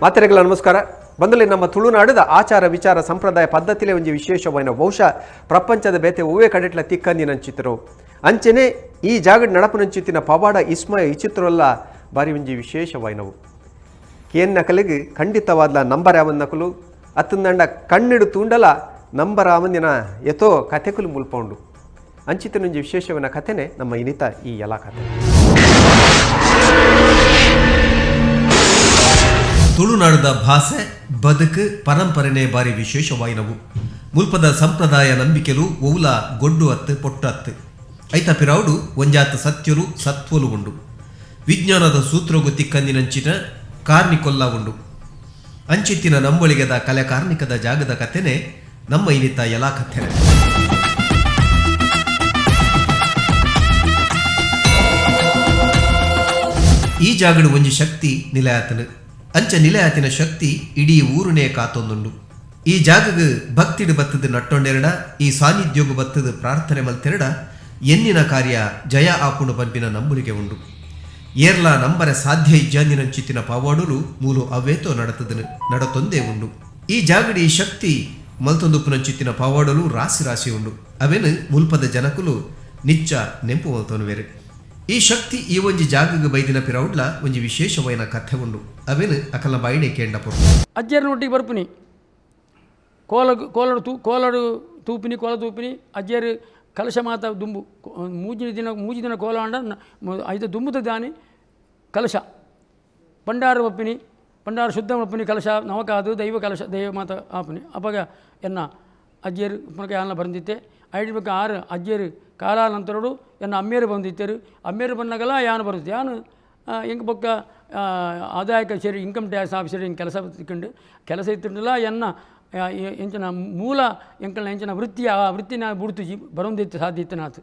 ಮಾತೆರೆಗಳ ನಮಸ್ಕಾರ. ಬಂದಲೆ ನಮ್ಮ ತುಳುನಾಡದ ಆಚಾರ ವಿಚಾರ ಸಂಪ್ರದಾಯ ಪದ್ಧತಿಲೇ ಒಂಜಿ ವಿಶೇಷವಾಯಿನ, ಬಹುಶಃ ಪ್ರಪಂಚದ ಬೇತೆ ಒವ್ವೇ ಕಡೆಟ್ಲ ತಿಕ್ಕಂದಿನಂಚಿತರು. ಅಂಚನೆ ಈ ಜಾಗಡ್ ನಡಪುನಂಚಿತ್ತಿನ ಪವಾಡ ಇಸ್ಮಯ ವಿಚಿತ್ರಲ್ಲ ಬಾರಿ ಒಂಜಿ ವಿಶೇಷವಾಯಿನವು. ಕೇನ್ ನಕಲಿಗೆ ಖಂಡಿತವಾದ್ಲ ನಂಬರ್ ಯಾವನ್ನಕಲು ಅತ್ತಂದಂಡ ಕಣ್ಣಿಡು ತೂಂಡಲ ನಂಬರ್ ಆವಂದಿನ ಎತೋ ಕಥೆಕುಲು ಮುಲ್ಪ ಉಂಡು. ಅಂಚಿತನೊಂಜಿ ವಿಶೇಷವನ ಕಥೆನೆ ನಮ್ಮ ಇನಿತ ಈ ಎಲ ಕಥೆ. ತುಳುನಾಡದ ಭಾಷೆ, ಬದುಕು, ಪರಂಪರೆನೇ ಬಾರಿ ವಿಶೇಷವಾಯಿನವು. ಮುಲ್ಪದ ಸಂಪ್ರದಾಯ ನಂಬಿಕೆಲು ಒವ್ಲ ಗೊಡ್ಡು ಅತ್ತು, ಪೊಟ್ಟು ಅತ್ತು. ಐತ ಪಿರಾವುಡು ಒಂಜಾತ ಸತ್ಯಲು ಸತ್ವಲು ಉಂಡು. ವಿಜ್ಞಾನದ ಸೂತ್ರಗು ತಿಕ್ಕಂದಿನಂಚಿನ ಕಾರ್ನಿಕೊಲ್ಲ ಉಂಡು. ಅಂಚಿತ್ತಿನ ನಂಬೊಳಿಗೆದ ಕಲೆ ಕಾರ್ನಿಕದ ಜಾಗದ ಕಥೆನೆ ನಮ್ಮ ಇನಿತ ಎಲಾ ಕಥೆನೆ. ಈ ಜಾಗಡು ಒಂಜಿ ಶಕ್ತಿ ನಿಲಯಾತನು. ಅಂಚ ನಿಲಯಾತಿನ ಶಕ್ತಿ ಇಡೀ ಊರುನೇ ಕಾತೊಂದುಂಡು. ಈ ಜಾಗಗ್ ಭಕ್ತಿಡು ಬತ್ತದ ನಟ್ಟೊಂಡೆರಡ, ಈ ಸಾನ್ನಿಧ್ಯೋಗು ಬತ್ತದ ಪ್ರಾರ್ಥನೆ ಮಲ್ತೆರಡ ಎನ್ನಿನ ಕಾರ್ಯ ಜಯ ಆಪುಂಡು ಪನ್ಪಿನ ನಂಬುಲಿಗೆ ಉಂಡು. ಏರ್ಲಾ ನಂಬರೆ ಸಾಧ್ಯ ಇಜ್ಜಾಂದಿನಂಚಿತ್ತಿನ ಪಾವಾಡುಲು ಮೂಲು ಅವೇತೋ ನಡತದನು, ನಡತೊಂದೇ ಉಂಡು. ಈ ಜಾಗಡಿ ಶಕ್ತಿ ಮಲ್ತೊಂದುಪ್ಪುನಂಚಿತ್ತಿನ ಪಾವಾಡಲು ರಾಶಿ ರಾಶಿ ಉಂಡು. ಅವೆನು ಮುಲ್ಪದ ಜನಕುಲು ನಿಚ್ಚ ನೆಂಪು ಮಲ್ತೊನುವೆರು. ಈ ಶಕ್ತಿ ಈ ಒಂಜಿ ಜಾಗಗ್ ಬೈದಿನ ಪಿರೌಡ್ಲ ಒಂಜಿ ವಿಶೇಷವಾಯಿನ ಕಥೆ ಉಂಡು. ಅವೆನು ಅಕಲ್ನ ಬಾಯಿಡೆ ಕೇಂಡ ಪೊರ್ತು. ಅಜ್ಜೆರ್ನ ಒಟ್ಟಿಗೆ ಬರ್ಪುನಿ, ಕೋಲ ಕೋಲಡು ತೂ ಕೋಲಡು ತೂಪಿನಿ, ಕೋಲ ತೂಪಿನಿ. ಅಜ್ಜೆರ್ ಕಲಶ ಮಾತ ದುಂಬು ಮೂಜಿನ ದಿನ, 3 ದಿನ ಕೋಲ ಆಂಡ ಐತ ದುಂಬುದ ದಾನಿ ಕಲಶ ಭಂಡಾರ ಬಪ್ಪಿನಿ, ಭಂಡಾರ ಶುದ್ಧ ಮಲ್ಪುನಿ. ಕಲಶ ನವಕಾದು ದೈವ ಕಲಶ, ದೈವ ಮಾತ ಆಪುನಿ. ಅಪಗ ಎನ್ನ ಅಜ್ಜೆರ್ ಪುನಕ ಯಾನ್ಲ ಬಂದಿತ್ತೆ. ಐಡ್ ಬೊಕ್ಕ ಆರು ಅಜ್ಜೆರ್ ಕಾಲಾನಂತರಡು ಎನ್ನ ಅಮ್ಮೆರ್ ಬಂದಿತ್ತೆರು. ಅಮ್ಮೆರ್ ಬನ್ನಗಲ ಯಾನ್ ಬರುತ್ತೆ. ಯಾನ್ ಎಂಕ್ ಬೊಕ್ಕ ಆದಾಯ ಕಚೇರಿ, ಇನ್ಕಮ್ ಟ್ಯಾಕ್ಸ್ ಆಫೀಸರ್ ಎಂಕ್ ಕೆಲಸ ತಿಕ್ಕಂಡು. ಕೆಲಸ ಇತ್ತುಂಡಲ ಎನ್ನ ಎಂಚಿನ ಮೂಲ ಎಂಕಲ್ನ ಎಂಚಿನ ವೃತ್ತಿ, ಆ ವೃತ್ತಿನ ಬುಡ್ತುಜಿ, ಬರೊಂದಿತ್ತು ಸಾಧ್ಯ ಇತ್ತನಾತ್.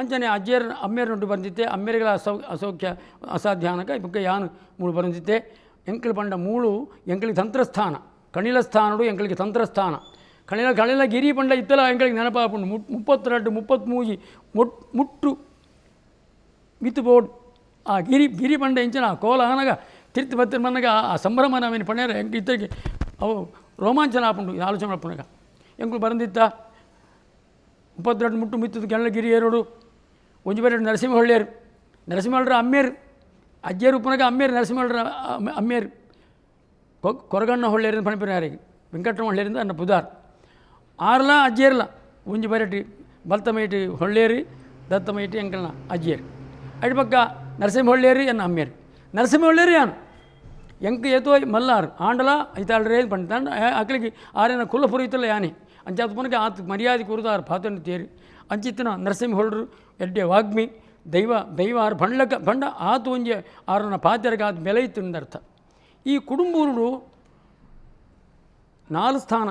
ಅಂಚನೆ ಅಜ್ಜೆರ್ ಅಮ್ಮೆರ್ನೊಟ್ಟು ಬಂದಿತ್ತೆ. ಅಮ್ಮೆರ್ಗಳ ಅಸೌಖ್ಯ ಅಸಾಧ್ಯ ಆನಗ ಬೊಕ್ಕ ಯಾನ್ ಮೂಲು ಬರೊಂದಿತ್ತೆ. ಎಂಕಲ್ ಪಂಡ ಮೂಲು ಎಂಕಲಿಗೆ ತಂತ್ರಸ್ಥಾನ, ಕಣಿಲ ಸ್ಥಾನಡು ಎಂಕಲಿಗೆ ತಂತ್ರಸ್ಥಾನ. ಕಣಿಲ ಕಣಿಲ ಗಿರಿ ಪಂಡ ಇತ್ತಲ ಎಂಕಲಿಗೆ ನೆನಪಾಪುಂಡು. 32 33 ಮುಟ್ಟು ಮಿತ್ತು ಬೋಡ್ ಆ ಗಿರಿ. ಗಿರಿ ಪಂಡ ಇಂಚಿನ ಕೋಲ ಆನಗ ತಿರ್ತು ಬತ್ತಿನ ಬನ್ನಗ ಆ ಸಂಭ್ರಮ ನಾವೇನು ಪಣೇರ ಎಂಕ್ ಇತ್ತಗೆ ಅವು ರೋಮಾಂಚನ ಆಪುಂಡು ಆಲೋಚನೆ ಮಲ್ಪುನಗ. ಎಂಕುಲು ಬರಂದಿತ್ತ 32 ಮುಟ್ಟು ಮಿತ್ತದ ಗಿರಿ ಏರೋಡು. ಒಂಜಿ ಬೇರೆ ನರಸಿಂಹೊಳ್ಳಿಯರು, ನರಸಿಂಹೊಳ್ರ ಅಮ್ಮೇರು. ಅಜ್ಜೇರು ಉಪ್ಪುನಗ ಅಮ್ಮೇರು ನರಸಿಂಹೊಳ್ರ ಅಮ್ಮೇರು ಕೊರಗಣ್ಣ ಹೊಳ್ಳೇರಿಂದ ಪಣಿಪಿನಾರಿಗೆ ವೆಂಕಟರಮಣ ಹೊಳ್ಳೇರಿಂದ ಅನ್ನ ಪುದಾರ್. ಆರ್ಲ ಅಜ್ಜೇರ್ಲ ಒಂಜಿ ಬರಟಿ ಬಲ್ತಮೈಟಿ ಹೊಳ್ಳೇರಿ, ದತ್ತಮೈಟಿ ಎಂಕಲ್ನ ಅಜ್ಜೇರು. ಅಡಿ ಪಕ್ಕ ನರಸಿಂಹ ಹೊಳ್ಳೇರಿ ಎನ್ನ ಅಮ್ಮೇರು ನರಸಿಂಹ ಹೊಳ್ಳೇರಿ. ಯಾನು ಎಂಕ್ ಏತೋ ಮಲ್ಲಾರು ಆಂಡಲ ಐತಾಳ್ರೇ ಪಂಡ ಅಕ್ಲಿಗೆ ಆರೇನ ಕುಲ ಪುರೋಹಿತಲ್ಲ ಯಾನೆ. ಅಂಚಾತ್ ಪುನಗ ಆತ್ ಮರ್ಯಾದೆ ಕುರುದಾರ್ ಪಾತನ್ನು ತೇರಿ. ಅಂಚಿತ್ತಿನ ನರಸಿಂಹ ಹೊಳ್ಳರು ಎಡ್ಡೆ ವಾಗ್ಮಿ, ದೈವ ದೈವ. ಆರು ಬಂಡ್ಲಕ ಬಂಡ ಆತು ಒಂಜಿ ಆರನ ಪಾತೆರಗ ಆತು ಬೆಲೆ ಇತ್ತು ಅರ್ಥ. ಈ ಕುಡುಂಬೂರುಡು ನಾಲ್ ಸ್ಥಾನ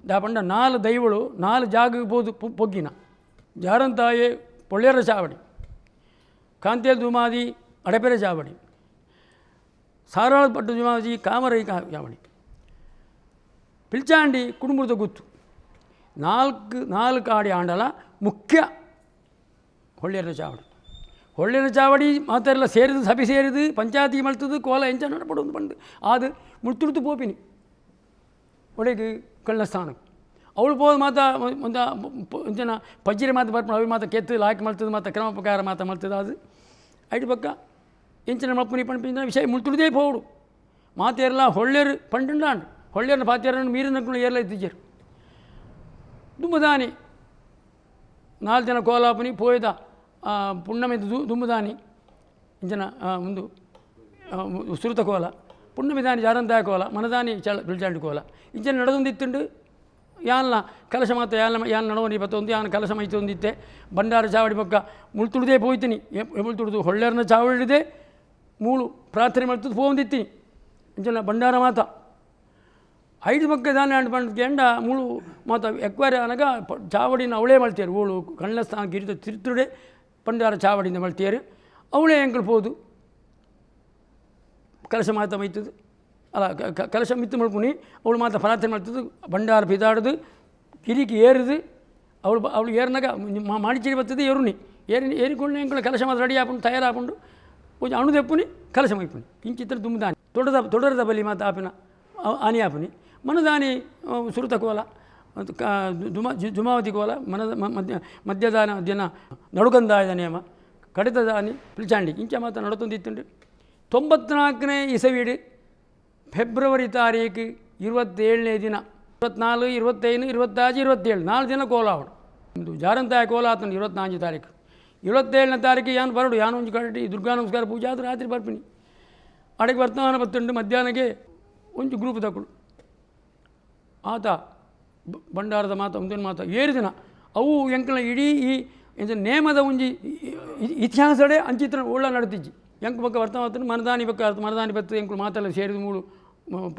ದಾ ಪಂಡ ನಾಲ್ ದೈವಳು ನಾಲ್ ಜಾಗಕ್ಕೆ ಪೋದು ಪೊಗ್ಗಿನ. ಜಾರಂತಾಯೆ ಪೊಳ್ಳೇರ ಚಾವಡಿ, ಕಾಂತೇಲ್ ದುಮಾದಿ ಅಡಪೆರೆ ಚಾವಡಿ, ಸಾರಾಳ ಪಟ್ಟು ದುಮಾದಿ ಕಾಮರೈ ಚಾವಡಿ, ಪಿಲ್ಚಾಂಡಿ ಕುಡುಂಬದ ಗುತ್ತು. ನಾಲ್ಕು ನಾಲ್ಕು ಆಡಿ ಆಂಡಲ ಮುಖ್ಯ ಹೊಳ್ಳೇರ ಚಾವಡಿ. ಹೊಳ್ಳೇರ ಚಾವಡಿ ಮಾತೆಲ್ಲ ಸೇರಿದು, ಸಭೆ ಸೇರಿದು, ಪಂಚಾಯತಿ ಮಲ್ತದು, ಕೋಲ ಎಂಚ ನಡಪಡೊಂದು ಬಂದು ಅದು ಮುಳ್ತುಡ್ತು ಪೋಪಿನಿ ಒಡೆಗೆ ಕಳ್ಳ ಸ್ಥಾನಕ್ಕೆ. ಅವಳು ಪೋದು ಮಾತ ಒಂದು ಒಂಜನ ಪಜ್ಜಿರೆ ಮಾತ ಬರ್ಪುಂಡು. ಅవి ಮಾತ ಕೆತ್ತು ಲಾಯ್ಕ್ ಮಲ್ತದ, ಮಾತ ಕ್ರಮ ಪ್ರಕಾರ ಮಾತ ಮಲ್ತದ. ಅದು ಐಟ್ ಪಕ್ಕ ಎಂಚಿನ ಮಲ್ಪುನಿ ಪನ್ಪಿನ ವಿಷಯ ಮುಳ್ತುಡ್ದೇ ಪೋವಡು. ಮಾತೇರ್ಲ ಹೊಳ್ಳೇರು ಪಂಡುಂಡಾಂಡ್ ಹೊಳ್ಳೇರ್ನ ಪಾತೇರನ್ನು ಮೀರಿನಕ್ಕೂ ಏರ್ಲ ಇತ್ತಿಜೆರ್. ದುಂಬುದಾನಿ ನಾಲ್ಕು ಜನ ಕೋಲಾಪುನಿ ಪೋಯ್ದ ಪುಣ್ಣಮೆ ದುಂಬುದಾನಿ ಇಂಚಿನ ಉಂದು ಸುರುತ ಕೋಲ, ಪುಣ್ಣಮಿದಾನಿ ಜಾರಂತಾಯ ಕೋಲ, ಮನದಾನಿ ಚಳ ಪಿಲ್ಚಾಂಡಿ ಕೋಲ ಇಂಚಿನ ನಡೆದೊಂದಿತ್ತುಂಡು. ಯಾನ್ಲ ಕಲಶ ಮಾತ ಯಾನ್ ಯಾನ್ ನಡವನಿ ಬತ್ತೊಂದು ಯಾನ್ ಕಲಶ ಮೈತೊಂದಿತ್ತೆ ಬಂಡಾರ ಚಾವಡಿ ಪಕ್ಕ ಮುಳ್ತುಡ್ದೇ ಪೋಯ್ತೀನಿ. ಮುಳ್ತುಡ್ದು ಹೊಳ್ಳೇರ್ನ ಚಾವಡಿದೆ ಮೂಳು ಪ್ರಾರ್ಥನೆ ಮಲ್ತದ್ದು ಪೋವೊಂದಿತ್ತೀನಿ ಇಂಚಿನ ಬಂಡಾರ ಮಾತ. ಐದು ಪಕ್ಕ ದಾನೆ ಅಂಡ್ ಪಂಡ್ ಕೆಂಡ ಮೂಳು ಮಾತ ಎಕ್ವಾರಿ ಆನಗ ಚಾವಡಿನ ಅವಳೇ ಮಲ್ತೇರು. ಓಳು ಕಣ್ಣ ಸ್ಥಾನ ಗಿರಿತ ತಿರುತ್ತುಡೆ ಬಂಡಾರ ಚಾವಡಿಂದ ಮಲ್ತೇರು. ಅವಳೇ ಎಂಕಲ್ ಪೋದು ಕಲಶ ಮಾತ ಮೈತದು ಅಲ್ಲ, ಕಲಶ ಮಿತ್ತು ಮಲ್ಪುನಿ. ಅವಳು ಮಾತ ಪ್ರಾರ್ಥನೆ ಮಲ್ತದ್ದು ಬಂಡಾರ ಪಿದಾಡುದು ಗಿರಿಗೆ ಏರುದು. ಅವಳು ಅವಳು ಏರ್ನಾಗ ಮಾಣಿಚೇರಿ ಬರ್ತದೆ. ಏರುನಿ ಏರಿ ಏರಿಕೊಂಡು ಎಂಕುಲು ಕಲಶ ಮಾತ್ರ ರೆಡಿ ಆಪುಂಡು, ತಯಾರಾಪುಂಡು. ಒಂಜಿ ಅಣು ದೆಪ್ಪುನಿ ಕಲಶ ಮೈಪುನಿ ಇಂಚಿತ್ರ ದುಂಬುದಾನಿ ತೊಡದ ತೊಡರದ ಬಲಿ ಮಾತ ಆಪಿನ ಆನಿ ಆಪುನಿ ಮನದಾನಿ ಸುರುತ ಕೋಲ ಜುಮಾವತಿ ಕೋಲ ಮನದ ಮಧ್ಯ ಮಧ್ಯದಾನ ದಿನ ನಡುಕಂದಾಯದ ನೇಮ ಕಡಿತದಾನಿ ಪಿಲ್ಚಾಂಡಿ ಇಂಚ ಮಾತ ನಡತೊಂದಿತ್ತುಂಡು. 94ನೇ ಇಸವಿಡು ಫೆಬ್ರವರಿ ತಾರೀಕು 27ನೇ ದಿನ 24 25 26 27 4 ದಿನ ಕೋಲ ಆವಡು. ಒಂದು ಜಾರಂತಾಯ ಕೋಲ ಆತನು 24 ತಾರೀಕು 27ನೇ ತಾರೀಕು ಯಾನು ಬರಡು ಯಾನು ಒಂಜಿ ಕಡೆ ದುರ್ಗಾ ನಮಸ್ಕಾರ ಪೂಜೆ ಆದ್ರೆ ರಾತ್ರಿ ಬರ್ಪಿನಿ ಅಡಿಗೆ ವರ್ತಮಾನ ಬತ್ತುಂಡು. ಮಧ್ಯಾಹ್ನಕ್ಕೆ ಒಂಜಿ ಗ್ರೂಪ್ ತಕ್ಕಳು ಆತ ಬಂಡಾರದ ಮಾತ ಒಂದೊಂದು ಮಾತ ಏರು ದಿನ ಅವು ಎಂಕಲ್ನ ಇಡೀ ಈ ಎಂಚ ನೇಮದ ಒಂಜಿ ಇತಿಹಾಸಡೆ ಅಂಚಿತ್ರ ಒಳ್ಳ ನಡತಿಜ್ಜಿ. ಎಂಕ್ ಬೊಕ್ಕ ವರ್ತಮಾನ ಮನದಾನಿ ಬೊಕ್ಕ ಮನದಾನಿ ಬತ್ತು ಎಂಕುಲು ಮಾತೆಲ್ಲ ಸೇರಿದ ಮೂಳು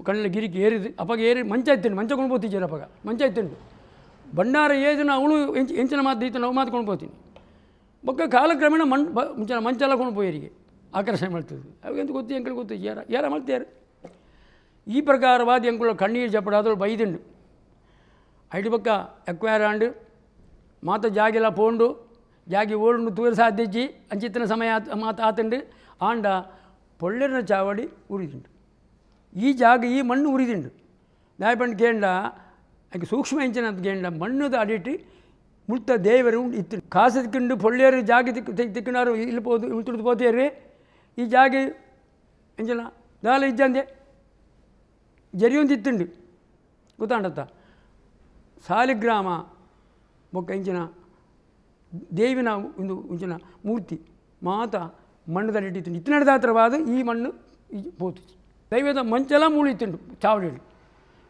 ಕಣ್ಣ ಗಿರಿಕಿ ಏರಿದು ಅಪಗ ಏರಿ ಮಂಚ ಇತ್ತುಂಡು ಮಂಚ ಕೊಂಡು ಪೋತಿಜ್ಜಾರ ಅಪಗ ಮಂಚ ಇತ್ತುಂಡು ಬಂಡಾರ ಏದಿನ ಅವಳು ಎಂಚಿನ ಮಾತು ದೀತ ನಾವು ಮಾತು ಕೊಂಡು ಪೋತೀನಿ ಬೊಕ್ಕ ಕಾಲಕ್ರಮೇಣ ಮಣ್ ಮುಂಚಿನ ಮಂಚೆಲ್ಲ ಕೊಂಡು ಪೋಯರಿಗೆ ಆಕರ್ಷಣೆ ಮಾಡ್ತದೆ ಅವಾಗೆಂತ ಗೊತ್ತು ಎಂಕಲ್ ಗೊತ್ತು ಯಾರ ಯಾರ ಮಲ್ತಿಯಾರು. ಈ ಪ್ರಕಾರವಾದ ಎಂಕುಲ ಕಣ್ಣೀರು ಜಪಡಾದಳು ಬೈದುಂಡು. ಐದು ಬೊಕ್ಕ ಎಕ್ವೈರ್ ಆಂಡ್ ಮಾತ ಜಾಗಿಲ ಪೋಂಡು ಜಾಗಿ ಓಡುಂಡು ತೂರ ಸಾಧ್ಯಜ್ಜಿ ಅಂಚಿತ್ತಿನ ಸಮಯ ಮಾತ ಆತುಂಡು. ಆಂಡ ಪೊಳ್ಳೆರ್ನ ಚಾವಡಿ ಉರಿದುಂಡು ಈ ಜಾಗ ಈ ಮಣ್ಣು ಉರಿದುಂಡು. ದಾಯಪಂಡು ಕೇಂಡ ಅದಕ್ಕೆ ಸೂಕ್ಷ್ಮ ಎಂಚಿನ ಕೇಂಡ ಮಣ್ಣುದ ಅಡಿಟ್ಟು ಮುಳ್ತ ದೇವರು ಉಂಡು ಇತ್ತು ಕಾಸು ತಿಕ್ಕೊಂಡು ಪೊಳ್ಳೆಯರು ಜಾಗ ತಿಕ್ ತಿಕ್ಕಿನಾರು ಇಲ್ಲಿ ಪೋದು ಉಳ್ತುಡ್ದು ಪೋತೇರು ಈ ಜಾಗ ಎಂಚಿನ ದಾಲ ಇಜ್ಜಂದೆ ಜರಿಯೊಂದಿತ್ತುಂಡು ಗೊತ್ತಾಂಡತ್ತ ಸಾಲಿಗ್ರಾಮ ಬೊಕ್ಕ ಇಂಚಿನ ದೇವಿನ ಒಂದು ಇಂಚಿನ ಮೂರ್ತಿ ಮಾತ ಮಣ್ಣುದಲ್ಲಿ ಇಟ್ಟಿತ್ತು ಇತ್ತಿನದಾತ್ರವಾದ ಈ ಮಣ್ಣು ಪೋತು ದೈವದ ಮಂಚಲ ಮೂಳಿತ್ತುಂಡು ಚಾವಡಿಡು.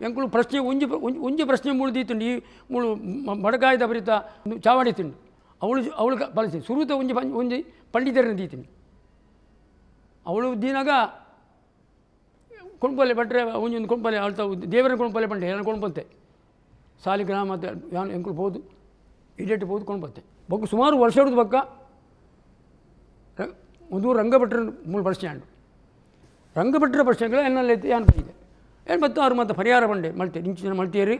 ಎಂಕುಲು ಪ್ರಶ್ನೆ ಒಂಜಿ ಒಂಜಿ ಪ್ರಶ್ನೆ ಮೂಳ್ದಿತ್ತುಂಡು ಈ ಮೂಳು ಬಡಕಾಯ್ದ ಬರಿತ ಚಾವಡಿ ತಿಂಡು ಅವಳು ಅವಳು ಬಳಸಿ ಸುರುತ ಒಂಜಿ ಒಂಜಿ ಪಂಡಿತರನ್ನ ದೀತೀನಿ ಅವಳು ದೀನಾಗ ಕೊಂಡ್ಪಲ್ಲೆ ಭಟ್ರೆ ಒಂಜೊಂದು ಕೊಂಡ್ಪಲ್ಲೆ ಅಳ್ತ ದೇವರ ಕೊಂಡ್ಪಲ್ಲೆ ಪಂಡೆ ಏನ ಕೊಂಡ್ಪಲ್ತೆ ಸಾಲಿಗ್ರಾಮ ಯಾನ್ ಎಂಕುಲು ಪೋದು ಇಡೇಟ್ ಪೋದು ಕೊಂಡ್ಪತ್ತೆ ಬೊಕ್ಕ ಸುಮಾರು ವರ್ಷ ಹಿಡಿದು ಬೊಕ್ಕ ಒಂದು ರಂಗಭಟ್ರ ಮೂಲ ಪ್ರಶ್ನೆ ಆಂಡು ರಂಗಭಟ್ರ ಪ್ರಶ್ನೆಗಳು ಎನ್ನಲ್ಲಿ ಯಾನ್ ಬೈದೆ ಏನು ಬತ್ತು ಅವ್ರು ಮತ್ತೆ ಪರಿಹಾರ ಬಂಡೆ ಮಲ್ತೆ ಇಂಚಿನ ಮಲ್ತೇರಿ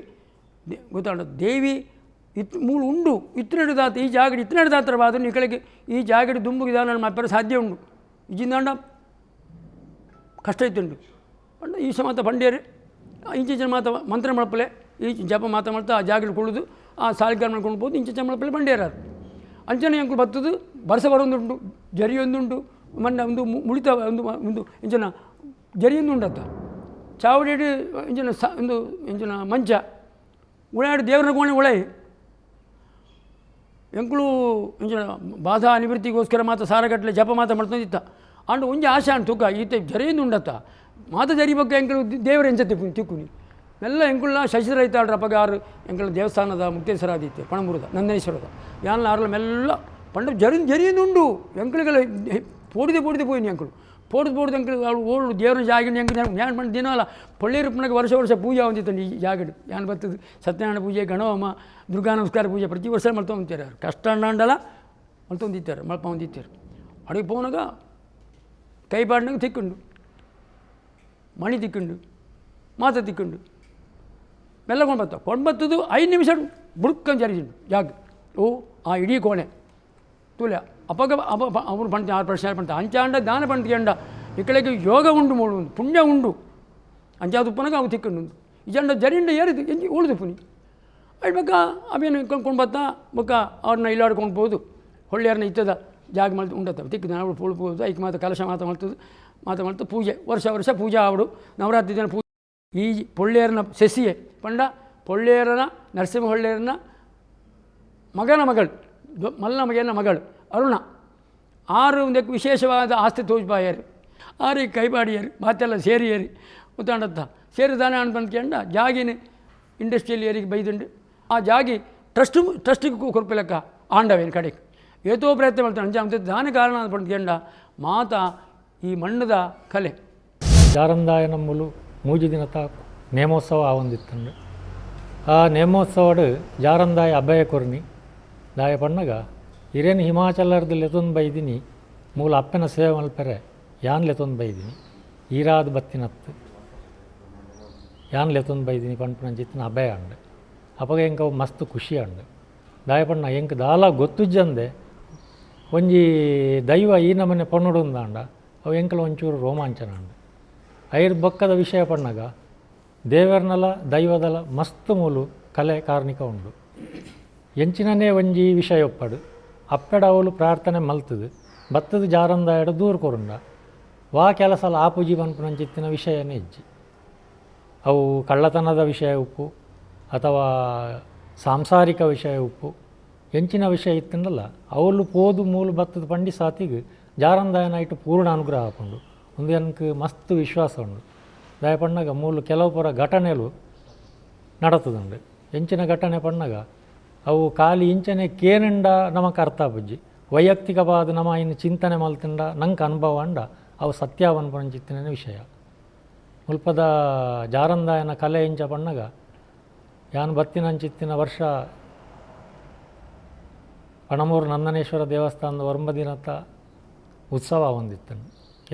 ಗೊತ್ತಾಂಡ ದೇವಿ ಇತ್ ಮೂಳು ಉಂಡು ಇತ್ತನೆಡು ದಾತ ಈ ಜಾಗಡಿ ಇತ್ತನೆಡು ದಾತ್ರ ಬಾದ ಈ ಈ ಜಾಗಡಿ ದುಂಬುಗೆ ದಾನ ಮಪ್ಪರ ಸಾಧ್ಯ ಉಂಡು ಇಜಿಂದಾಂಡ ಕಷ್ಟ ಇತ್ತುಂಡು ಪಂಡ ಈ ಮಾತ ಪಂಡೇರು ಇಂಚಿನ ಮಾತ ಮಂತ್ರ ಮಳಪಲೆ ಈ ಜಪ ಮಾತ ಮಾಡ್ತಾ ಆ ಜಾಗಡಿ ಕುಳಿದು ಆ ಸಾಲಿಗ್ರಾಮ ಕೊಂಡು ಇಂಚಿನ ಮಳಪಲೆ ಬಂಡೇರಾರು ಅಂಚನೆ ಎಂಕುಲು ಬತ್ತದು ಬರ್ಸ ಬರೊಂದುಂಟು ಜರಿಯೊಂದುಂಟು ಮಣ್ಣ ಒಂದು ಮುಳಿತ ಒಂದು ಒಂದು ಇಂಚಿನ ಜರಿಯೊಂದುಂಡತ್ತ ಚಾವಡಿಡು ಇಂಚಿನ ಸ ಒಂದು ಇಂಚಿನ ಮಂಚ ಉಳಾಡಿ ದೇವರ ಕೋಣೆ ಉಳೈ ಎಂಕುಲು ಇಂಚಿನ ಬಾಧಾ ನಿವೃತ್ತಿಗೋಸ್ಕರ ಮಾತ ಸಾರಗಟ್ಟಲೆ ಜಪ ಮಾತ ಮಾಡ್ತಂದಿತ್ತ ಅಂಡ್ ಒಂಜಿ ಆಶೆ ಅಂಡ್ ತೂಕ ಈತ ಜರಿಯೊಂದುಂಡತ್ತ ಮಾತ ಜರಿ ಬಗ್ಗೆ ಎಂಕುಲು ದೇವರ ಎಂಚ ತಿಕ್ಕುನಿ ಮೆಲ್ಲ ಎಂಕುಲ್ನ ಶಶಿಧರ ಐತಾಳ್ರ ಅಪಗಾರು ಎಂಕುಲ ದೇವಸ್ಥಾನದ ಮುಕ್ತೇಶ್ವರಾದಿತ್ಯ ಪಣಮೂರದ ನಂದನೇಶ್ವರದ ಯಾನ್ಲ ಆರ್ಲ ಮೆಲ್ಲ ಪಂಡ ಜರಿ ಜರಿಯೊಂದುಂಡು ಎಂಕುಲಿಗೆಲ್ಲ ಪೋಡಿದೆ ಪೋಡಿದೆ ಪೋಯಿನಿ ಎಂಕುಲು ಪೋಡ್ದು ಪೋಡ್ದು ಎಂಕುಲು ಅವಳು ಓಡು ದೇವರ ಜಾಗಿನ ಎಂಕು ಯಾನ್ ಪಂಡ ದಿನ ಅಲ್ಲ ಪೊಳ್ಳೇರುಪ್ಪನಗೆ ವರ್ಷ ವರ್ಷ ಪೂಜೆ ಹೊಂದಿತ್ತು ಈ ಜಾಗಡು ಯಾನ್ ಬರ್ತದೆ ಸತ್ಯನಾರಾಯಣ ಪೂಜೆ ಗಣಹೋಮ ದುರ್ಗಾ ನಮಸ್ಕಾರ ಪೂಜೆ ಪ್ರತಿ ವರ್ಷ ಮಲ್ತೊಂದಿತ್ತಾರೆ ಕಷ್ಟ ಅಂಡಲ್ಲ ಮಲ್ತೊಂದಿತ್ತಾರೆ ಮಲ್ಪ ಹೊಂದಿತ್ತಾರೆ. ಅಡಿಗೆ ಪೋನಾಗ ಕೈಪಾಡಿನಾಗ ತಿಕ್ಕೊಂಡು ಮಣಿ ತಿಕ್ಕೊಂಡು ಮಾತ ತಿಕ್ಕೊಂಡು ಮೆಲ್ಲ ಕೊಂಡು ಕೊಂಡ್ಬತ್ತದು 5 ನಿಮಿಷ ಬುಡ್ಕಂದು ಜರಿಸಿಂಡು ಜಾಗ ಓ ಆ ಇಡೀ ಕೋಣೆ ತೂಲೆ ಅಪಗ ಅಪ ಅವರು ಪಂಡ ಆರು ಪ್ರಶ್ನೆ ಪಂಡ ಅಂಚಾಂಡ ದಾನ ಪಂಡ ಇಕ್ಕಳಿಗೆ ಯೋಗ ಉಂಡು ಮೂಳು ಪುಣ್ಯ ಉಂಡು ಅಂಚಾದ ಉಪ್ಪನಾಗ ಅವು ತಿಕ್ಕೊಂಡು ಇಜಂಡ ಜರಿಂಡ ಏರಿದು ಎಂಜಿ ಉಳಿದು ಪುನಿ ಅಯ್ಯ ಬಕ್ಕ ಅವೇನು ಕೊಂಡು ಬತ್ತ ಬೊಕ್ಕ ಅವ್ರನ್ನ ಇಲ್ಲಾಡ್ಕೊಂಡು ಹೋದು ಹೊಳ್ಳಿಯರ್ನ ಇತ್ತದ ಜಾಗ ಮಲ್ತು ಉಂಡತ್ತ ತಿಕ್ಕಿದ ನಾವು ಪುಳು ಪೋದು ಐಕ್ ಮಾತ ಕಲಶ ಮಾತ ಮಲ್ತದು ಮಾತ ಮಲ್ತು ಪೂಜೆ ವರ್ಷ ವರ್ಷ ಪೂಜೆ ಆವಡು ನವರಾತ್ರಿ ದಿನ ಪೂಜೆ ಈ ಪೊಳ್ಳೇರನ ಸೆಸಿಯೆ ಪಂಡ ಪೊಳ್ಳೇರನ ನರಸಿಂಹ ಹೊಳ್ಳೇರನ ಮಗನ ಮಗಳು ಮಲ್ಲ ಮಗನ ಮಗಳು ಅರುಣ ಆರು ಒಂದಕ್ಕೆ ವಿಶೇಷವಾದ ಆಸ್ತಿ ತೋಜ್ಬಾಯರು ಆರಿಗೆ ಕೈಬಾಡಿಯರು ಮಾತೆಲ್ಲ ಸೇರಿಯರು ಉತ್ತಾಂಡತ್ತ ಸೇರಿದಾನೆ ಅನ್ಬಂದ್ಕೊಂಡ ಜಾಗಿನ ಇಂಡಸ್ಟ್ರಿಯಲ್ ಏರಿಗೆ ಬೈದುಂಡು ಆ ಜಾಗಿ ಟ್ರಸ್ಟ್ ಟ್ರಸ್ಟಿಗೆ ಕೊರ್ಪಿಲಕ್ಕ ಆಂಡವೇನು ಕಡೆಗೆ ಏತೋ ಪ್ರಯತ್ನ ಮಾಡ್ತಾನೆ ಅಂಜ ಅಂತ ದಾನ ಕಾರಣ ಪಂಡ್ಕೊಂಡ ಮಾತ ಈ ಮಣ್ಣದ ಕಲೆ. ಜಾರಂದಾಯ ನಮ್ಮಲು ಮೂಜಿ ದಿನತ ನೇಮೋತ್ಸವ ಆವೊಂದಿತ್ತುಂಡು. ಆ ನೇಮೋತ್ಸವಡು ಜಾರಂದಾಯ ಅಭಯ ಕೊರ್ನಿ ದಾಯ ಪಣ್ಣಗ ಇರೇನು ಹಿಮಾಚಲರ್ದು ಲೆತೊಂದು ಬೈದಿನಿ ಮೂಲ ಅಪ್ಪನ ಸೇವೆ ಮಲ್ಪೆರೆ ಯಾನ್ ಲೆತೊಂದು ಬೈದಿನಿ ಈರಾದ ಬತ್ತಿನತ್ತು ಯಾನ್ ಲೆತೊಂದು ಬೈದಿನಿ ಪನ್ಪುನಂಚಿತ್ತಿನ ಅಭಯ ಅಂಡು. ಅಪಗ ಎಂಕ ಅವು ಮಸ್ತ್ ಖುಷಿ ಅಂಡು. ದಾಯ ಪಣ್ಣ ಎಂಕ್ ದಾಲ ಗೊತ್ತುಜ್ಜಂದೆ ಒಂಜಿ ದೈವ ಈ ನಮನೆ ಪಣ್ಣುಡುಂದಾಂಡ ಅವು ಎಂಕಲ ಒಂಚೂರು ರೋಮಾಂಚನ ಉಂಡು. ಐರ್ ಬೊಕ್ಕದ ವಿಷಯ ಪಣ್ಣಗ ದೇವರ್ನಲ ದೈವದಲ ಮಸ್ತ್ ಮೂಲು ಕಲೆ ಕಾರ್ಣಿಕ ಉಂಡು. ಎಂಚಿನನೇ ಒಂಜಿ ವಿಷಯ ಒಪ್ಪಡು ಅಪ್ಪೆಡ ಅವಳು ಪ್ರಾರ್ಥನೆ ಮಲ್ತದು ಬತ್ತದ ಜಾರಂದಾಯಡ ದೂರ ಕೊರುಂಡ ವಾ ಕೆಲಸಲ ಆಪುಜಿ ಪನ್ಪುನಂಚಿತ್ತಿನ ವಿಷಯನೇ ಇಜ್ಜಿ. ಅವು ಕಳ್ಳತನದ ವಿಷಯ ಉಪ್ಪು ಅಥವಾ ಸಾಂಸಾರಿಕ ವಿಷಯ ಉಪ್ಪು ಎಂಚಿನ ವಿಷಯ ಇತ್ತಂಡಲ್ಲ ಅವಳು ಪೋದು ಮೂಲು ಬತ್ತದ ಪಂಡಿ ಸಾತಿಗೆ ಜಾರಂದಾಯನ ಇಟ್ಟು ಪೂರ್ಣ ಅನುಗ್ರಹ ಆಪುಂಡು. ಒಂದು ಎನ್ಕ್ ಮಸ್ತ್ ವಿಶ್ವಾಸ ಉಂಡು. ದಾಯ ಪಣ್ಣಗ ಮೂಲು ಕೆಲವು ಪೂರ ಘಟನೆಲು ನಡತದುಂಡು. ಎಂಚಿನ ಘಟನೆ ಪಣ್ಣಗ ಅವು ಖಾಲಿ ಇಂಚನೆ ಕೇನುಂಡ ನಮಕ್ ಅರ್ಥ ಆಪುಜ್ಜಿ. ವೈಯಕ್ತಿಕವಾದ ನಮ ಇನ್ನು ಚಿಂತನೆ ಮಲ್ತುಂಡ ನಂಗೆ ಅನುಭವ ಅಂಡ ಅವು ಸತ್ಯ ಪನ್ಪುನಂಚಿತ್ತಿನ ವಿಷಯ. ಮುಲ್ಪದ ಜಾರಂದಾಯನ ಕಲೆ ಇಂಚ ಪಣ್ಣಗ ಯಾನ್ ಬತ್ತಿನಂಚಿತ್ತಿನ ವರ್ಷ ಪಣಮೂರು ನಂದನೇಶ್ವರ ದೇವಸ್ಥಾನದ ಒರ್ಂಬ ದಿನತ ಉತ್ಸವ ಹೊಂದಿತ್ತು.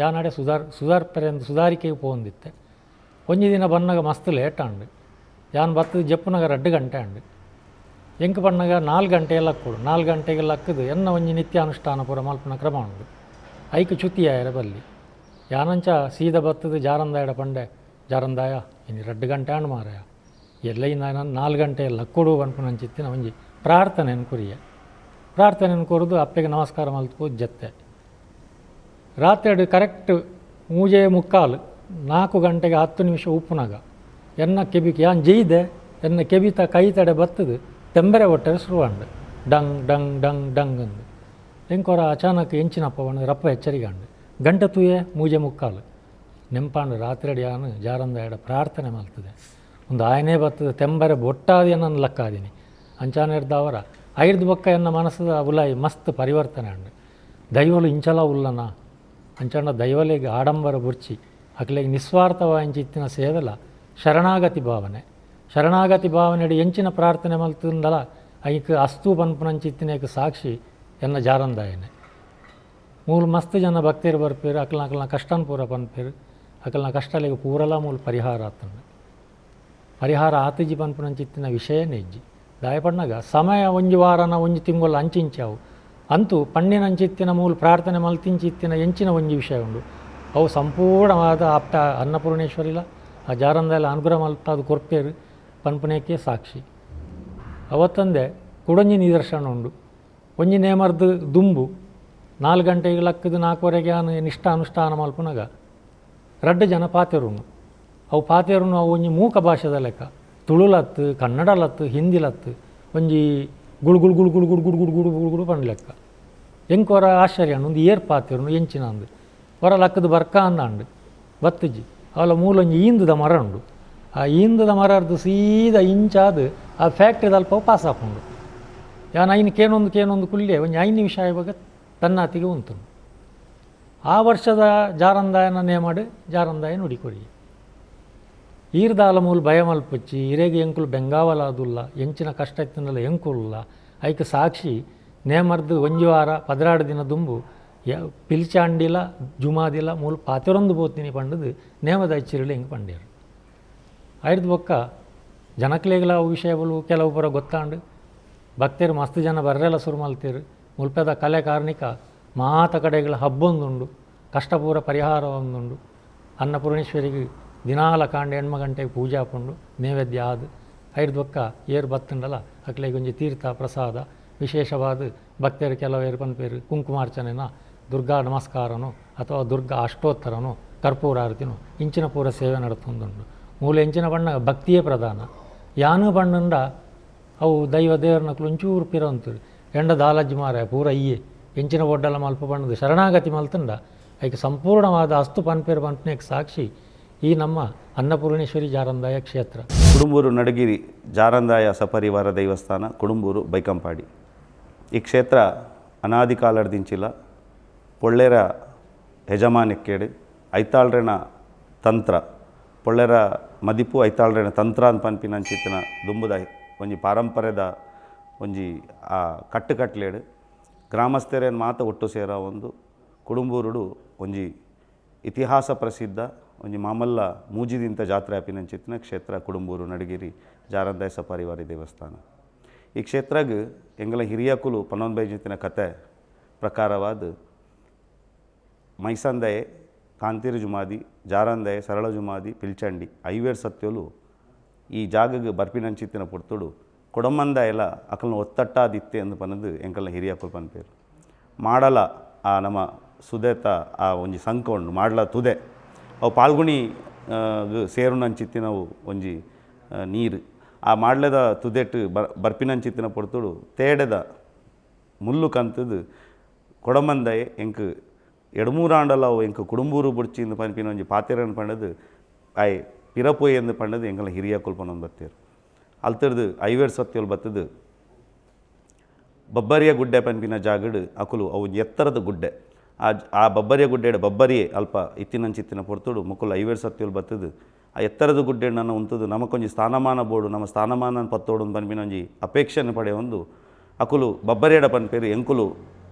ಯಾನಡೆ ಸುಧಾರ್ಪೆರೆಂದು ಸುಧಾರಿಕೆಗೆ ಪೋಂದಿತ್ತೆ. ಒಂಜಿ ದಿನ ಬನ್ನಗ ಮಸ್ತ್ ಲೇಟ್ ಆಂಡ್. ಯಾನ್ ಬತ್ತದ ಜಪ್ಪುನಗ 2 ಗಂಟೆ ಆಂಡ್. ಎಂಕ್ ಪಣ್ಣಗ 4 ಗಂಟೆ ಲಕ್ಕೊಡು. 4 ಗಂಟೆಗೆ ಲಕ್ಕದು ಎನ್ನ ಒಂಜಿ ನಿತ್ಯ ಅನುಷ್ಠಾನ ಪೂರ ಮಲ್ಪುನ ಕ್ರಮ ಉಂಡು. ಐಕ್ ಚ್ಯುತಿ ಆಯೆರೆ ಬಲ್ಲಿ. ಯಾನಂಚ ಸೀದ ಬತ್ತದ ಜಾರಂದಾಯಡ ಪಂಡೆ, ಜಾರಂದಾಯ ಇನಿ 2 ಗಂಟೆ ಆಂಡ್ ಮಾರಾಯ, ಎಲ್ಲ ಇನ್ನು 4 ಗಂಟೆ ಲಕ್ಕೊಡು ಪನ್ಪುನಂಚಿತ್ತಿನ ಒಂಜಿ ಪ್ರಾರ್ಥನೆಯನ್ನು ಕುರಿಯ. ಪ್ರಾರ್ಥನೆಯನ್ನು ಕೊರದು ಅಪ್ಪೆಗೆ ನಮಸ್ಕಾರ ಮಲ್ತು ಜತ್ತೆ. ರಾತ್ರಿ ಕರೆಕ್ಟ್ 3:45 4 ಗಂಟೆಗೆ 10 ನಿಮಿಷ ಉಪ್ಪುನಾಗ ಎನ್ನ ಕೆಬಿಗೆ ಯಾನ್ ಜೈದೆ ಎನ್ನ ಕೆಬಿತ ಕೈ ತಡೆ ಬತ್ತದು ತೆಂಬರೆ ಒಟ್ಟರೆ ಶುರುವಾಂಡ್ ಡಂಗ್ ಡಂಗ್ ಡಂಗ್ ಡಂಗ್ ಅಂದು. ಎಂಕೊರ ಅಚಾನಕ್ ಎಂಚಿನಪ್ಪ ಬಣ್ಣ ರಪ್ಪ ಎಚ್ಚರಿಕೆ ಅಂಡು. ಗಂಟೆ ತೂಯೆ 3:45 ನೆಂಪಾಂಡು ರಾತ್ರಿ ಯಾನು ಜಾರಂದ ಎಡ ಪ್ರಾರ್ಥನೆ ಮಲ್ತದೆ. ಒಂದು ಆಯನೇ ಬತ್ತದ ತೆಂಬರೆ ಬೊಟ್ಟಾದಿ ನನ್ನ ಲಕ್ಕಾದಿನಿ ಅಂಚಾನೆರ್ದವರ ಐರ್ದು ಬೊಕ್ಕ ಎನ್ನ ಮನಸ್ಸದ ಉಲಾಯಿ ಮಸ್ತ್ ಪರಿವರ್ತನೆ ಅಂಡು. ದೈವಲು ಇಂಚಲ ಉಲ್ಲನ ಅಂಚಂಡ ದೈವಲೆಗೆ ಆಡಂಬರ ಬುರ್ಚಿ ಅಕ್ಲೆಗೆ ನಿಸ್ವಾರ್ಥವಾಂಚಿತ್ತಿನ ಸೇವೆಲ ಶರಣಾಗತಿ ಭಾವನೆ. ಶರಣಾಗತಿ ಭಾವನೆಡು ಎಂಚಿನ ಪ್ರಾರ್ಥನೆ ಮಲ್ತಂದಲ ಐಕ್ ಅಸ್ತು ಪನ್ಪುನಂಚಿತ್ತಿನೇಕ ಸಾಕ್ಷಿ ಎನ್ನ ಜಾರಂದಾಯನೆ. ಮೂಲು ಮಸ್ತ್ ಜನ ಭಕ್ತರು ಬರ್ಪೇರು, ಅಕ್ಲನ ಅಕ್ಲನ ಕಷ್ಟನ ಪೂರ ಪನ್ಪೇರು, ಅಕ್ಲನ ಕಷ್ಟಲೆಗೆ ಪೂರಲ ಮೂಲು ಪರಿಹಾರ ಆತಂಡು. ಪರಿಹಾರ ಆತುಜಿ ಪನ್ಪುನಂಚಿತ್ತಿನ ವಿಷಯನೇ ಇಜ್ಜಿ. ದಾಯಪಣ್ಣಗ ಸಮಯ ಒಂಜಿ ವಾರನ ಒಂಜಿ ತಿಂಗೊಲ್ಲ ಅಂಚಿಂಚಾವು ಅಂತೂ ಪಣ್ಣಿನಂಚಿತ್ತಿನ ಮೂಲು ಪ್ರಾರ್ಥನೆ ಮಲ್ತಿಂಚಿತ್ತಿನ ಎಂಚಿನ ಒಂಜಿ ವಿಷಯ ಉಂಡು. ಅವು ಸಂಪೂರ್ಣವಾದ ಆಪ್ತ ಅನ್ನಪೂರ್ಣೇಶ್ವರಿಲ ಆ ಜಾರಂದಾಯಲ ಅನುಗ್ರಹ ಮಲ್ತಾದು ಕೊರ್ಪೇರು ಪನ್ಪುನೇಕೆ ಸಾಕ್ಷಿ. ಅವತ್ತಂದೆ ಕುಡೊಂಜಿ ನಿದರ್ಶನ ಉಂಡು. ಒಂಜಿ ನೇಮರ್ದು ದುಂಬು 4 ಗಂಟೆಗೆ ಲಕ್ಕದು 4:30 ಆನು ನಿಷ್ಠ ಅನುಷ್ಠಾನ ಮಲ್ಪುನಗ 2 ಜನ ಪಾತೆರುನು. ಅವು ಪಾತೆರುನು ಅವು ಒಂಜಿ ಮೂಕ ಭಾಷೆದ ಲೆಕ್ಕ, ತುಳುಲತ್ತು ಕನ್ನಡಲತ್ತು ಹಿಂದಿಲತ್ತು ಒಂಜಿ ಗುಳು ಗುಳು ಗುಳು ಗುಳು ಗುಡು ಗುಡು ಗುಡು ಗುಡು ಗುಡು ಗುಡು ಪಂಡ್ ಲೆಕ್ಕ. ಎಂಕೊರ ಆಶ್ಚರ್ಯ ಒಂದು ಏರ್ ಪಾತೆರುನು ಎಂಚಿನ ಅಂದು ಹೊರ ಲಕ್ಕದ ಬರ್ಕ ಅಂದಾಂಡು ಬತ್ತುಜಿ. ಅವಲ ಮೂಲೊಂಜಿ ಈಂದದ ಮರ ಉಂಡು. ಆ ಈಂದದ ಮರದ್ದು ಸೀದಾ ಇಂಚಾದು ಆ ಫ್ಯಾಕ್ಟ್ರಿದ ಅಲ್ಪ ಪಾಸ್ ಆಪುಂಡು. ಯಾನ್ ಐನ್ ಕೇನೊಂದು ಕೇನೊಂದು ಕುಲ್ಲೆ ಒಂಜಿ 5 ನಿಮಿಷ ಆಯುವಾಗ ತನ್ನಾತಿಗೆ ಉಂಟು. ಆ ವರ್ಷದ ಜಾರಂದಾಯನ ನೇಮಾಡು ಜಾರಂದಾಯ ನುಡಿ ಕೊರಿ. ಈರ್ದಾಲ ಮೂಲು ಭಯ ಮಲ್ಪುಚ್ಚಿ ಇರೆಗೆ ಎಂಕುಲು ಬೆಂಗಾವಲಾದುಲ್ಲ ಎಂಚಿನ ಕಷ್ಟ ಇತ್ತಂದಲ್ಲ ಎಂಕುಲ್ಲ ಐಕ್ ಸಾಕ್ಷಿ ನೇಮರ್ದು ಒಂಜಿ ವಾರ 16 ದಿನ ದುಂಬು ಪಿಲ್ಚಾಂಡಿಲ ಜುಮಾದಿಲ ಮೂಲು ಪಾತೆರೊಂದು ಪೋತಿನಿ ಪಂಡದು ನೇಮದ ಐಚಿರಲು ಹೆಂಗೆ ಪಂಡೇರು. ಐರ್ದು ಬೊಕ್ಕ ಜನಕ್ಲೇಗ್ಲ ಅವು ವಿಷಯಗಳು ಕೆಲವು ಪೂರ ಗೊತ್ತಾಂಡು ಭಕ್ತರು ಮಸ್ತ್ ಜನ ಬರ್ರೆಲ್ಲ ಶುರು ಮಲ್ತೇರು. ಮುಲ್ಪದ ಕಲೆ ಕಾರ್ಣಿಕ ಮಾತ ಕಡೆಗಳ ಹಬ್ಬೊಂದುಂಡು, ಕಷ್ಟಪೂರ ಪರಿಹಾರ ಒಂದುಂಡು. ಅನ್ನಪೂರ್ಣೇಶ್ವರಿಗೆ ದಿನಾಲ ಕಾಂಡ 8 ಗಂಟೆಗೆ ಪೂಜೆ ಹಾಕೊಂಡು ನೈವೇದ್ಯ ಆದು ಐರ್ದು ಬೊಕ್ಕ ಏರು ಬತ್ತುಂಡಲ ಅಕ್ಲೆಗ್ ಒಂಜಿ ತೀರ್ಥ ಪ್ರಸಾದ ವಿಶೇಷವಾದ ಭಕ್ತರು ಕೆಲವು ಏರು ಪನ್ಪೇರು ಕುಂಕುಮಾರ್ಚನೆನ ದುರ್ಗಾ ನಮಸ್ಕಾರನೋ ಅಥವಾ ದುರ್ಗಾ ಅಷ್ಟೋತ್ತರನೋ ಕರ್ಪೂರಾರತಿನೋ ಇಂಚಿನ ಪೂರ ಸೇವೆ ನಡತೊಂದುಂಡು. ಮೂಲ ಎಂಚಿನ ಬಣ್ಣ ಭಕ್ತಿಯೇ ಪ್ರಧಾನ. ಯಾನು ಬಣ್ಣಂಡ ಅವು ದೈವ ದೇವರನಕ್ಲು ಒಂಚೂರು ಪಿರ ಅಂತೀರು ಎಂಡ ದಾಲಜ್ಜಿ ಮಾರಾಯ ಪೂರ ಅಯ್ಯೆ ಎಂಚಿನ ಒಡ್ಡಲ ಮಲ್ಪ ಬಣ್ಣದ ಶರಣಾಗತಿ ಮಲ್ತಂಡ ಐಕ್ ಸಂಪೂರ್ಣವಾದ ಅಸ್ತು ಪನ್ಪೇರು ಪನ್ಪನೇಕ್ ಸಾಕ್ಷಿ ಈ ನಮ್ಮ ಅನ್ನಪೂರ್ಣೇಶ್ವರಿ ಜಾರಂದಾಯ ಕ್ಷೇತ್ರ. ಕುಡುಂಬೂರು ನಡಗಿರಿ ಜಾರಂದಾಯ ಸಪರಿವಾರ ದೇವಸ್ಥಾನ, ಕುಡುಂಬೂರು ಬೈಕಂಪಾಡಿ. ಈ ಕ್ಷೇತ್ರ ಅನಾದಿ ಕಾಲಡ್ದಿಂಚಿಲ ಪೊಳ್ಳೆರ ಯಜಮಾನಿಕ್ಕೇಡು ಐತಾಳ್ರೆನ ತಂತ್ರ ಪೊಳ್ಳೆರ ಮದಿಪು ಐತಾಳ್ರೆನ ತಂತ್ರ ಅಂತ ಪನ್ಪಿನಂಚಿತ್ತಿನ ದುಂಬುದ ಒಂಜಿ ಪಾರಂಪರೆದ ಒಂಜಿ ಆ ಕಟ್ಟುಕಟ್ಲೇಡು ಗ್ರಾಮಸ್ಥರೇನು ಮಾತ ಒಟ್ಟು ಸೇರ ಒಂದು ಕುಡುಂಬೂರುಡು ಒಂಜಿ ಇತಿಹಾಸ ಪ್ರಸಿದ್ಧ ಒಂಜಿ ಮಾಮಲ್ಲ ಮೂಜಿದಿಂತ ಜಾತ್ರೆ ಆಪಿನಂಚಿತ್ತಿನ ಕ್ಷೇತ್ರ ಕುಡುಂಬೂರು ನಡಗಿರಿ ಜಾರಂದಾಯ ಸಪರಿವಾರಿ ದೇವಸ್ಥಾನ. ಈ ಕ್ಷೇತ್ರಗ್ ಎಂಗಲ ಹಿರಿಯಕುಲು ಪನ್ನೊಂದು ಬೈಜಿತ್ತಿನ ಕತೆ ಪ್ರಕಾರವಾದ ಮೈಸಂದಯೆ ಕಾಂತೀರು ಜುಮಾದಿ, ಜಾರಂದಾಯ, ಸರಳ ಜುಮಾದಿ, ಪಿಲ್ಚಂಡಿ ಐವೇರ್ ಸತ್ಯಲು ಈ ಜಾಗಗ್ ಬರ್ಪಿನಂಚಿತ್ತಿನ ಪೊರ್ತುಡು ಕೊಡಮಂದಾಯಲ ಅಕಲ್ನ ಒತ್ತಟ್ಟಾದಿತ್ತೆ ಎಂದು ಪನ್ನದು ಎಂಕಲ್ನ ಹಿರಿಯಕುಲು ಪನ್ಪೇರು. ಮಾಡಲ ಆ ನಮ್ಮ ಸುದೇತ ಆ ಒಂಜಿ ಸಂಕ ಉಂಡು ಮಾಡಲ ತುದೆ ಅವು ಪಾಲ್ಗುಣಿ ಸೇರುನಂಚಿತ್ತಿನವು ಒಂಜಿ ನೀರು ಆ ಮಾಡಲದ ತುದೆಟ್ಟು ಬರ್ಪಿನಂಚಿತ್ತಿನ ಪೊರ್ತುಡು ತೇಡೆದ ಮುಲ್ಲು ಕಂತದು ಕೊಡಮಂದಾಯ ಎಂಕ್ ಎಡ್ಮೂರಾಂಡಲ ಅವು ಎಂಕ್ ಕುಡುಂಬೂರು ಬುಡ್ಚಿ ಇಂದು ಪನ್ಪಿನ ಒಂಜಿ ಪಾತೆರನ್ ಪಂಡದು ಆಯ್ ಪಿರಪೋಯ್ ಎಂದು ಪಂಡದು ಎಂಕಲ್ನ ಹಿರಿಯಕುಲು ಪನೊಂದು ಬತ್ತೇರು. ಅಲ್ತರ್ದು ಐವೇರ್ ಸತ್ಯೊಲು ಬತ್ತದು ಬಬ್ಬರಿಯ ಗುಡ್ಡೆ ಪನ್ಪಿನ ಜಾಗಡು ಅಕುಲು ಅವು ಎತ್ತರದ ಗುಡ್ಡೆ ಆ ಆ ಬಬ್ಬರಿಯ ಗುಡ್ಡೆಡ್ ಬಬ್ಬರಿಯೇ ಅಲ್ಪ ಇತ್ತಿನಂಚಿತ್ತಿನ ಪೊರ್ತುಡು ಮುಕುಲು ಐವೇರ್ ಸತ್ಯೊಲು ಬತ್ತದು ಆ ಎತ್ತರದ ಗುಡ್ಡೆ ನನ್ನ ಉಂತದು ನಮಕೊಂಜಿ ಸ್ಥಾನಮಾನ ಬೋಡು ನಮ್ಮ ಸ್ಥಾನಮಾನ ಪತ್ತೋಡು ಪನ್ಪಿನ ಒಂಜಿ ಅಪೇಕ್ಷೆಯನ್ನು ಪಡೆಯೊಂದು ಅಕುಲು ಬಬ್ಬರಿಯಡ ಪನ್ಪೇರು ಎಂಕುಲು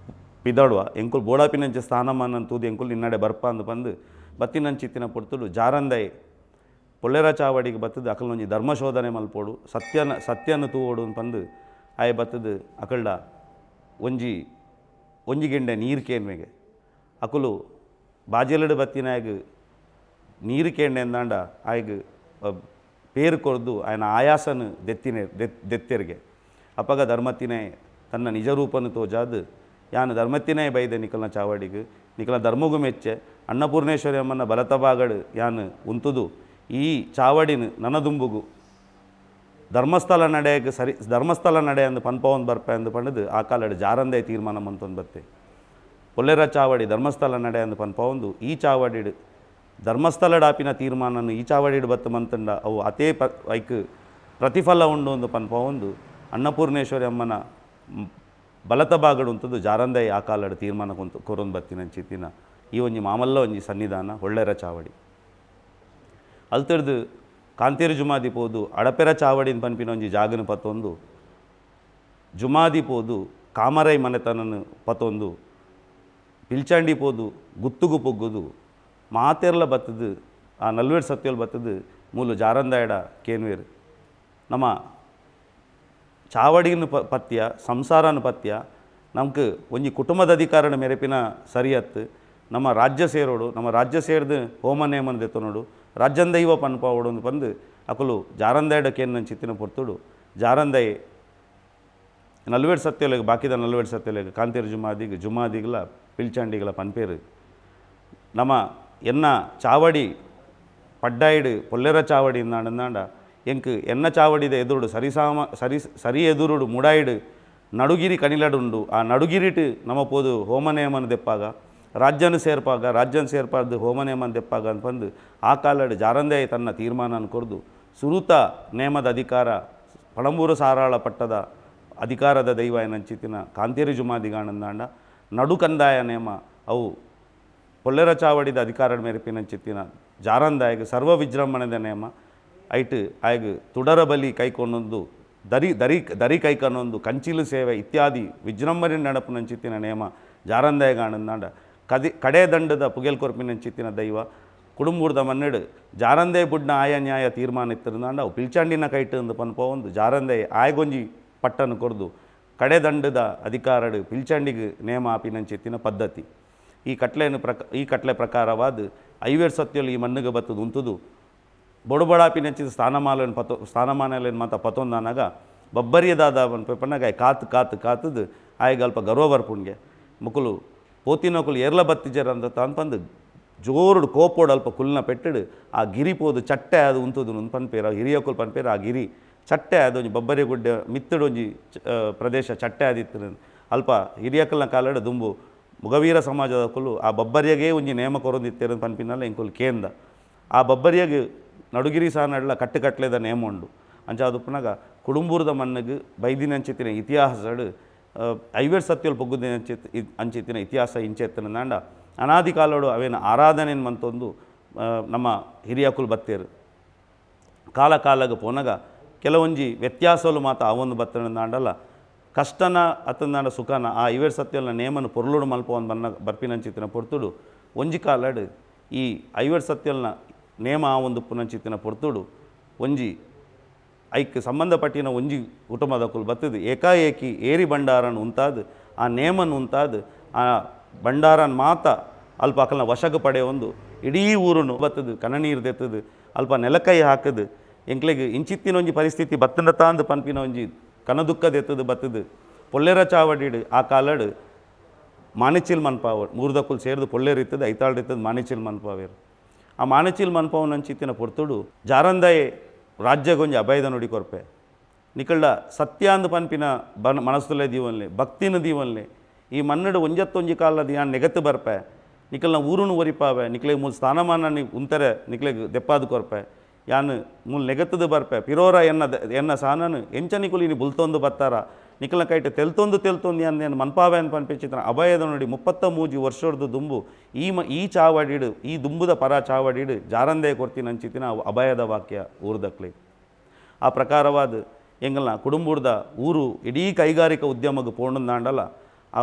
ಪಿದಡುವ ಎಂಕುಲು ಬೋಡಾಪಿನಂಚೆ ಸ್ಥಾನಮಾನ ತೂದು ಎಂಕುಲು ನಿನ್ನಡೆ ಬರ್ಪ ಅಂದು ಪಂದು ಬತ್ತಿನಂಚಿತ್ತಿನ ಪೊರ್ತುಡು ಜಾರಂದೈ ಪೊಳ್ಳೆರ ಚಾವಡಿಗೆ ಬತ್ತದು ಅಕಲ್ನೊಂಜಿ ಧರ್ಮಶೋಧನೆ ಮಲ್ಪೋಡು ಸತ್ಯನ ಸತ್ಯನ ತೂವೋಡು ಪಂದು ಆಯೆ ಬತ್ತದು ಅಕಲ್ಡ ಒಂಜಿ ಒಂಜಿ ಗೆಂಡೆ ನೀರು ಕೇನ್ಮೆಗೆ ಅಕುಲು ಬಾಜೆಲಡು ಬತ್ತಿನಾಯಗ್ ನೀರು ಕೇಂಡೆ ಎಂದಾಂಡ ಆಯ್ಗ್ ಪೇರು ಕೊರ್ದು ಆಯನ ಆಯಾಸನ ದೆತ್ತಿನೆ ದೆತ್ತೆರ್ಗೆ ಅಪಗ ಧರ್ಮತ್ತಿನೇ ತನ್ನ ನಿಜ ರೂಪನು ತೋಜಾದು ಯಾನು ಧರ್ಮತ್ತಿನೇ ಬೈದೆ ನಿಕಲ್ನ ಚಾವಡಿಗೆ ನಿಕಲ್ನ ಧರ್ಮಗು ಮೆಚ್ಚೆ ಅನ್ನಪೂರ್ಣೇಶ್ವರಿ ಅಮ್ಮನ ಬಲತ ಬಾಗಡು ಯಾನು ಉಂತುದು ಈ ಚಾವಡಿನ ನನದುಂಬುಗು ಧರ್ಮಸ್ಥಳ ನಡೆಯಕ್ಕೆ ಸರಿ ಧರ್ಮಸ್ಥಳ ನಡೆ ಅಂದು ಪನ್ಪವನ್ ಬರ್ಪೆ ಅಂದು ಪಂಡದು ಆ ಕಾಲಡು ಜಾರಂದೇ ತೀರ್ಮಾನ ಮಂತೊಂದು ಬತ್ತೆ ಪೊಲ್ಲೆರ ಚಾವಡಿ ಧರ್ಮಸ್ಥಳ ನಡೆ ಅಂದು ಪನ್ಪವೊಂದು ಈ ಚಾವಡಿಡು ಧರ್ಮಸ್ಥಳ ಡಾಪಿನ ತೀರ್ಮಾನನು ಈ ಚಾವಡಿಡು ಬತ್ತು ಮಂತಂಡ ಅವು ಅತೇ ಪ ಐಕ್ ಪ್ರತಿಫಲ ಉಂಡು ಒಂದು ಪನ್ಪವೊಂದು ಅನ್ನಪೂರ್ಣೇಶ್ವರಿ ಅಮ್ಮನ ಬಲತ ಬಾಗಡು ಉಂತದ್ದು ಜಾರಂದೈ ಆ ಕಾಲಡು ತೀರ್ಮಾನ ಕೊಂತು ಕೊರೊಂದು ಬತ್ತಿನ ಚಿತ್ತಿನ ಈ ಒಂಜಿ ಮಾಮಲ್ಲ ಒಂಜಿ ಸನ್ನಿಧಾನ ಒಳ್ಳೆರ ಚಾವಡಿ. ಅಲ್ತರ್ದು ಕಾಂತೇರು ಜುಮಾದಿ ಪೋದು ಅಡಪೆರ ಚಾವಡಿನ ಪನ್ಪಿನ ಒಂಜಿ ಜಾಗನ ಪತ್ತೊಂದು ಜುಮಾದಿ ಪೋದು ಕಾಮರೈ ಮನೆತನನ್ನು ಪತ್ತೊಂದು ಪಿಲ್ಚಾಂಡಿ ಪೋದು ಗುತ್ತುಗು ಪೊಗ್ಗುದು ಮಾತೆರ್ಲ ಬತ್ತದು ಆ ನಲ್ವೇರು ಸತ್ಯಲ್ ಬತ್ತದು ಮೂಲು ಜಾರಂದಾಯಡ ಕೇನ್ವೇರು ನಮ್ಮ ಚಾವಡಿನ ಪತ್ಯ ಸಂಸಾರನ ಪತ್ಯ ನಮ್ಗೆ ಒಂಜಿ ಕುಟುಂಬದ ಅಧಿಕಾರನ ಮೆರೆಪಿನ ಸರಿಯತ್ತು ನಮ್ಮ ರಾಜ್ಯ ಸೇರೋಡು ನಮ್ಮ ರಾಜ್ಯ ಸೇರ್ದು ಹೋಮ ನೇಮನ ದೆತ್ತನೋಡು ರಾಜ್ಯಂದೈವ ಪನ್ಪಾವೋಡು ಅಂದ್ ಪಂದು ಅಕುಲು ಜಾರಂದಾಯಡ ಕೇನ್ ಚಿತ್ತಿನ ಪೊರ್ತುಡು ಜಾರಂದೈ ನಲ್ವೇಡು ಸತ್ಯೊಲೆಗ್ ಬಾಕಿದ ನಲ್ವೇಡು ಸತ್ಯೊಲೆಗ್ ಕಾಂತೇರು ಜುಮಾದಿಗ್ ಜುಮಾದಿಗ್ಲ ಪಿಲ್ಚಾಂಡಿಗ್ಲ ಪನ್ಪೇರು ನಮ್ಮ ಎನ್ನ ಚಾವಡಿ ಪಡ್ಡಾಯಿಡು ಪೊಲ್ಲೆರ ಚಾವಡಿ ಇಂದಾಂಡ ಎಂಕ್ ಎನ್ನ ಚಾವಡಿದ ಎದುರುಡು ಸರಿಸಾಮ ಸರಿ ಸರಿ ಎದುರುಡು ಮುಡಾಯಿಡು ನಡುಗಿರಿ ಕಣಿಲಡುಂಡು ಆ ನಡುಗಿರಿಟ್ ನಮ ಪೋದು ಹೋಮನೇಮನ ದೆಪ್ಪಾಗ ರಾಜ್ಯನ ಸೇರ್ಪಾಗ ರಾಜ್ಯನ ಸೇರ್ಪಾರ್ದು ಹೋಮನೇಮನ ದೆಪ್ಪಾಗ ಅನ್ಪಂದು ಆ ಕಾಲಡು ಜಾರಂದೇ ತನ್ನ ತೀರ್ಮಾನ ಕೊರ್ದು ಸುರುತ ನೇಮದ ಅಧಿಕಾರ ಪಳಂಬೂರು ಸಾರಾಳ ಪಟ್ಟದ ಅಧಿಕಾರದ ದೈವ ಏನಂಚಿತ್ತಿನ ಕಾಂತೇರಿ ಜುಮಾದಿಗಾಣಂದಾಂಡ ನಡುಕಂದಾಯ ನೇಮ ಅವು ಪೊಲ್ಲೆರ ಚಾವಡಿದ ಅಧಿಕಾರ ಮೇರೆಪಿನಂಚಿತ್ತಿನ ಜಾರಂದಾಯಗ ಸರ್ವ ವಿಜೃಂಭಣೆದ ನೇಮ ಐಟ್ ಆಯಗ್ ತುಡರ ಬಲಿ ಕೈಕೊಂಡೊಂದು ದರಿ ದರಿ ದರಿ ಕೈಕನ್ನೊಂದು ಕಂಚಿಲು ಸೇವೆ ಇತ್ಯಾದಿ ವಿಜೃಂಭಣೆ ನಡಪುನಂಚಿತ್ತಿನ ನೇಮ ಜಾರಂದಾಯಗಾಣಂದಾಂಡ ಕದಿ ಕಡೆ ದಂಡದ ಪುಗೆಲ್ ಕೊರ್ಪಿನಂಚಿತ್ತಿನ ದೈವ ಕುಡುಂಬೂರ್ದ ಮನ್ನೆಡು ಜಾರಂದೆ ಬುಡ್ನ ಆಯ ನ್ಯಾಯ ತೀರ್ಮಾನ ಇತ್ತಿರುಂದಾಂಡ ಅವು ಪಿಲ್ಚಾಂಡಿನ ಕೈಟ್ ಅಂದು ಪನ್ಪವೊಂದು ಜಾರಂದೆ ಆಯಗೊಂಜಿ ಪಟ್ಟನ್ನು ಕೊರ್ದು ಕಡೆ ದಂಡದ ಅಧಿಕಾರಡು ಪಿಲ್ಚಾಂಡಿಗೆ ನೇಮ ಆಪಿನಂಚಿತ್ತಿನ ಪದ್ಧತಿ ಈ ಕಟ್ಲೆಯನ್ನು ಈ ಕಟ್ಲೆ ಪ್ರಕಾರವಾದ ಐವೇರ್ ಸತ್ಯಲು ಈ ಮಣ್ಣಿಗೆ ಬತ್ತದು ಉಂತುದು ಬೊಡುಬಡಾಪಿನಂಚಿದ ಸ್ಥಾನಮಾಲನ್ ಪತೊ ಸ್ಥಾನಮಾನಲೇನು ಮಾತ ಪತೊಂದಾನಾಗ ಬಬ್ಬರಿಯದಾದ ಪನ್ನಗ ಕಾತು ಕಾತು ಕಾತದು ಆಯ್ಗ ಅಲ್ಪ ಗರ್ವ ಬರ್ಪುಣ್ಗೆ ಮುಕುಲು ಪೋತಿನಕುಲು ಏರ್ಲ ಬತ್ತಿಜರ ಅಂತ ತಾನ್ ಪಂದು ಜೋರುಡು ಕೋಪೋಡು ಅಲ್ಪ ಕುಲ್ನ ಪೆಟ್ಟಡು ಆ ಗಿರಿ ಪೋದು ಚಟ್ಟೆ ಅದು ಉಂತುದು ಪನ್ಪೇರು ಹಿರಿಯಕುಲು ಪನ್ಪೇರು ಆ ಗಿರಿ ಚಟ್ಟೆ ಅದು ಒಂಜಿ ಬಬ್ಬರಿ ಗುಡ್ಡೆ ಮಿತ್ತಡು ಒಂಜಿ ಪ್ರದೇಶ ಚಟ್ಟೆ ಆದಿತ್ತು ಅಲ್ಪ ಹಿರಿಯಕಲ್ನ ಕಾಲಡು ದುಂಬು ಮುಗವೀರ ಸಮಾಜದ ಕುಲು ಆ ಬಬ್ಬರಿಯಗೆ ಒಂಜಿ ನೇಮ ಕೊರೊಂದಿತ್ತೇರು ಪನ್ಪಿನಲ್ಲ ಎಂಕುಲು ಕೇಂದ ಆ ಬಬ್ಬರಿಯಗೆ ನಡುಗಿರಿ ಸಹ ನಡ್ಲ ಕಟ್ಟುಕಟ್ಲೆದ ನೇಮ ಉಂಡು ಅಂಚ ಅದು ಪುನಗ ಕುಡುಂಬೂರದ ಮಣ್ಣಿಗೆ ಬೈದಿನಂಚಿತ್ತಿನ ಇತಿಹಾಸಡು ಐವೇರ್ ಸತ್ಯಲ್ ಪೊಗ್ಗುದಿನ ಅಂಚಿತ್ತಿನ ಇತಿಹಾಸ ಇಂಚೆತ್ತಿನ ನಾಂಡ ಅನಾದಿ ಕಾಲೋಡು ಅವೇನ ಆರಾಧನೆ ಮಂತೊಂದು ನಮ್ಮ ಹಿರಿಯಕುಲು ಬತ್ತೇರು ಕಾಲ ಕಾಲಗ ಪೋನಗ ಕೆಲವೊಂಜಿ ವ್ಯತ್ಯಾಸಲು ಮಾತ ಅವೊಂದು ಬತ್ತನ ನಾಂಡಲ್ಲ ಕಷ್ಟನ ಅತ್ತಂದಾಂಡ ಸುಖನ ಆ ಐವೇರ್ ಸತ್ಯಲ್ನ ನೇಮನು ಪೊರ್ಲುಡು ಮಲ್ಪ ಒಂದು ಬನ್ನ ಬರ್ಪಿನಂಚಿತ್ತಿನ ಪೊರ್ತುಡು ಒಂಜಿ ಕಾಲಡು ಈ ಐವೇರ್ ಸತ್ಯಲ್ನ ನೇಮ ಆ ಒಂದು ಪುನಂಚಿತ್ತಿನ ಪೊರ್ತುಡು ಒಂಜಿ ಐಕ್ ಸಂಬಂಧಪಟ್ಟಿನ ಒಂಜಿ ಕುಟುಂಬದಕುಲು ಬತ್ತದು ಏಕಾಏಕಿ ಏರಿ ಭಂಡಾರನ್ ಉಂತಾದ್ ಆ ನೇಮನ್ ಉಂತಾದ್ ಆ ಭಂಡಾರನ್ ಮಾತ ಅಲ್ಪ ಅಕಲ್ನ ವಶಕ್ಕೆ ಪಡೆಯೊಂದು ಇಡೀ ಊರುನು ಬತ್ತದು ಕಣ್ಣನೀರು ದೆತ್ತದು ಅಲ್ಪ ನೆಲಕೈ ಹಾಕದು ಎಂಕ್ಲೆಗ್ ಇಂಚಿತ್ತಿನ ಒಂಜಿ ಪರಿಸ್ಥಿತಿ ಬತ್ತಂಡ ತಾಂದು ಪನ್ಪಿನ ಒಂಜಿ ಕನದುಕ್ಕ ದೆತ್ತದು ಬತ್ತದು ಪೊಲ್ಲೆರ ಚಾವಡಿಡು ಆ ಕಾಲಡು ಮಾಣಿಚಿಲ್ ಮನ್ಪಾವ ಮೂರ್ದಕ್ಕುಲು ಸೇರ್ದು ಪೊಲ್ಲೇರು ಇತ್ತದು ಐತಾಳು ಇತ್ತದು ಮಾಣಿಚಿಲ್ ಮನ್ಪಾವೇರು. ಆ ಮಾಣಿಚಿಲ್ ಮನ್ಪಾವನಂಚಿತ್ತಿನ ಪೊರ್ತುಡು ಜಾರಂದಾಯೆ ರಾಜ್ಯಗೊಂಜಿ ಅಭಯದ ನುಡಿ ಕೊರ್ಪೆ ನಿಕಲ್ಡ ಸತ್ಯಾಂದ್ ಪನ್ಪಿನ ಬನ್ ಮನಸ್ಸುಲೆ ದೀವನ್ಲೆ ಭಕ್ತಿನ ದೀವನ್ಲೆ ಈ ಮನ್ನಡು ಒಂಜತ್ತೊಂಜಿ ಕಾಲದ ಯಾನ್ ನೆಗತ್ತು ಬರ್ಪೆ ನಿಕಲ್ನ ಊರುನು ಒರಿಪಾವೆ ನಿಕ್ಲೆ ಮೂಲ ಸ್ಥಾನಮಾನ ನಿ ಉಂತರೆ ನಿಕ್ಲೆಗ್ ದೆಪ್ಪಾದು ಕೊರ್ಪೆ ಯಾನ್ ಮೂಲ ನೆಗತ್ತದು ಬರ್ಪೆ ಪಿರೋರ ಎನ್ನ ಎನ್ನ ಸಾನನು ಎಂಚ ನಿಕುಲು ಇನಿ ಬುಲ್ತೊಂದು ಬತ್ತಾರ ನಿಕಲ್ನ ಕೈಟ್ ತೆಲ್ತೊಂದು ತೆಲ್ತೊಂದು ಯಾನ್ ಏನು ಮನ್ಪಾವೆ ಅಂತ ಪನ್ಪಿಚಿತ್ರ ಅಭಯದ ನೋಡಿ 33 ವರ್ಷದ ದುಂಬು ಈ ಈ ಚಾವಡಿಡು ಈ ದುಂಬುದ ಪರ ಚಾವಡಿಡು ಜಾರಂದೇ ಕೊರ್ತಿನ ಅಂಚಿತಿನ ಅಭಯದ ವಾಕ್ಯ ಊರ್ದಕ್ಲೆ. ಆ ಪ್ರಕಾರವಾದ ಎಂಗಲ್ನ ಕುಡುಂಬುರ್ದ ಊರು ಇಡೀ ಕೈಗಾರಿಕಾ ಉದ್ಯಮಕ್ಕೆ ಪೋಂಡಂದಾಂಡಲ ಆ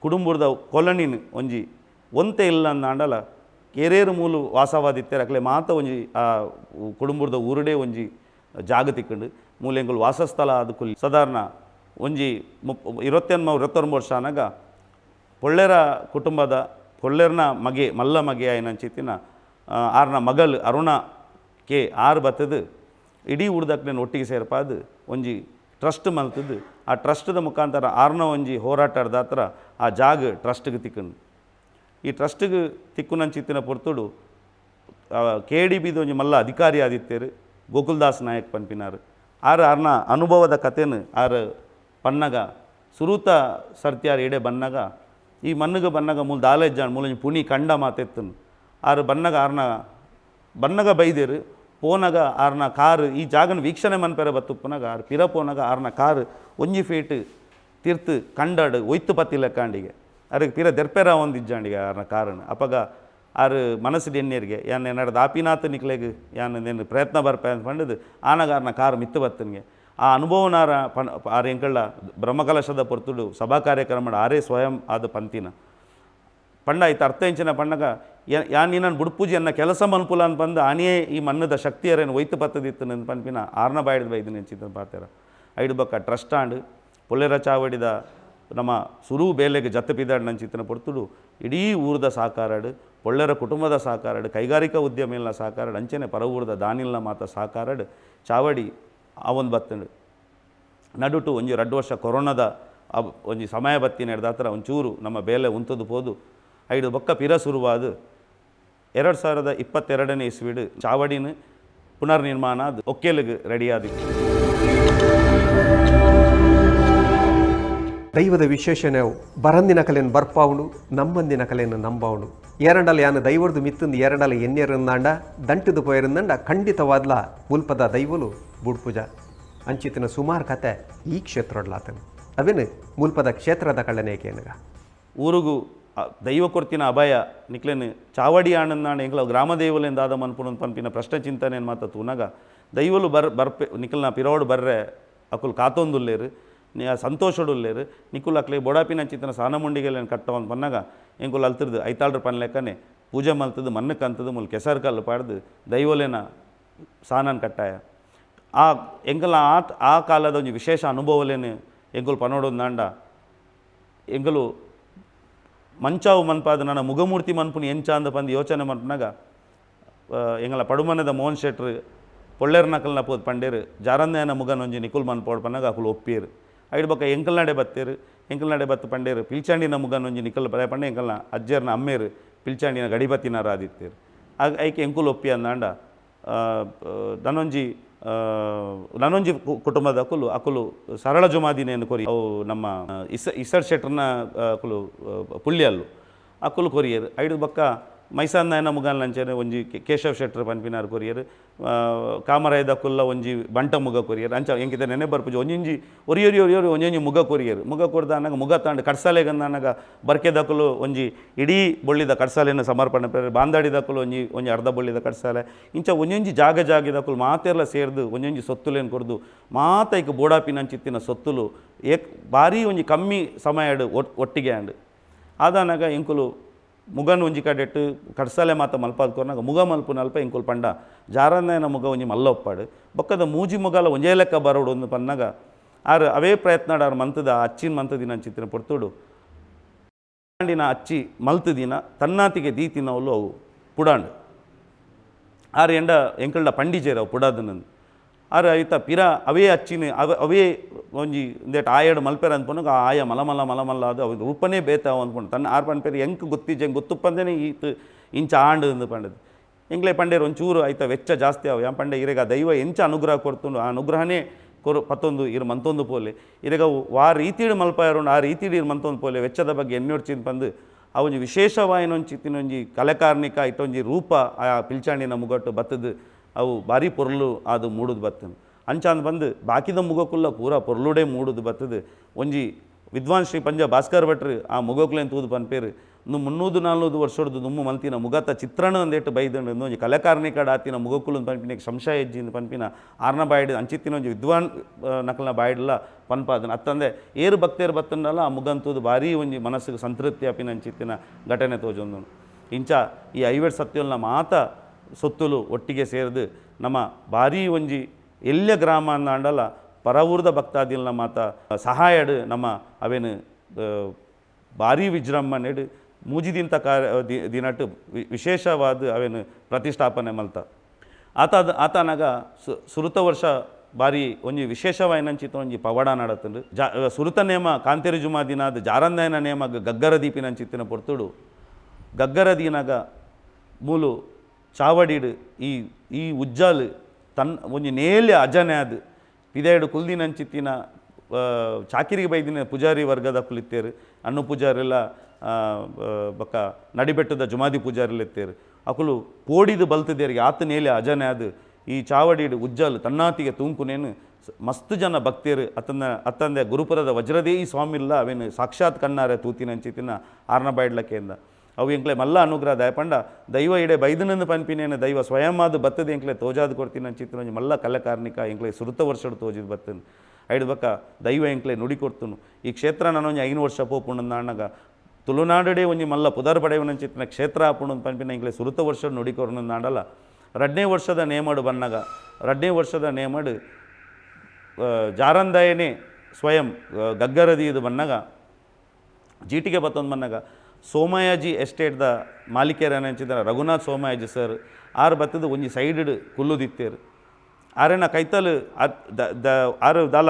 ಕುಡುಂಬುರ್ದ ಕೊಲನಿನ ಒಂಜಿ ಒಂತೆ ಇಲ್ಲ ಅಂದಾಂಡಲ ಕೇರೇರು ಮೂಲು ವಾಸವಾದಿತ್ತೆರ್ ಅಕ್ಲೆ ಮಾತ ಒಂಜಿ ಆ ಕುಡುಂಬುರ್ದ ಊರುಡೇ ಒಂಜಿ ಜಾಗ ತಿಕ್ಕಂಡು ಮೂಲೆಂಗುಲು ವಾಸಸ್ಥಳ ಅದು ಕುಲ್ಲಿ ಸಾಧಾರಣ ಒಂಜಿ 29 ವರ್ಷ ಅನಗ ಪೊಳ್ಳೆರ ಕುಟುಂಬದ ಪೊಳ್ಳೆರ್ನ ಮಗೆ ಮಲ್ಲ ಮಗೆ ಆಯ್ನಂಚಿತ್ತಿನ ಆರ್ನ ಮಗಲ್ ಅರುಣ ಕೆ ಆರ್ ಬತ್ತದು ಇಡೀ ಊರ್ದಕ್ಲೆನ್ ಒಟ್ಟಿಗೆ ಸೇರ್ಪಾದು ಒಂಜಿ ಟ್ರಸ್ಟ್ ಮಲ್ತದು ಆ ಟ್ರಸ್ಟ್ದ ಮುಖಾಂತರ ಆರ್ನ ಒಂಜಿ ಹೋರಾಟದ ಆ ಜಾಗ ಟ್ರಸ್ಟ್ಗೆ ತಿಕ್ಕಂಡು. ಈ ಟ್ರಸ್ಟ್ಗೆ ತಿಕ್ಕುನಂಚಿತ್ತಿನ ಪೊರ್ತುಡು ಕೆ ಡಿ ಬಿದ ಒಂಜಿ ಮಲ್ಲ ಅಧಿಕಾರಿ ಆದಿತ್ತೇರು ಗೋಕುಲ್ದಾಸ್ ನಾಯಕ್ ಪನ್ಪಿನಾರು ಆರ್ ಆರ್ನ ಅನುಭವದ ಕತೆನು ಆರ್ ಪನ್ನಗ ಸುರೂತ ಸರ್ತಿಯಾರ್ ಎಡೆ ಬನ್ನಗ ಈ ಮಣ್ಣುಗೆ ಬನ್ನಗ ಮೂಲ ದಾಲೆಜ್ಜಾನ್ ಮೂಲಂಜಿ ಪುಣಿ ಕಂಡ ಮಾತೆತ್ತನು ಆರು ಬನ್ನಗ ಆರ್ನ ಬನ್ನಗ ಬೈದೇರು ಪೋನಗ ಆರ್ನ ಕಾರು ಈ ಜಾಗನ ವೀಕ್ಷಣೆ ಮನ್ಪೆರ ಬತ್ತುಪ್ಪನಗ ಆರ್ ಪಿರ ಪೋನಗ ಆರ್ನ ಕಾರು ಒಂಜಿ ಫೀಟ್ ತೀರ್ತು ಕಂಡಾಡು ಒಯ್ತು ಪತ್ತಿಲ್ಲ ಕಾಂಡಿಗೆ ಅರಿಗೆ ಪಿರ ದೆರ್ಪೆರ ಒಂದಿಜ್ಜಾಂಡಿಗೆ ಆರ್ನ ಕಾರನ್ನು ಅಪಗ ಆರು ಮನಸ್ಸು ಎಣ್ಣೀರಿಗೆ ಯಾನ್ ಎನ್ನಡ ದಾಪಿನಾಥ ನಿಕ್ಲೆಗ್ ಯಾನ್ ನೇನು ಪ್ರಯತ್ನ ಬರ್ಪೆ ಅಂತ ಪಂಡದು ಆನಗ ಆರ್ನ ಕಾರು ಮಿತ್ತು ಬತ್ತನಿಗೆ ಆ ಅನುಭವನಾರ ಪನ್ ಆರು ಎಂಕಳ್ಳ ಬ್ರಹ್ಮಕಲಶದ ಪೊರ್ತುಡು ಸಭಾ ಕಾರ್ಯಕ್ರಮ ಆರೇ ಸ್ವಯಂ ಆದ ಪಂತಿನ ಪಂಡ ಆಯ್ತು ಅರ್ಥ ಎಂಚಿನ ಪಣ್ಣಗ ಯಾನ್ ನಿನ್ನನ್ನು ಬುಡ್ಪೂಜಿ ಅನ್ನ ಕೆಲಸ ಮನ್ಪುಲ ಅಂತ ಬಂದು ಆನೆಯೇ ಈ ಮಣ್ಣದ ಶಕ್ತಿಯರೇನು ಒಯ್ತು ಪತ್ತದಿತ್ತು ನನ್ನ ಪನ್ಪಿನ ಆರ್ನ ಬಾಯ್ದು ಬೈದು ನೆಂಚಿತ ಪಾತೆರ ಐಡು ಬಕ್ಕ ಟ್ರಸ್ಟ್ ಆಂಡ್ ಪೊಲ್ಲೆರ ಚಾವಡಿದ ನಮ್ಮ ಸುರು ಬೇಲೆಗೆ ಜತ್ತ ಪಿದಾಡ್ ನಂಚಿತನ ಪೊರ್ತುಡು ಇಡೀ ಊರ್ದ ಸಹಕಾರಡು ಪೊಳ್ಳೆರ ಕುಟುಂಬದ ಸಹಕಾರಡು ಕೈಗಾರಿಕಾ ಉದ್ಯಮ ಸಹಕಾರಡು ಅಂಚನೆ ಪರ ಊರ್ದ ದಾನಿಲ್ನ ಮಾತ ಸಹಕಾರಡು ಚಾವಡಿ ಆ ಒಂದು ಬತ್ತಂಡು. ನಡುಟು ಒಂಜಿ 2 ವರ್ಷ ಕೊರೋನಾದ ಒಂಜಿ ಸಮಯ ಬತ್ತಿ ನಡೆದಾತ್ರ ಒಂಚೂರು ನಮ್ಮ ಬೇಲೆ ಉಂತದು ಪೋದು ಐಡು ಬೊಕ್ಕ ಪಿರ ಶುರುವಾದ 2022ನೇ ಇಸ್ವಿಡು ಚಾವಡಿನ ಪುನರ್ನಿರ್ಮಾಣ ಅದು ಒಕ್ಕೇಲಿಗೆ ರೆಡಿಯಾದಿತ್ತು. ದೈವದ ವಿಶೇಷಣೆ ಬರಂದಿನ ಕಲೆಯನ್ನು ಬರ್ಪಾವಣು ನಮ್ಮಂದಿನ ಕಲೆಯನ್ನು ನಂಬವನು ಏರಂಡಲ ಯಾನು ದೈವರ್ದು ಮಿತ್ತಂದು ಏರಂಡಲ ಎನ್ನೆರಂದಾಂಡ ದಂಟದು ಪೋಯರಂದಂಡ ಖಂಡಿತವಾದ್ಲ ಮುಲ್ಪದ ದೈವಲು ಬುಡ್ಪೂಜ ಅಂಚಿತಿನ ಸುಮಾರು ಕತೆ ಈ ಕ್ಷೇತ್ರಡ್ಲಾತನು ಅವೇನು ಮುಲ್ಪದ ಕ್ಷೇತ್ರದ ಕಳ್ಳನೇಕೇನಗ ಊರುಗು ದೈವ ಕೊರ್ತಿನ ಅಭಯ ನಿಕ್ಲೇನು ಚಾವಡಿ ಆನಂದಾಣ ಎಂಗ್ಲ ಗ್ರಾಮ ದೈವಲೆಂದಾದ ಮನ್ಪುಣ ಪನ್ಪಿನ ಪ್ರಶ್ನೆ ಚಿಂತನೆ ಮಾತ ತೂನಗ ದೈವಲು ಬರ್ಪೆ ನಿಕಲ್ನ ಪಿರೋಡು ಬರ್ರೆ ಅಕುಲ್ ಕಾತೊಂದುಲ್ಲೇರು ಸಂತೋಷಡುಲ್ಲೇರು ನಿಕುಲ್ ಅಕ್ಲೆ ಬೊಡಾಪಿನ ಚಿಂತನ ಸಾನಮುಂಡಿಗೆಲೇನು ಕಟ್ಟವನ್ ಪನ್ನಾಗ ಎಂಕುಲ್ ಅಲ್ತಿರ್ದು ಐತಾಳ್ರ ಪನ್ಲೆಕ್ಕನೆ ಪೂಜೆ ಮಲ್ತದು ಮಣ್ಣು ಕಂತದು ಮುಲ್ ಕೆಸರು ಕಲ್ಲು ಪಾಡ್ದು ದೈವಲೇನ ಸಾನನ್ ಕಟ್ಟಾಯ. ಆ ಎಂಕಲ್ನ ಆ ಕಾಲದ ಒಂಜಿ ವಿಶೇಷ ಅನುಭವಲೇನು ಎಂಕುಲು ಪನೋಡೊಂದಾಂಡ ಎಂಕುಲು ಮಂಚಾವು ಮನ್ಪಾದ ನನ್ನ ಮುಗಮೂರ್ತಿ ಮನ್ಪುನಿ ಎಂಚ ಅಂದ ಪಂದು ಯೋಚನೆ ಮನ್ಪುನಾಗ ಎಂಗಲ ಪಡುಮನದ ಮೋಹನ್ ಶೆಟ್ರು ಪೊಳ್ಳೆರ್ನಕಲ್ನ ಪೋದು ಪಂಡೇರು ಜಾರಂದಯನ ಮುಗನೊಂಜಿ ನಿಕುಲ್ ಮನ್ಪೋಡು ಪನ್ನಾಗ ಅಕುಲು ಒಪ್ಪೀರು. ಐಡ್ ಬೊಕ್ಕ ಎಂಕಲ್ನಾಡೆ ಬತ್ತೇರು ಎಂಕಲ್ನಾಡೆ ಬತ್ತು ಪಂಡೇರು ಪಿಲ್ಚಾಂಡಿನ ಮುಗನೊಂಜಿ ನಿಕಲ್ ಬರೆ ಪಂಡೆ ಎಂಕಲ್ನ ಅಜ್ಜರ್ನ ಅಮ್ಮೇರು ಪಿಲ್ಚಾಂಡಿನ ಗಡಿಬತ್ತಿನಾರ ಆದಿತ್ತೇರು. ಆಗ ಐಕೆ ಎಂಕುಲು ಒಪ್ಪಿ ಅಂದಾಂಡ ನನೊಂಜಿ ಕುಟುಂಬದ ಅಕುಲು ಅಕುಲು ಸರಳ ಜುಮಾದಿನೇನು ಕೊರಿ ಅವು ನಮ್ಮ ಇಸರ್ ಶೆಟ್ರನ ಅಕುಲು ಪುಳ್ಳಿಯಲ್ಲು ಅಕುಲು ಕೊರಿಯರು. ಐಡು ಬೊಕ್ಕ ಮೈಸಾಂದಾಯನ ಮುಗಲ್ ನಂಚನೆ ಒಂಜಿ ಕೇಶವ್ ಶೆಟ್ರ್ ಪನ್ಪಿನಾರ್ ಕೊರಿಯರು, ಕಾಮರಾಯದ ಕುಲ್ಲ ಒಂಜಿ ಬಂಟ ಮುಗ ಕೊರಿಯರು. ಅಂಚ ಎಂಕಿತ ನೆನೆ ಬರ್ಪುಜಿ ಒಂಜೊಂಜಿ ಒರಿ ಒರಿ ಒರಿ ಒರಿ ಒಂಜೊಂಜಿ ಮುಗ ಕೊರಿಯರು. ಮುಗ ಕೊರ್ದಾನಗ ಮುಗ ತಾಂಡ್ ಕಡ್ಸಾಲೆಗಂದಾನಗ ಬರ್ಕೆದಕುಲು ಒಂಜಿ ಇಡೀ ಬೊಳ್ಳಿದ ಕಡ್ಸಾಲೆನ ಸಮರ್ಪಣೆ ಪೇರ್ ಬಾಂದಾಡಿದಕುಲು ಒಂಜಿ ಒಂಜಿ ಅರ್ಧ ಬೊಳ್ಳಿದ ಕಡ್ಸಾಲೆ ಇಂಚ ಒಂಜೊಂಜಿ ಜಾಗ ಜಾಗಿದಕುಲು ಮಾತೆರ್ಲ ಸೇರ್ದು ಒಂಜೊಂಜಿ ಸೊತ್ತುಲೇನು ಕೊರ್ದು ಮಾತೈಕ್ ಬೋಡಾಪಿನಂಚಿತ್ತಿನ ಸೊತ್ತುಲು ಏಕ್ ಭಾರಿ ಒಂಜಿ ಕಮ್ಮಿ ಸಮಯಡ್ ಒಟ್ಟಿಗೆ ಆಂಡ್. ಆದಾನಗ ಎಂಕುಲು ಮುಗನ್ ಒಂಜಿ ಕಡೆಟ್ ಕಡ್ಸಾಲೆ ಮಾತ ಮಲ್ಪಾದ್ ಕೊರ್ನಾಗ ಮುಗ ಮಲ್ಪುನಲ್ಪ ಎಂಕುಲು ಪಂಡ ಜಾರಂದನ ಮುಗ ಒಂಜಿ ಮಲ್ಲ ಒಪ್ಪಾಡು ಬೊಕ್ಕದ ಮೂಜಿ ಮುಗಲ ಒಂಜೇ ಲೆಕ್ಕ ಬರೋಡು ಒಂದು ಪನ್ನಾಗ ಆರ್ ಅವೇ ಪ್ರಯತ್ನ ಆರ್ ಮಂತದ ಅಚ್ಚಿನ ಮಂತದಿನ ಚಿತ್ರ ಪೊರ್ತುಡು. ಪಿಲ್ಚಾಂಡಿನ ಅಚ್ಚಿ ಮಲ್ತುದಿನ ತನ್ನಾತಿಗೆ ದೀತಿನವಲು ಅವು ಪುಡಾಂಡ್ ಆರು ಎಂಡ ಎಂಕಲ್ಡ ಪಂಡಿಜೇರು ಅವು ಪುಡಾದನಂದು ಆರು ಐತ ಪಿರ ಅವೇ ಅಚ್ಚಿನ ಅವ ಅವೇ ಒಂಜಿ ಒಂದೇಟ್ ಆಯಡ್ ಮಲ್ಪೆರ ಅಂದ್ಪೊನಗ ಆ ಆಯ ಮಲ ಮಲ ಮಲ ಮಲ್ಲ ಅದು ಅವು ರೂಪನೇ ಬೇತಾವ ಅಂದ್ಕೊಂಡು ತನ್ನ ಆರು ಪನ್ಪೇರು ಎಂಕ್ ಗೊತ್ತಿಜ್ಜೆ ಗೊತ್ತುಪ್ಪಂದೇನೆ ಈತ ಇಂಚ ಆಂಡು ಅಂದು ಪಂಡದು ಎಂಕ್ಲೆ ಪಂಡೇರು ಒಂಚೂರು ಐತ ವೆಚ್ಚ ಜಾಸ್ತಿ ಅವು ಯಾನ್ ಪಂಡೆ ಇರೆಗ ದೈವ ಎಂಚ ಅನುಗ್ರಹ ಕೊರ್ತುಂಡು ಆ ಅನುಗ್ರಹನೇ ಕೊರು ಪತ್ತೊಂದು ಇರು ಮಂತೊಂದು ಪೋಲೆ ಇರೆಗ ವಾ ರೀತಿಡು ಮಲ್ಪಾಯರುಂಡು ಆ ರೀತಿಡು ಇರು ಮಂತೊಂದು ಪೋಲೆ ವೆಚ್ಚದ ಬಗ್ಗೆ ಎಣ್ಣೊಡ್ಚಿನ ಪಂದು ಆ ಒಂಜಿ ವಿಶೇಷವಾಯಿನೊಂಚಿತ್ತಿನೊಂಜಿ ಕಲೆಕಾರ್ನಿಕ ಇತ್ತೊಂಜಿ ರೂಪ ಆ ಪಿಲ್ಚಾಂಡಿನ ಮುಗಟ್ಟು ಬತ್ತದು ಅವು ಭಾರಿ ಪೊರ್ಲು ಅದು ಮೂಡುದು ಬತ್ತದು ಅಂಚಾಂದ್ ಬಂದು ಬಾಕಿದ ಮುಗಕ್ಕುಲ್ಲ ಪೂರ ಪೊರ್ಲುಡೇ ಮೂಡುದು ಬತ್ತದು ಒಂಜಿ ವಿದ್ವಾನ್ ಶ್ರೀ ಪಂಜ ಭಾಸ್ಕರ್ ಭಟ್ರು ಆ ಮುಗೋಕ್ಲೇನ್ ತೂದು ಪನ್ಪೇರು ಇನ್ನು 300-400 ವರ್ಷದ ದುಮ್ಮು ಮಲ್ತಿನ ಮುಗತ ಚಿತ್ರಣ ಒಂದೇಟು ಬೈದಂಡು ಒಂಜಿ ಕಲೆಕಾರ್ನಿಕಡ ಆತಿನ ಮುಗಕ್ಕುಲು ಪನ್ಪಿನ ಸಂಶಯ ಹೆಜ್ಜಿಂದ ಪನ್ಪಿನ ಆರ್ನ ಬಾಯ್ಡ್ ಅಂಚಿತ್ತಿನ ಒಂಜಿ ವಿದ್ವಾನ್ ನಕಲ್ನ ಬಾಯ್ಡ್ಲ ಪನ್ಪಾದನ ಅತ್ತಂದೆ ಏರು ಭಕ್ತೇರು ಬತ್ತಂಡಲ್ಲ ಆ ಮುಗಂತೂದು ಭಾರಿ ಒಂಜಿ ಮನಸ್ಸಿಗೆ ಸಂತೃಪ್ತಿ ಅಪಿನ ಅಂಚಿತ್ತಿನ ಘಟನೆ ತೋಜೊಂದು ಇಂಚ ಈ ಐವೆಟ್ ಸತ್ಯಲ್ನ ಮಾತ ಸೊತ್ತುಲು ಒಟ್ಟಿಗೆ ಸೇರಿದು ನಮ್ಮ ಭಾರಿ ಒಂಜಿ ಎಲ್ಯ ಗ್ರಾಮ ಅಂದಾಂಡಲ ಪರವೂರ್ದ ಭಕ್ತಾದಿಲ್ನ ಮಾತ ಸಹಾಯಡ್ ನಮ್ಮ ಅವೇನು ಭಾರಿ ವಿಜೃಂಭಣೆಡ್ ಮೂಜಿದಿಂತ ಕಾರ್ಯ ದಿನಟ್ಟು ವಿಶೇಷವಾದ ಅವೇನು ಪ್ರತಿಷ್ಠಾಪನೆ ಮಲ್ತ ಆತ ಆತನಾಗ ಸುರುತ ವರ್ಷ ಭಾರಿ ಒಂಜಿ ವಿಶೇಷವಾಯಿನಂಚಿತ ಒಂಜಿ ಪವಾಡ ನಡತಂಡು ಸುರುತ ನೇಮ ಕಾಂತೇರಿ ಜುಮಾ ದಿನಾದ ಜಾರಂದಾಯನ ನೇಮ ಗಗ್ಗರ ದೀಪಿನಂಚಿತ್ತಿನ ಪೊರ್ತುಡು ಗಗ್ಗರ ದೀನಾಗ ಮೂಲು ಚಾವಡಿಡು ಈ ಈ ಉಜ್ಜಾಲು ತನ್ನ ಒಂಜಿ ನೇಲೆ ಅಜನೆ ಅದು ಪಿದಾಯ್ಡು ಕುಲ್ದಿನಂಚಿತ್ತಿನ ಚಾಕಿರಿಗೆ ಬೈದಿನ ಪೂಜಾರಿ ವರ್ಗದ ಕುಲಿತ್ತೇರು ಅಣ್ಣು ಪೂಜಾರಿಲ್ಲ ಬೊಕ್ಕ ನಡಿಬೆಟ್ಟದ ಜುಮಾದಿ ಪೂಜಾರಿಲ್ಲ ಇತ್ತೇರು ಅಕುಲು ಪೋಡಿದು ಬಲ್ತದೇರಿಗೆ ಆತ ನೇಲೆ ಅಜನೆ ಅದು ಈ ಚಾವಡಿಡು ಉಜ್ಜಾಲು ತನ್ನಾತಿಗೆ ತೂಂಕುನೇನು ಮಸ್ತ್ ಜನ ಭಕ್ತರು ಅತ್ತಂದ ಅತ್ತಂದೆ ಗುರುಪುರದ ವಜ್ರದೇಯಿ ಸ್ವಾಮಿಲ್ಲ ಅವೇನು ಸಾಕ್ಷಾತ್ ಕಣ್ಣಾರೆ ತೂತಿನಂಚಿತ್ತಿನ ಆರ್ನ ಬಾಯ್ಡ್ಲಕ್ಕೆಂದ ಅವು ಎಂಕ್ಲೆ ಮಲ್ಲ ಅನುಗ್ರಹ ದಯಪಂಡ ದೈವ ಇಡೆ ಬೈದನಂದು ಪನ್ಪಿನೇನು ದೈವ ಸ್ವಯಂ ಆದ ಬತ್ತದ ಎಂಕ್ಲೆ ತೋಜಾದ ಕೊಡ್ತೀನಿ ಅಂಚಿತ್ತಿನ ಒಂಜಿ ಮಲ್ಲ ಕಲೆಕಾರ್ನಿಕ ಎಂಕ್ಲೆ ಸುರುತ ವರ್ಷಡು ತೋಜಿದ ಬತ್ತನು ಐಡು ಬಕ್ಕ ದೈವ ಎಂಕ್ಲೆ ನುಡಿ ಕೊಡ್ತುನು ಈ ಕ್ಷೇತ್ರ ನಾನು ಒಂಜಿ 5 ವರ್ಷ ಪೋಪುಂಡು ಅಣ್ಣಗ ತುಳುನಾಡಡೆ ಒಂಜಿ ಮಲ್ಲ ಪುದರ್ ಪಡೆಯವನಂಚಿತ್ತಿನ ಕ್ಷೇತ್ರ ಆಪುಂಡು ಪನ್ಪಿನ ಎಂಕ್ಲೆ ಸುರುತ ವರ್ಷ ನುಡಿ ಕೊರ್ನು ನಾಡಲ್ಲ ರಡ್ನೇ ವರ್ಷದ ನೇಮಡು ಬನ್ನಗ ರಡ್ನೇ ವರ್ಷದ ನೇಮಡು ಜಾರಂದಾಯನೇ ಸ್ವಯಂ ಗಗ್ಗರದಿ ಇದು ಬನ್ನಗ ಜೀಟಿಗೆ ಬತ್ತೊಂದು ಬನ್ನಗ ಸೋಮಯಾಜಿ ಎಸ್ಟೇಟ್ದ ಮಾಲೀಕರ ನೆಂಚಿದ ರಘುನಾಥ್ ಸೋಮಯಾಜಿ ಸರ್ ಆರು ಬತ್ತದ ಒಂಜಿ ಸೈಡ್ ಕುಲ್ಲುದಿತ್ತೇರು ಆರೆನ ಕೈತಲು ಆರು ದಾಲ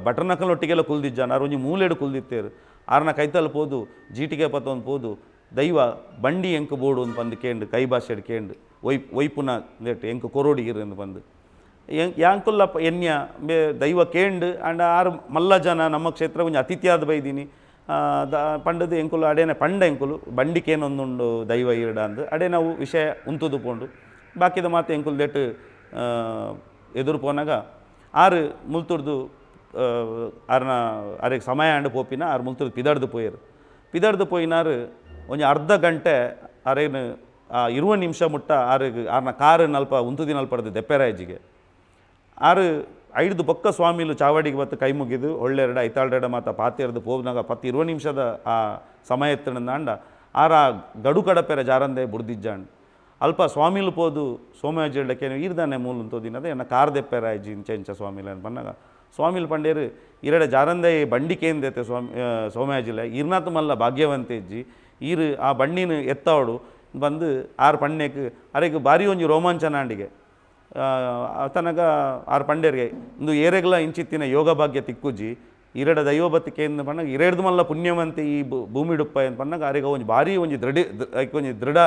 ಬಟರ್ನಕಲ್ ಒಟ್ಟಿಗೆಲ್ಲ ಕುಲ್ದಿಜ್ಜಾನ ಆರು ಒಂಜಿ ಮೂಲೆಡು ಕುಲ್ದಿತ್ತೇರು ಆರ್ನ ಕೈತಲ್ ಪೋದು ಜೀಟಿಗೆ ಪತ್ತೊಂದು ಪೋದು ದೈವ ಬಂಡಿ ಎಂಕ್ ಬೋಡು ಒಂದು ಬಂದು ಕೇಂಡು ಕೈ ಭಾಷೆಡ್ ಕೇಂಡು ಒಯ್ಪುನ ಎಂಕ್ ಕೊರೋಡಿ ಇರು ಬಂದು ಯಾಂಕುಲ್ಲ ಎನ್ಯ ಬೇ ದೈವ ಕೇಂಡು ಆ್ಯಂಡ್ ಆರು ಮಲ್ಲ ಜನ ನಮ್ಮ ಕ್ಷೇತ್ರ ಒಂಜಿ ಅತಿಥಿಯಾದ ಬೈದಿನಿ ಪಂಡದು ಎಂಕುಲು ಅಡೇನೆ ಪಂಡ ಎಂಕುಲು ಬಂಡಿಕೇನೊಂದುಂಡು ದೈವ ಇರಡ ಅಂದು ಅಡೇ ನಾವು ವಿಷಯ ಉಂತುದು ಪೋಂಡು ಬಾಕಿದ ಮಾತು ಎಂಕುಲು that ಎದುರು ಪೋನಾಗ ಆರು ಮುಲ್ತುರ್ದು ಆರ್ನ ಆರಿಗೆ ಸಮಯ ಅಂಡು ಪೋಪಿನ ಆರು ಮುಲ್ತುರ್ದು ಪಿದಡ್ದು ಪೋಯರು ಪಿದಡ್ದು ಪೋಯಿನಾರು ಒಂಜಿ ಅರ್ಧ ಗಂಟೆ ಆರೇನು ಆ 20 ನಿಮಿಷ ಮುಟ್ಟ ಆರಿಗೆ ಆರ್ನ ಕಾರು ನಲ್ಪ ಉಂತುದಿನ ಅಲ್ಪಡ್ದು ದೆಪ್ಪೆರಾಯಿಜಿಗೆ ಆರು ಐದು ಬೊಕ್ಕ ಸ್ವಾಮಿಲು ಚಾವಡಿಗೆ ಬತ್ತು ಕೈ ಮುಗಿದು ಒಳ್ಳೆರಡ ಐತಾಳ್ರೆಡ ಮಾತ ಪಾತೆರ್ದು ಪೋಗ್ನಾಗ 10-20 ನಿಮಿಷದ ಆ ಸಮಯ ಎತ್ತಣಂದಾಂಡ ಆರ ಆ ಗಡು ಕಡಪೆರ ಜಾರಂದೆ ಬುಡ್ದಿಜ್ಜಾಂಡ್ ಅಲ್ಪ ಸ್ವಾಮಿಲು ಪೋದು ಸೋಮಯಾಜಿಡಕ್ಕೆ ಈರ್ದಾನೆ ಮೂಲು ತೋದಿನದ ಎನ್ನ ಕಾರ್ ದೆಪ್ಪೆರಾಯ್ಜಿ ಇಂಚ ಇಂಚ ಸ್ವಾಮಿಲ ಅಂತ ಬನ್ನಾಗ ಸ್ವಾಮಿಲು ಪಂಡೇರು ಇರಡ ಜಾರಂದೆ ಬಂಡಿ ಕೇಂದೈತೆ ಸ್ವಾಮಿ ಸೋಮಯಾಜಿಲ ಇರ್ನಾಥ ಮಲ್ಲ ಭಾಗ್ಯವಂತೆ ಇಜ್ಜಿ ಈರು ಆ ಬಂಡಿನ ಎತ್ತಾವಡು ಬಂದು ಆರು ಪಣ್ಣೆಕ್ ಅರೆಗ್ ಭಾರಿ ಒಂಜಿ ರೋಮಾಂಚನ ಅಂಡಿಗೆ ತನಗ ಆರು ಪಂಡೇರಿಗೆ ಇಂದು ಏರೆಗ್ಲ ಇಂಚಿತ್ತಿನ ಯೋಗ ಭಾಗ್ಯ ತಿಕ್ಕುಜಿ ಇರಡ ದೈವ ಬತ್ತಿಕೆ ಎಂದು ಪಣ್ಣಗ ಇರೆಡ್ದು ಮಲ್ಲ ಪುಣ್ಯವಂತೆ ಈ ಭೂಮಿಡುಪ್ಪ ಎಂದು ಪಣ್ಣಗ ಅರೆಗ ಒಂಜಿ ಭಾರಿ ಒಂಜಿ ದೃಢ ಐಕ್ ಒಂಜಿ ದೃಢ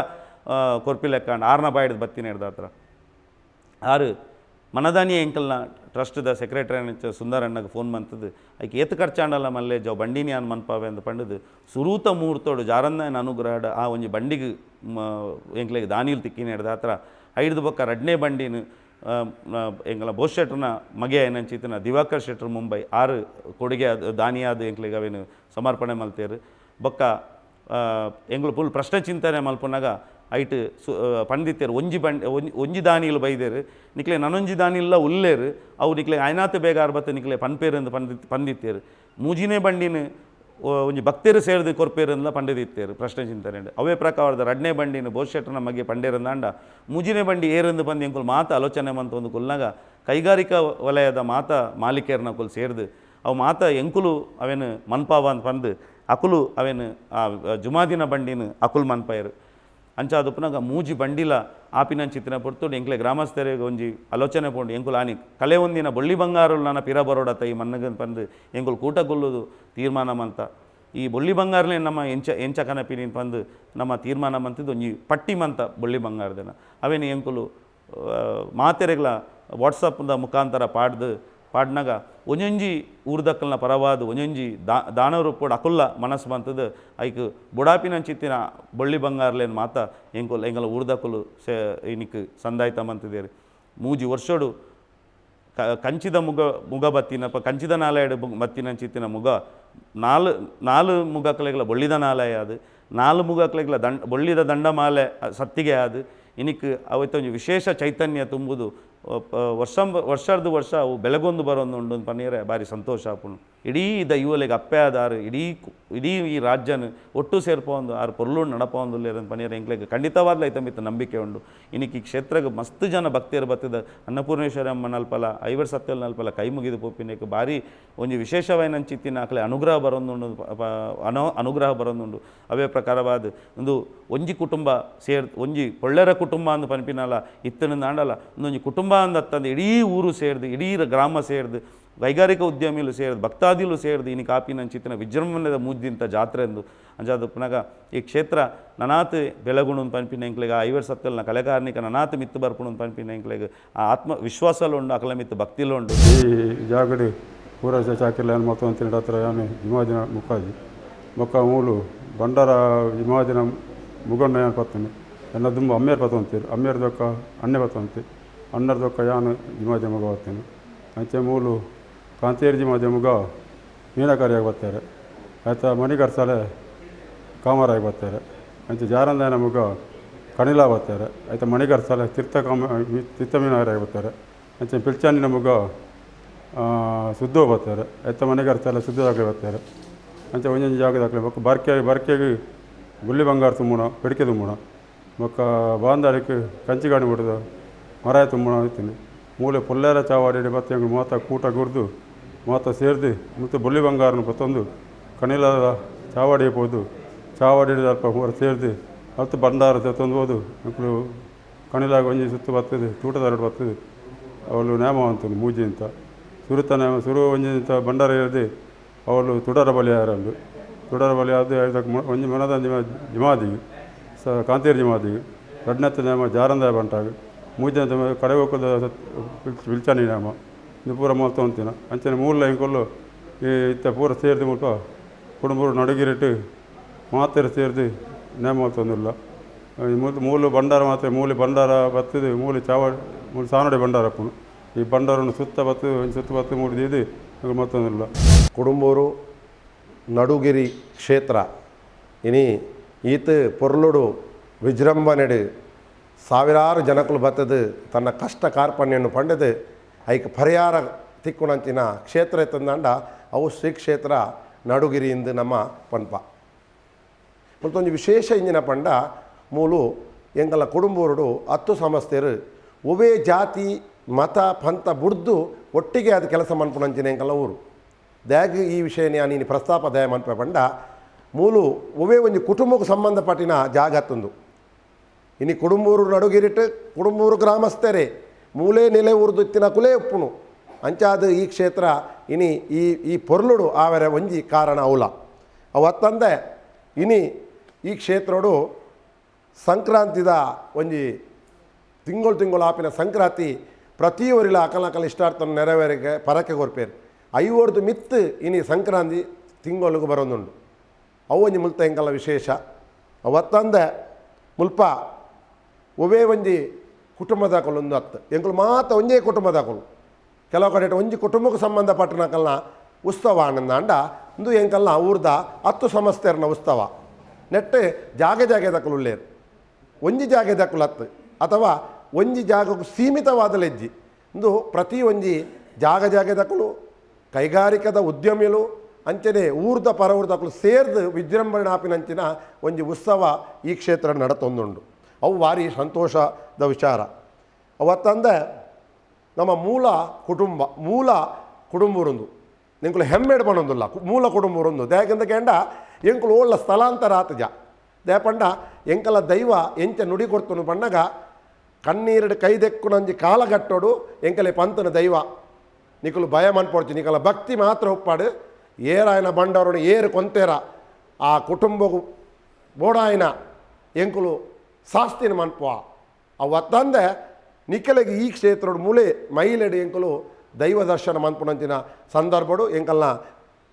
ಕೊರ್ಪಿ ಲೆಕ್ಕ ಆರ್ನ ಬಾಯ್ಡ್ ಬತ್ತಿನ ಹಿಡ್ದ ಹತ್ರ ಆರು ಮನದಾನಿ ಎಂಕಲ್ನ ಟ್ರಸ್ಟ್ದ ಸೆಕ್ರೆಟರಿ ಸುಂದರ್ ಅಣ್ಣಗೆ ಫೋನ್ ಮಂತದ್ದು ಐಕ್ ಏತ್ ಖರ್ಚಾಂಡಲ್ಲ ಮಲ್ಲೆ ಜವ್ ಬಂಡಿನಿ ಅನ್ ಮನ್ಪಾವೆ ಅಂದ್ ಪಂಡದು ಸುರೂತ ಮುಹೂರ್ತೋಡು ಜಾರನ್ನ ಅನುಗ್ರಹಡ ಆ ಒಂಜಿ ಬಂಡಿಗೆ ಎಂಕ್ಲೆಗ್ ದಾನಿಲ್ ತಿಕ್ಕಿನ ಹಿಡ್ದ ಹತ್ರ ಐಡ್ದು ಬೊಕ್ಕ ರಡ್ನೇ ಬಂಡಿನ ಎಂಕಲ್ನ ಬೋಸ್ ಶೆಟ್ರನ ಮಗೆ ಏನಂಚಿತ್ತಿನ ದಿವಾಕರ್ ಶೆಟ್ರು ಮುಂಬೈ ಆರು ಕೊಡುಗೆ ಅದು ದಾನಿಯಾದ ಎಂಕ್ಲೆಗ್ ಅವೇನು ಸಮರ್ಪಣೆ ಮಲ್ತೇರು ಬೊಕ್ಕ ಎಂಗ್ಲು ಫುಲ್ ಪ್ರಶ್ನೆ ಚಿಂತನೆ ಮಲ್ಪುನಾಗ ಐಟ್ ಸು ಪಂಡಿತೇರು ಒಂಜಿ ಬಂಡಿ ಒಂಜಿ ದಾನಿಲು ಬೈದೇರು ನಿಕ್ಲೆ ನನೊಂಜಿ ದಾನಿಲ್ಲ ಉಲ್ಲೇರು ಅವು ನಿಕ್ಲೆ ಐನಾತ್ ಬೇಗ ಆರ್ಬತ್ತು ನಿಕ್ಲೆ ಪನ್ಪೇರು ಅಂದ್ ಪಂದಿತ್ತೇರು ಮೂಜಿನೇ ಬಂಡಿನ ಒಂಜಿ ಭಕ್ತರು ಸೇರ್ದು ಕೊರ್ಪೇರು ಅಂದ್ಲ ಪಂಡಿದಿತ್ತೇರು ಪ್ರಶ್ನೆ ಚಿಂತನೆ ಅವೇ ಪ್ರಕಾರದ ರಡ್ನೇ ಬಂಡಿನ ಬೋಸ್ ಶೆಟ್ರನ ಮಗೆ ಪಂಡೇರಂದಾಂಡ ಮೂಜಿನೇ ಬಂಡಿ ಏರಂದು ಬಂದು ಎಂಕುಲು ಮಾತು ಆಲೋಚನೆ ಮಂತ ಒಂದು ಕುಲ್ನಾಗ ಕೈಗಾರಿಕಾ ವಲಯದ ಮಾತ ಮಾಲೀಕರ್ನಕುಲು ಸೇರ್ದು ಅವು ಮಾತ ಎಂಕುಲು ಅವೇನು ಮನ್ಪಾವ ಅಂತ ಪಂದು ಅಕುಲು ಅವೇನು ಆ ಜುಮಾದಿನ ಬಂಡಿನ ಅಕುಲು ಮನ್ಪಾಯರು. ಅಂಚಾದ ಪುನಗ ಮೂಜಿ ಬಂಡಿಲ ಆಪಿನಂಚಿತ್ತಿನ ಪೊರ್ತುಡು ಎಂಕ್ಲೆ ಗ್ರಾಮಸ್ಥರಿಗೆ ಒಂಜಿ ಆಲೋಚನೆ ಪೋಂಡು ಎಂಕುಲು ಆನಿ ಕಲೆ ಒಂದಿನ ಬೊಳ್ಳಿ ಬಂಗಾರುಲು ನನ್ನ ಪಿರ ಬರೋಡತ್ತ ಈ ಮಣ್ಣಗನ್ ಪಂದು ಎಂಕುಲು ಕೂಟಗೊಲ್ಲುದು ತೀರ್ಮಾನ ಮಂತ ಈ ಬೊಳ್ಳಿ ಬಂಗಾರಲೇ ನಮ್ಮ ಎಂಚ ಎಂಚ ಕನಪಿನ ಪಂದು ನಮ್ಮ ತೀರ್ಮಾನ ಮಂತಿದ್ದು ಒಂಜಿ ಪಟ್ಟಿ ಮಂತ ಬೊಳ್ಳಿ ಬಂಗಾರದನ ಅವೇನು ಎಂಕುಲು ಮಾತೆರೆಗ್ಲ ವಾಟ್ಸಪ್ದ ಮುಖಾಂತರ ಪಾಡ್ದು ಪಾಡ್ನಾಗ ಒಂಜೊಂಜಿ ಊರ್ದಕ್ಕಲ್ನ ಪರವಾದ ಒಂಜೊಂಜಿ ದಾನರೂಪೋಡು ಅಕುಲ್ಲ ಮನಸ್ಸು ಬಂತದ್ದು ಐಕ್ ಬುಡಾಪಿನಂಚಿತ್ತಿನ ಬೊಳ್ಳಿ ಬಂಗಾರಲೇನು ಮಾತ ಎಂಕುಲು ಎಂಗಲ ಊರ್ದಕ್ಕಲು ಸೆ ಇನಿಕ್ ಸಂದಾಯ್ತ ಮಂತಿದ್ದೇರು. ಮೂಜಿ ವರ್ಷಡು ಕಂಚಿದ ಮುಗ ಮುಗ ಬತ್ತಿನ ಕಂಚಿದ ನಾಲಯಡು ಬತ್ತಿನಂಚಿತ್ತಿನ ಮುಗ ನಾಲ್ ನಾಲ್ ಮುಗಕ್ಲೆಗ್ಲ ಬೊಳ್ಳಿದ ನಾಲಯ ಅದು ನಾಲ್ ಮುಗಕ್ಲೆಗ್ಲ ದಂಡ ಬೊಳ್ಳಿದ ದಂಡಮಾಲೆ ಸತ್ತಿಗೆ ಅದು ಇನಿಕ್ ಅವತ್ತೊಂಜಿ ವಿಶೇಷ ಚೈತನ್ಯ ತುಂಬುದು ವರ್ಷ ವರ್ಷರ್ದು ವರ್ಷ ಅವು ಬೆಳಗೊಂದು ಬರೋದು ಪನ್ನೀರೆ ಭಾರಿ ಸಂತೋಷ ಆಪುಂಡು. ಇಡೀ ದೈವಲೆಗ್ ಅಪ್ಪೆ ಆದಾರು ಇಡೀ ಇಡೀ ಈ ರಾಜ್ಯನ ಒಟ್ಟು ಸೇರ್ಪೊಂದು ಆರು ಪೊರ್ಲು ನಡಪೊಂದು ಪನ್ನೀರೆ ಎಂಕ್ಲೆಗ್ ಖಂಡಿತವಾದ್ಲ ಐತ ಮಿತ್ತ ನಂಬಿಕೆ ಉಂಡು. ಇನಿಕ್ ಈ ಕ್ಷೇತ್ರಗ್ ಮಸ್ತ್ ಜನ ಭಕ್ತಿಯರು ಬತ್ತಿದ ಅನ್ನಪೂರ್ಣೇಶ್ವರಿ ಅಮ್ಮ ನಲ್ಪಲ ಐವರ್ ಸತ್ಯಲ್ ನಲ್ಪಲ ಕೈ ಮುಗಿದು ಪೋಪಿನೇಕ್ ಭಾರಿ ಒಂಜಿ ವಿಶೇಷವಾಯಿನಂಚಿತ್ತಿನ ಅಕ್ಲೆ ಅನುಗ್ರಹ ಬರೋದುಂಡು ಅನುಗ್ರಹ ಬರೋದುಂಡು. ಅವೇ ಪ್ರಕಾರವಾದ ಒಂದು ಒಂಜಿ ಕುಟುಂಬ ಸೇರ್ ಒಂಜಿ ಪೊಳ್ಳೆರ ಕುಟುಂಬ ಅಂದ್ ಪನ್ಪಿನಲ ಇತ್ತನ ನಾಡಲ ಒಂದೊಂಜಿ ಕುಟುಂಬ ಅಂದತ್ತಂದು ಇಡೀ ಊರು ಸೇರ್ದು ಇಡೀ ಗ್ರಾಮ ಸೇರ್ದು ಕೈಗಾರಿಕಾ ಉದ್ಯಮಿಲು ಸೇರ್ದು ಭಕ್ತಾದಿಲು ಸೇರ್ದು ಇನಿ ಕಾಪಿನಂಚಿತ್ತಿನ ವಿಜೃಂಭಣೆದ ಮೂಜಿಂತ ಜಾತ್ರೆ ಎಂದು ಅಂಚಾದ ಪುನಗ ಈ ಕ್ಷೇತ್ರ ನನಾತ್ ಬೆಳಗುಣು ಪನ್ಪಿನ ಎಂಕ್ಲೆಗ್ ಆ ಐವರ್ ಸತ್ತಲ್ನ ಕಲೆಕಾರ್ನಿಕ ನನಾತ್ ಮಿತ್ತು ಬರ್ಪುಣು ಪನ್ಪಿನ ಎಂಕ್ಲೆಗ್ ಆ ಆತ್ಮ ವಿಶ್ವಾಸಲು ಉಂಡು ಅಕಲ ಮಿತ್ತು ಭಕ್ತಿಲು ಉಂಡು. ಈ ಜಾಗಡ್ ಪೂರ ಚಾಕಿರ್ಲ ಮೊತ್ತ ಅಂತಿನ ಹತ್ರ ಯಾನೆ ಜಿಮಾದಿನ ಮುಕ್ಕಾಜಿ ಬೊಕ್ಕ ಮೂಲು ಬಂಡಾರ ಜಿಮಾದಿನ ಮುಗಣ್ಣ ಯಾನ್ ಪತ್ತನೆ ಎನ್ನ ದುಂಬು ಅಮ್ಮೇರ್ ಪತ್ತೊಂತೀರು ಅಮ್ಮೇರ್ ದೊಕ್ಕ ಅಣ್ಣೆ ಪತ್ತೊಂತಿ ಅಣ್ಣರ್ ದೊಕ್ಕ ಯಾನು ಜಿಮಾದಿ ಮುಗ ಬತ್ತೇನೆ ಅಂಚೆ ಮೂಲು ಕಾಂತೇರಿ ಜಿಮಾದಿ ಮುಗ ಮೀನಕಾರಿಯಾಗಿ ಬರ್ತಾರೆ ಆಯ್ತಾ ಮಣಿಗರ್ಸಾಲೆ ಕಾಮರಾಗಿ ಬರ್ತಾರೆ ಅಂಚೆ ಜಾರಂದಾಯನ ಮುಗ ಕಣಿಲ ಬರ್ತಾರೆ ಆಯ್ತಾ ಮಣಿಗರ್ಸಾಲೆ ತೀರ್ಥ ಕಾಮ ತೀರ್ಥ ಮೀನಗಾರಿಯಾಗಿ ಬರ್ತಾರೆ ಅಂಚೆ ಪಿಲ್ಚಾನಿನ ಮುಗ ಸುದ್ದು ಬರ್ತಾರೆ ಆಯ್ತಾ ಮಣಿಗರ್ಸಾಲೆ ಸುದ್ದದಾಗಲಿ ಬರ್ತಾರೆ ಅಂಚೆ ಒಂಜೊಂಜಿ ಜಾಗದಾಗಲಿ ಬೊಕ್ಕ ಬರ್ಕೆ ಬರ್ಕೆಗೆ ಗುಳ್ಳಿ ಬಂಗಾರ ತುಂಬುಣ ಬೆಡಿಕೆ ತುಂಬುಣ ಬೊಕ್ಕ ಬಾಂದಾಳಿಕ್ ಕಂಚಿಗಾಣಿ ಬಿಡುದು ಮರಾಯ ತುಂಬುಣ ಇತ್ತೀನಿ ಮೂಲೆ ಪೊಲ್ಲೇರ ಚಾವಾಡಿ ಬತ್ತೆ ಎಂಗ್ಲು ಮಾತ ಕೂಟ ಗುರ್ದು ಮಾತ ಸೇರ್ದು ಮತ್ತು ಬೊಳ್ಳಿ ಬಂಗಾರನ ಬತ್ತೊಂದು ಕಣಿಲದ ಚಾವಾಡಿ ಪೋದು ಚಾವಾಡಿ ಅಲ್ಪ ಪೂರ ಸೇರ್ದು ಅಲ್ತು ಬಂಡಾರ ತಂದು ಹೋದು ಮಕ್ಕಳು ಕಣಿಲಾಗ ಒಂಜಿ ಸುತ್ತು ಬರ್ತದೆ ತೂಟದಾರಡು ಬರ್ತದೆ ಅವಳು ನೇಮ ಅಂತಂದು ಮೂಜಿ ಅಂತ ಸುರುತ ನೇಮ ಸುರು ಒಂಜಿ ಅಂತ ಬಂಡಾರ ಇರದೆ ಅವಳು ತುಡರ ಬಲಿ ಯಾರಂದು ತುಡರ ಬಲಿ ಅದು ಇದಕ್ಕೆ ಒಂಜಿ ಮನದ ಜಿಮಾದಿ ಸ ಕಾಂತೇರಿ ಜಿಮಾದಿ ರಡ್ನತ್ತ ನೇಮ ಜಾರಂದಾಯ ಬಂಟಾಗ ಮೂಜಿ ಅಂತ ಕಡೆ ಹೋಗೋದ ವಿಲ್ಚಾನಿ ನೇಮ ಇದು ಪೂರ ಮಲ್ತ ಅಂತಿನ ಅಂಚನೆ ಮೂಲ ಎಂಕೊಲ್ಲು ಈ ಇತ್ತ ಪೂರ ಸೇರ್ದು ಮುಲ್ಪ ಕುಡುಂಬೂರು ನಡುಗಿರಿಟ್ಟು ಮಾತೆರ್ ಸೇರ್ದು ನೇಮ ಮಲ್ತೊಂದುಲ್ಲ. ಮೂಲು ಬಂಡಾರ ಮಾತ್ರ ಮೂಲೆ ಬಂಡಾರ ಬರ್ತದೆ ಮೂಲೆ ಚಾವ ಮೂಲು ಸಾನಡೆ ಬಂಡಾರ ಅಪ್ಪುನು ಈ ಬಂಡಾರನ್ನು ಸುತ್ತ ಬತ್ತು ಒಂಜಿ ಸುತ್ತ ಬತ್ತು ಮೂಡಿದ್ದು ಮತ್ತೊಂದಿಲ್ಲ. ಕುಡುಂಬೂರು ನಡುಗಿರಿ ಕ್ಷೇತ್ರ ಇನಿ ಈತ ಪೊರ್ಲುಡು ವಿಜೃಂಭಣೆಡು ಸಾವಿರಾರು ಜನಕುಲು ಬತ್ತದು ತನ್ನ ಕಷ್ಟ ಕಾರ್ಪಣ್ಯನ್ನು ಪಂಡದು ಐಕ್ ಪರಿಹಾರ ತಿಕ್ಕುಣಂಚಿನ ಕ್ಷೇತ್ರ ಇತ್ತಂದಾಂಡ ಅವು ಶ್ರೀ ಕ್ಷೇತ್ರ ನಡುಗಿರಿ ಎಂದು ನಮ್ಮ ಪನ್ಪ. ಮತ್ತೊಂದು ವಿಶೇಷ ಇಂಜಿನ ಪಂಡ ಮೂಲು ಎಂಗಲ ಕುಡುಂಬೂರುಡು 10 ಸಮಸ್ತೆರು ಒವೇ ಜಾತಿ ಮತ ಪಂಥ ಬುಡ್ದು ಒಟ್ಟಿಗೆ ಅದು ಕೆಲಸ ಮನ್ಪುಣಂಚಿನ ಎಂಕಲ ಊರು ದ್ಯಾಗ ಈ ವಿಷಯ ನೀನು ಪ್ರಸ್ತಾಪ ದಯ ಮನ್ಪ ಪಂಡ ಮೂಲು ಒವೇ ಒಂಜಿ ಕುಟುಂಬಕ್ಕೆ ಸಂಬಂಧಪಟ್ಟಿನ ಜಾಗತ್ತೊಂದು ಇನಿ ಕುಡುಂಬೂರು ನಡುಗಿರಿಟ್ಟು ಕುಡುಂಬೂರು ಗ್ರಾಮಸ್ಥರೇ ಮೂಲೆ ನೆಲೆ ಊರ್ದು ಇತ್ತಿನ ಕುಲೇ ಉಪ್ಪುನು ಅಂಚಾದ ಈ ಕ್ಷೇತ್ರ ಇನಿ ಈ ಈ ಪೊರ್ಲುಡು ಆವರೆ ಒಂಜಿ ಕಾರಣ ಅವಲ ಅವತ್ತಂದೆ ಇನಿ ಈ ಕ್ಷೇತ್ರಡು ಸಂಕ್ರಾಂತಿದ ಒಂಜಿ ತಿಂಗಳು ತಿಂಗಳು ಆಪಿನ ಸಂಕ್ರಾಂತಿ ಪ್ರತಿಯೊರಿಲ ಅಕಲ ಇಷ್ಟಾರ್ಥನ ನೆರವೇರಿಗೆ ಪರಕೆ ಕೊರ್ಪೇರು ಐವರ್ದು ಮಿತ್ತು ಇನಿ ಸಂಕ್ರಾಂತಿ ತಿಂಗಳಿಗೆ ಬರೋದುಂಡು ಅವು ಒಂಜಿ ಮುಲ್ತ ಎಂಕಲ ವಿಶೇಷ. ಅವತ್ತಂದೆ ಮುಲ್ಪ ಒವೇ ಒಂಜಿ ಕುಟುಂಬದಾಕಲು ಅತ್ತು ಎಂಕುಲು ಮಾತ ಒಂಜೇ ಕುಟುಂಬದಾಕಲು ಕೆಲವು ಕಡೆ ಒಂಜಿ ಕುಟುಂಬಕ್ಕೆ ಸಂಬಂಧಪಟ್ಟನಕಲ್ನ ಉತ್ಸವ ಆನಂದಾಂಡ ಇಂದು ಎಂಕಲ್ನ ಊರ್ದ 10 ಸಮಸ್ತೆರ್ನ ಉತ್ಸವ ನೆಟ್ಟು ಜಾಗೆ ಜಾಗೆ ದಕ್ಕಲು ಉಳ್ಳೇರು ಒಂಜಿ ಜಾಗೆ ದಕ್ಕಲು ಹತ್ತು ಅಥವಾ ಒಂಜಿ ಜಾಗಕ್ಕೆ ಸೀಮಿತವಾದ ಲೆಜ್ಜಿ ಇಂದು ಪ್ರತಿ ಒಂಜಿ ಜಾಗ ಜಾಗೆ ದಕ್ಕಲು ಕೈಗಾರಿಕದ ಉದ್ಯಮಿಲು ಅಂಚನೆ ಊರ್ದ ಪರ ಊರ್ದಕ್ಕಲು ಸೇರ್ದು ವಿಜೃಂಭಣೆ ಆಪಿನಂಚಿನ ಒಂಜಿ ಉತ್ಸವ ಈ ಕ್ಷೇತ್ರ ನಡತೊಂದುಂಡು. ಅವು ಭಾರಿ ಸಂತೋಷದ ವಿಚಾರ. ಅವತ್ತಂದೆ ನಮ್ಮ ಮೂಲ ಕುಟುಂಬ ಮೂಲ ಕುಟುಂಬರುಂದು ಎಂಕುಲು ಹೆಮ್ಮೆಡ್ ಪನೊಂದುಲ್ಲ ಮೂಲ ಕುಟುಂಬರುಂದು ದಾಯೆಗಂದ ಕೇಂಡ ಎಂಕುಲು ಓಳ್ಳ ಸ್ಥಳಾಂತರ ಆತಜ ದೇಪಂಡ ಎಂಕಲ ದೈವ ಎಂಚ ನುಡಿ ಕೊರ್ತುನು ಪಣ್ಣಗ ಕಣ್ಣೀರಡು ಕೈದೆಕ್ಕುನಂಜಿ ಕಾಲಗಟ್ಟೋಡು ಎಂಕಲೆ ಪಂತನ ದೈವ ನಿಕುಲು ಭಯ ಮನ್ಪೊಡ್ಚಿ ನಿಕಲ ಭಕ್ತಿ ಮಾತ್ರ ಉಪ್ಪಾಡು ಏರಾಯನ ಬಂಡವರನ್ನು ಏರು ಕೊಂತೇರ ಆ ಕುಟುಂಬಗೂ ಬೋಡಾಯನ ಎಂಕುಲು ಶಾಸ್ತಿನ ಮನ್ಪುವ ಅವು ತಂದೆ ನಿಕಲೆಗೆ ಈ ಕ್ಷೇತ್ರೋಡು ಮೂಲೆ ಮೈಲೆಡು ಎಂಕುಲು ದೈವ ದರ್ಶನ ಮನ್ಪುನಂಚಿನ ಸಂದರ್ಭಡು ಎಂಕಲ್ನ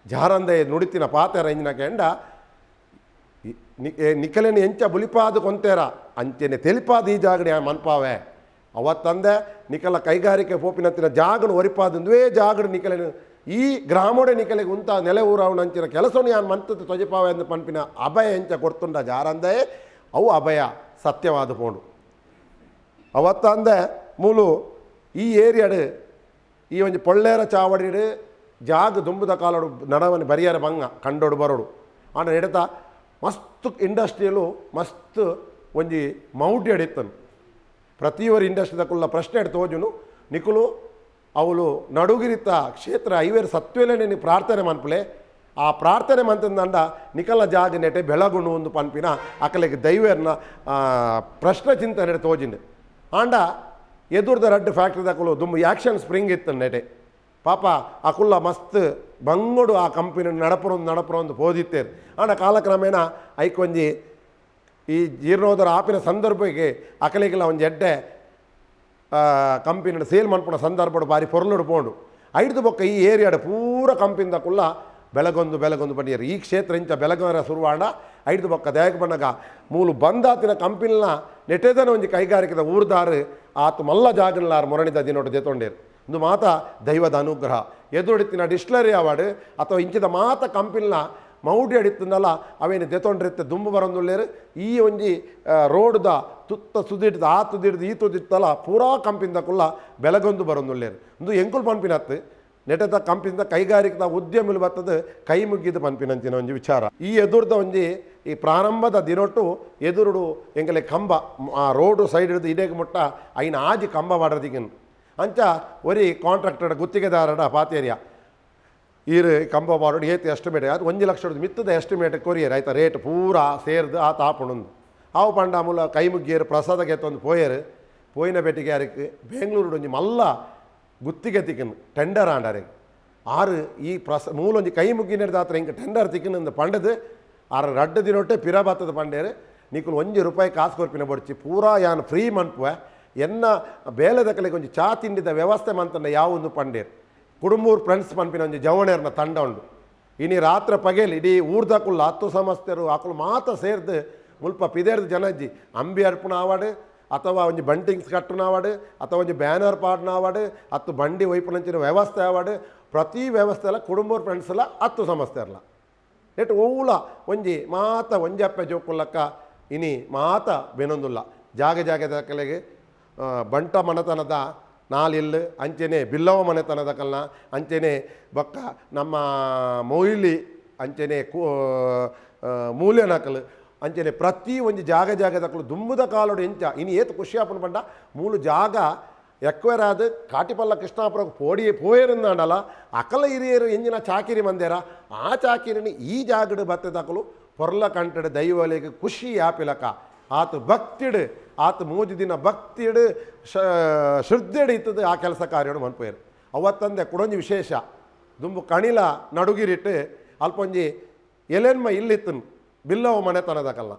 ಜಾರಂದೆ ನುಡಿತಿನ ಪಾತೆರ ಇಂಜಿನ ಕೆಂಡ ನಿಕಲೆನ ಎಂಚ ಬುಲಿಪಾದ ಕೊಂತೇರ ಅಂಚೆನೆ ತೆಲಿಪಾದ ಈ ಜಾಗಡಿ ಮನ್ಪಾವೆ ಅವತ್ತಂದೆ ನಿಕಲ ಕೈಗಾರಿಕೆ ಪೋಪಿನಂತಿನ ಜಾಗನು ಒರಿಪಾದಂದುವೇ ಜಾಗಡು ನಿಕಲೆನು ಈ ಗ್ರಾಮೋಡೆ ನಿಕಲೆಗೆ ಉಂತ ನೆಲೆ ಊರವನಂಚಿನ ಕೆಲಸನು ಯಾನ್ ಮಂತದ್ದು ತೊಜಪಾವೆ ಅಂದು ಪನ್ಪಿನ ಅಭಯ ಎಂಚ ಕೊಡ್ತುಂಡ ಜಾರಂದೆ ಅವು ಅಭಯ ಸತ್ಯವಾದ ಪೋಂಡು ಅವತ್ತಂದೆ ಮೂಲು ಈ ಏರಿಯಾಡು ಈ ಒಂಜಿ ಪೊಳ್ಳೇರ ಚಾವಡಿಡು ಜಾಗ ದುಂಬುದ ಕಾಲೋಡು ನಡವನಿ ಬರಿಯರ ಬಂಗ ಕಂಡೋಡು ಬರೋಡು ಆಂಡ ಎಡತ ಮಸ್ತ್ ಇಂಡಸ್ಟ್ರಿಯಲು ಮಸ್ತ್ ಒಂಜಿ ಮೌಢ್ಯ ಎಡಿತ್ತನು ಪ್ರತಿಯೊರು ಇಂಡಸ್ಟ್ರಿದಕುಲ್ಲ ಪ್ರಶ್ನೆ ಎಡ್ತು ಹೋಜುನು ನಿಕುಲು ಅವಳು ನಡುಗಿರಿತ ಕ್ಷೇತ್ರ ಐವೇರು ಸತ್ವೇಲೆ ಪ್ರಾರ್ಥನೆ ಮನ್ಪುಲೆ ಆ ಪ್ರಾರ್ಥನೆ ಮಂತಂದಂಡ ನಿಕಲ ಜಾಗ ನೆಟೆ ಬೆಳಗುಣು ಒಂದು ಪನ್ಪಿನ ಅಕಲೆಗೆ ದೈವೇರ್ನ ಪ್ರಶ್ನೆ ಚಿಂತನೆ ತೋಜಿಂಡು ಆಂಡ ಎದುರ್ದ ರಡ್ಡು ಫ್ಯಾಕ್ಟ್ರಿ ದಕುಲು ದುಂಬು ಆ್ಯಕ್ಷನ್ ಸ್ಪ್ರಿಂಗ್ ಇತ್ತು ನೆಟೆ ಪಾಪ ಅಕುಲ್ಲ ಮಸ್ತ್ ಬಂಗುಡು ಆ ಕಂಪನಿ ನಡಪುರೊಂದು ನಡಪುರೊಂದು ಪೋದಿತ್ತೇರು ಆಂಡ ಕಾಲಕ್ರಮೇಣ ಐಕೊಂಜಿ ಈ ಜೀರ್ಣೋದರ ಆಪಿನ ಸಂದರ್ಭಕ್ಕೆ ಅಕಲೆಗೆಲ್ಲ ಒಂಜಿ ಎಡ್ಡೆ ಕಂಪಿನ ಸೇಲ್ ಮನ್ಪುನ ಸಂದರ್ಭಡು ಬಾರಿ ಪೊರ್ಲುಡು ಪೋಂಡು ಐಡ್ದು ಬೊಕ್ಕ ಈ ಏರಿಯಾಡು ಪೂರ ಕಂಪಿಂದ ಕುಲ್ಲ ಬೆಳಗೊಂದು ಬೆಳಗೊಂದು ಬನ್ನಿಯರು ಈ ಕ್ಷೇತ್ರ ಇಂಚ ಬೆಳಗರ ಸುರುವಾಣ ಐಡ್ದು ಬೊಕ್ಕ ದಯಕ ಬಣ್ಣಗ ಮೂಲು ಬಂದಾತಿನ ಕಂಪಿನ ನೆಟೆದನ ಒಂಜಿ ಕೈಗಾರಿಕೆದ ಊರ್ದಾರು ಆತು ಮಲ್ಲ ಜಾಗನ್ಲಾರ್ ಮೊರಣಿದ ದಿನೋಟು ದೆತೊಂಡೇರು ಒಂದು ಮಾತ ದೈವದ ಅನುಗ್ರಹ ಎದುರುಡಿತ್ತಿನ ಡಿಸ್ಟಿಲರಿ ಅವಾರ್ಡ್ ಅಥವಾ ಇಂಚಿದ ಮಾತ ಕಂಪಿನ ಮೌಢ್ಯ ಅಡಿತ್ತಂದಲ್ಲ ಅವೇನು ದೆತೊಂಡ್ರಿತ್ತೆ ದುಂಬು ಬರೊಂದುಲ್ಲೇರು ಈ ಒಂಜಿ ರೋಡ್ದ ತುತ್ತ ಸುದಿಡ್ದು ಆ ತುದಿಡ್ದು ಈ ತುದಿತ್ತಲ್ಲ ಪೂರಾ ಕಂಪಿಂದ ಕುಲ್ಲ ಬೆಳಗೊಂದು ಬರೊಂದುಲ್ಲೇರು ಒಂದು ಎಂಕುಲ್ ಪನ್ಪಿನತ್ತು ನೆಟದ ಕಂಪಿಂದ ಕೈಗಾರಿಕೆದ ಉದ್ಯಮಿಲು ಬರ್ತದೆ ಕೈ ಮುಗ್ಗಿದ ಪನ್ಪಿನಂಚಿನ ಒಂಜಿ ವಿಚಾರ ಈ ಎದುರ್ದ ಒಂಜಿ ಈ ಪ್ರಾರಂಭದ ದಿನೊಟ್ಟು ಎದುರುಡು ಎಂಕಲೆ ಕಂಬ ಆ ರೋಡು ಸೈಡ್ ಹಿಡಿದು ಇಡೇಗೆ ಮುಟ್ಟ ಐನ ಆಜಿ ಕಂಬ ಮಾಡದಿಗಿನ್ ಅಂಚ ಒರಿ ಕಾಂಟ್ರಾಕ್ಟರ್ ಗುತ್ತಿಗೆದಾರಡ ಪಾತೇರಿಯ ಈರು ಕಂಬ ಮಾಡೋಡು ಏತಿ ಎಸ್ಟಿಮೇಟ್ ಅದು 1 ಲಕ್ಷದ ಮಿತ್ತದ ಎಸ್ಟಿಮೇಟ್ ಕೊರಿಯರ್ ಆಯ್ತಾ ರೇಟ್ ಪೂರಾ ಸೇರ್ದು ಆ ತಾಪುಣಂದು ಆವು ಪಂಡ ಮೂಲ ಕೈ ಮುಗ್ಗಿಯರು ಪ್ರಸಾದ ಗೆತ್ತೊಂದು ಪೋಯರು ಪೋಯಿನ ಬೇಟಿಗೆ ಯಾರಿಗೆ ಬೆಂಗಳೂರು ಒಂಜಿ ಮಲ್ಲ ಗುತ್ತಿಗೆ ತಿಕ್ಕನು ಟೆಂಡರ್ ಆಂಡಾರಿಗೆ ಆರು ಈ ಪ್ರಸ ಮೂಲೊಂಜಿ ಕೈ ಮುಗ್ಗಿನ ಹಿಂಗೆ ಟೆಂಡರ್ ತಿಕ್ಕನು ಪಂಡದು ಆರು ರಡ್ಡು ದಿನೊಟ್ಟೆ ಪಿರ ಬತ್ತದ ಪಂಡೇರು ನಿಕುಲು 1 ರೂಪಾಯಿ ಕಾಸು ಕೊರ್ಪಿನ ಬೊಡ್ಚಿ ಪೂರಾ ಯಾನ್ ಫ್ರೀ ಮನ್ಪುವೆ ಎನ್ನ ಬೇಲೆದಕಲಿಗೆ ಒಂಜಿ ಚಾ ತಿಂಡಿದ ವ್ಯವಸ್ಥೆ ಮಂತಂಡ ಯಾವೊಂದು ಪಂಡೇರು ಕುಡುಂಬೂರು ಫ್ರೆಂಡ್ಸ್ ಪನ್ಪಿನ ಒಂಜಿ ಜವಣೇರ್ನ ತಂಡ ಉಂಡು ಇನಿ ರಾತ್ರಿ ಪಗೆಲ್ ಇಡೀ ಊರ್ದಕುಲ್ಲ 10 ಸಮಸ್ತೆರು ಅಕುಲು ಮಾತ ಸೇರ್ದು ಮುಲ್ಪ ಪಿದೇರ್ದು ಜನಜ್ಜಿ ಅಂಬಿ ಅರ್ಪುಣ ಆವಾಡು ಅಥವಾ ಒಂಜಿ ಬಂಟಿಂಗ್ಸ್ ಕಟ್ಟುನ ಆವಾಡು ಅಥವಾ ಒಂಜಿ ಬ್ಯಾನರ್ ಪಾಡ್ನ ಆವಾಡು ಅತ್ತು ಬಂಡಿ ಒಯ್ಪುನಂಚಿನ ವ್ಯವಸ್ಥೆ ಆವಾಡು ಪ್ರತಿ ವ್ಯವಸ್ಥೆ ಎಲ್ಲ ಕುಡುಂಬೂರು ಫ್ರೆಂಡ್ಸ್ ಎಲ್ಲ 10 ಸಮಸ್ತೆ ಇರಲ್ಲ ನೆಟ್ ಓವುಲ ಒಂಜಿ ಮಾತ ಒಂಜಪ್ಪೆ ಜೋಕುಲ್ಲಕ್ಕ ಇನಿ ಮಾತ ಬೆನೊಂದುಲ್ಲ ಜಾಗ ಜಾಗದ ಕಲೆಗೆ ಬಂಟ ಮನೆತನದ ನಾಲಿಲ್ಲು ಅಂಚೆನೆ ಬಿಲ್ಲವ ಮನೆತನದ ಕಲ್ನ ಅಂಚೆನೆ ಬೊಕ್ಕ ನಮ್ಮ ಮೊಯ್ಲಿ ಅಂಚೆನೆ ಮೂಲ್ಯನಕಲು ಅಂಚೆನೆ ಪ್ರತಿ ಒಂಜಿ ಜಾಗ ಜಾಗದಕಲು ದುಂಬುದ ಕಾಲೋಡು ಎಂಚ ಇನಿ ಏತ್ ಖುಷಿ ಆಪುಂಡು ಪಂಡ ಮೂಲು ಜಾಗ ಎಕ್ವೆರಾದ ಕಾಟಿಪಲ್ಲ ಕೃಷ್ಣಾಪುರ ಪೋಡಿ ಪೋಯರಿಂದಾಂಡಲ ಅಕಲ ಹಿರಿಯರು ಎಂಜಿನ ಚಾಕಿರಿ ಮಂದೇರ ಆ ಚಾಕಿರಿని ಈ ಜಾಗಡು ಬತ್ತದಕಲು ಪೊರ್ಲ ಕಂಟಡು ದೈವಲೆಗೆ ಖುಷಿ ಆಪಿಲಕ ಆತ ಭಕ್ತಿಡು ಆತ ಮೂಜಿ ದಿನ ಭಕ್ತಿಡು ಶ್ರದ್ಧೆಡು ಇತ್ತದು ಆ ಕೆಲಸ ಕಾರ್ಯಡು ಮನ್ಪೋಯರು ಅವತ್ತಂದೆ ಕುಡೊಂಜಿ ವಿಶೇಷ ದುಂಬು ಕಣಿಲ ನಡುಗಿರಿಟ್ಟು ಅಲ್ಪೊಂಜಿ ಎಲೆನ್ಮ ಇಲ್ಲಿತ್ತು ಬಿಲ್ಲವ ಮನೆತನದಕಲ್ಲ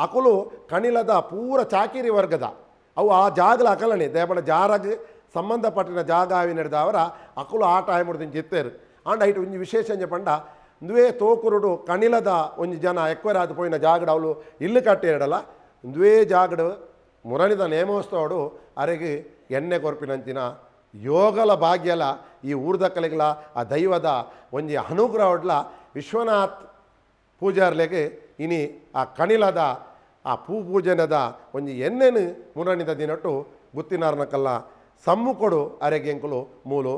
ಅಕುಲು ಕಣಿಲದ ಪೂರ ಚಾಕಿರಿ ವರ್ಗದ ಅವು ಆ ಜಾಗಲ ಅಕಲಣಿ ದೇಪಣ ಜಾರಗ್ ಸಂಬಂಧಪಟ್ಟಿನ ಜಾಗ ಆವಿ ನಡೆದವರ ಅಕುಲು ಆಟ ಆಯ್ಮುಡ್ದು ಜಿತ್ತೇರು ಆಂಡ ಐಟ್ ಒಂಜಿ ವಿಶೇಷ ಅಂಜ ಪಂಡ ಇಂದುವೇ ತೋಕುರುಡು ಕಣಿಲದ ಒಂಜಿ ಜನ ಎಕ್ವರಾದ ಪೋಯಿನ ಜಾಗಡ ಅವಳು ಇಲ್ಲು ಕಟ್ಟೇರಡಲ್ಲ ಇಂದುವೇ ಜಾಗಡು ಮುರಣಿದ ನೇಮೋತ್ಸವಡು ಅರೆಗೆ ಎಣ್ಣೆ ಕೊರ್ಪಿನಂಚಿನ ಯೋಗಲ ಭಾಗ್ಯಲ ಈ ಊರ್ದಕ್ಕಲಿಗಲ ಆ ದೈವದ ಒಂಜಿ ಅನುಗ್ರಹಡ್ಲ ವಿಶ್ವನಾಥ್ ಪೂಜಾರ್ಲೆಗೆ ಇನಿ ಆ ಕಣಿಲದ ಆ ಪೂ ಪೂಜನದ ಒಂಜಿ ಎಣ್ಣೆನು ಮುರಣಿದ ದಿನಟ್ಟು ಗುತ್ತಿನಾರ್ನಕಲ್ಲ ಸಮ್ಮುಕೊಡು ಅರೆಗೆ ಎಂಕುಲು ಮೂಲು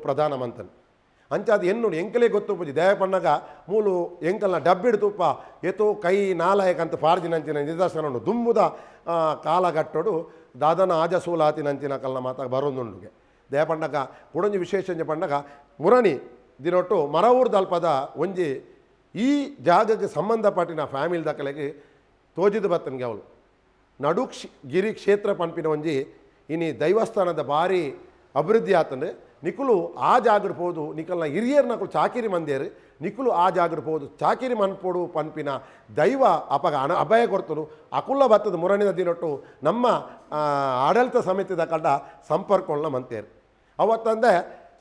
ಪ್ರಧಾನ ಮಂತನ್ ಅಂಚಾದ ಎನ್ನು ಎಂಕಲೇ ಗೊತ್ತು ಪೂಜೆ ದಯ ಪಣ್ಣಗ ಮೂಲು ಎಂಕಲ್ನ ಡಬ್ಬಿಡು ತುಪ್ಪ ಏತೋ ಕೈ ನಾಲಾಯಕಂತ ಫಾರ್ಜಿನಂಚಿನ ನಿದರ್ಶನ ಉಂಡು ದುಂಬುದ ಕಾಲಗಟ್ಟೋಡು ದಾದನ ಆಜಸೂಲಾತಿನಂಚಿನ ಕಲ್ನ ಮಾತ ಬರೋದುಂಡುಗೆ. ದಯಪಂಡಗ ಕುಡೊಂಜಿ ವಿಶೇಷ ಪಂಡಗ ಮುರಣಿ ದಿನೊಟ್ಟು ಮರವೂರು ದಲ್ಪದ ಒಂಜಿ ಈ ಜಾಗಕ್ಕೆ ಸಂಬಂಧಪಟ್ಟಿನ ಫ್ಯಾಮಿಲಿ ದಾಖಲೆಗೆ ತೋಜಿದ ಬತ್ತನ್ಗೆ ಅವಳು ನಡು ಗಿರಿ ಕ್ಷೇತ್ರ ಪನ್ಪಿನ ಒಂಜಿ ಇನಿ ದೈವಸ್ಥಾನದ ಭಾರಿ ಅಭಿವೃದ್ಧಿ ಆತಂದು ನಿಕುಲು ಆ ಜಾಗಡ್ ಪೋದು ನಿಕಲ್ನ ಹಿರಿಯರ್ ನಕುಲು ಚಾಕಿರಿ ಮಂದೇರು ನಿಕುಲು ಆ ಜಾಗಡ್ ಪೋದು ಚಾಕಿರಿ ಮನ್ಪೋಡು ಪನ್ಪಿನ ದೈವ ಅಪಗ ಅಣ ಅಭಯ ಕೊರ್ತನು ಅಕುಲ್ಲ ಬತ್ತದ ಮುರಣಿನ ದಿನೊಟ್ಟು ನಮ್ಮ ಆಡಳಿತ ಸಮಿತಿದ ಕಂಡ ಸಂಪರ್ಕೊಳ್ಳ ಮಂತೇರು. ಅವತ್ತಂದೆ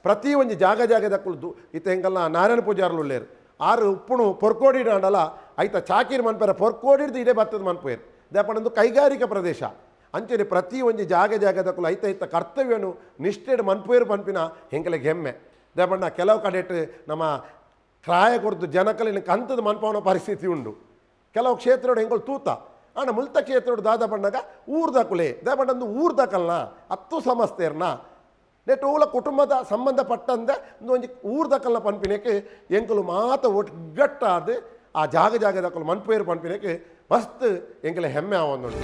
ಪ್ರತಿ ಒಂಜಿ ಜಾಗ ಜಾಗದಕ್ಕುಲು ಇತ್ತ ಹೆಂಗಲ್ಲ ನಾರಾಯಣ ಪೂಜಾರ್ಲು ಉಳ್ಳೇರು ಆರು ಉಪ್ಪುಣು ಪೊರ್ಕೋಡಿ ಅಂಡಲ ಐತ ಚಾಕಿರಿ ಮನ್ಪೇರ ಪೊರ್ಕೋಡಿಡ್ದು ಇಡೇ ಬತ್ತದ ಮನ್ಪೇರು ದೇಪಣಂದು ಕೈಗಾರಿಕಾ ಪ್ರದೇಶ ಅಂಚನೆ ಪ್ರತಿ ಒಂಜಿ ಜಾಗ ಜಾಗದಕ್ಕುಲು ಐತ ಐತ ಕರ್ತವ್ಯನು ನಿಷ್ಠೆಡ್ ಮನ್ಪೇರು ಪನ್ಪಿನ ಹೆಂಗಲಿಗೆ ಹೆಮ್ಮೆ. ದೇಪಣ್ಣ ಕೆಲವು ಕಡೆಟ್ ನಮ್ಮ ಕ್ರಾಯ ಕೊರ್ದು ಜನಕಲಿನ ಕಂತದ ಮನ್ಪವನ ಪರಿಸ್ಥಿತಿ ಉಂಡು. ಕೆಲವು ಕ್ಷೇತ್ರಡು ಹೆಂಗಳು ತೂತ ಆಂಡ ಮುಲ್ತ ಕ್ಷೇತ್ರಡು ದಾದ ಪಣ್ಣಗ ಊರ್ದಕುಲೆ ದೇಪಣ್ಣಂದು ಊರ್ದಕಲ್ನ ಹತ್ತು ಸಮಸ್ತೆರ್ನ ನೆಟ್ ಓಲ ಕುಟುಂಬದ ಸಂಬಂಧಪಟ್ಟಂದೆ ಒಂಜಿ ಊರ್ದಕಲ್ನ ಪನ್ಪಿನಕ್ಕೆ ಎಂಕಲು ಮಾತ ಒಗ್ಗಟ್ಟಾದ ಆ ಜಾಗ ಜಾಗದಕಲು ಮನ್ಪೇರು ಪನ್ಪಿನಕ್ಕೆ ಮಸ್ತ್ ಎಂಕಲೆ ಹೆಮ್ಮೆ ಆವೊಂದುಂಡು.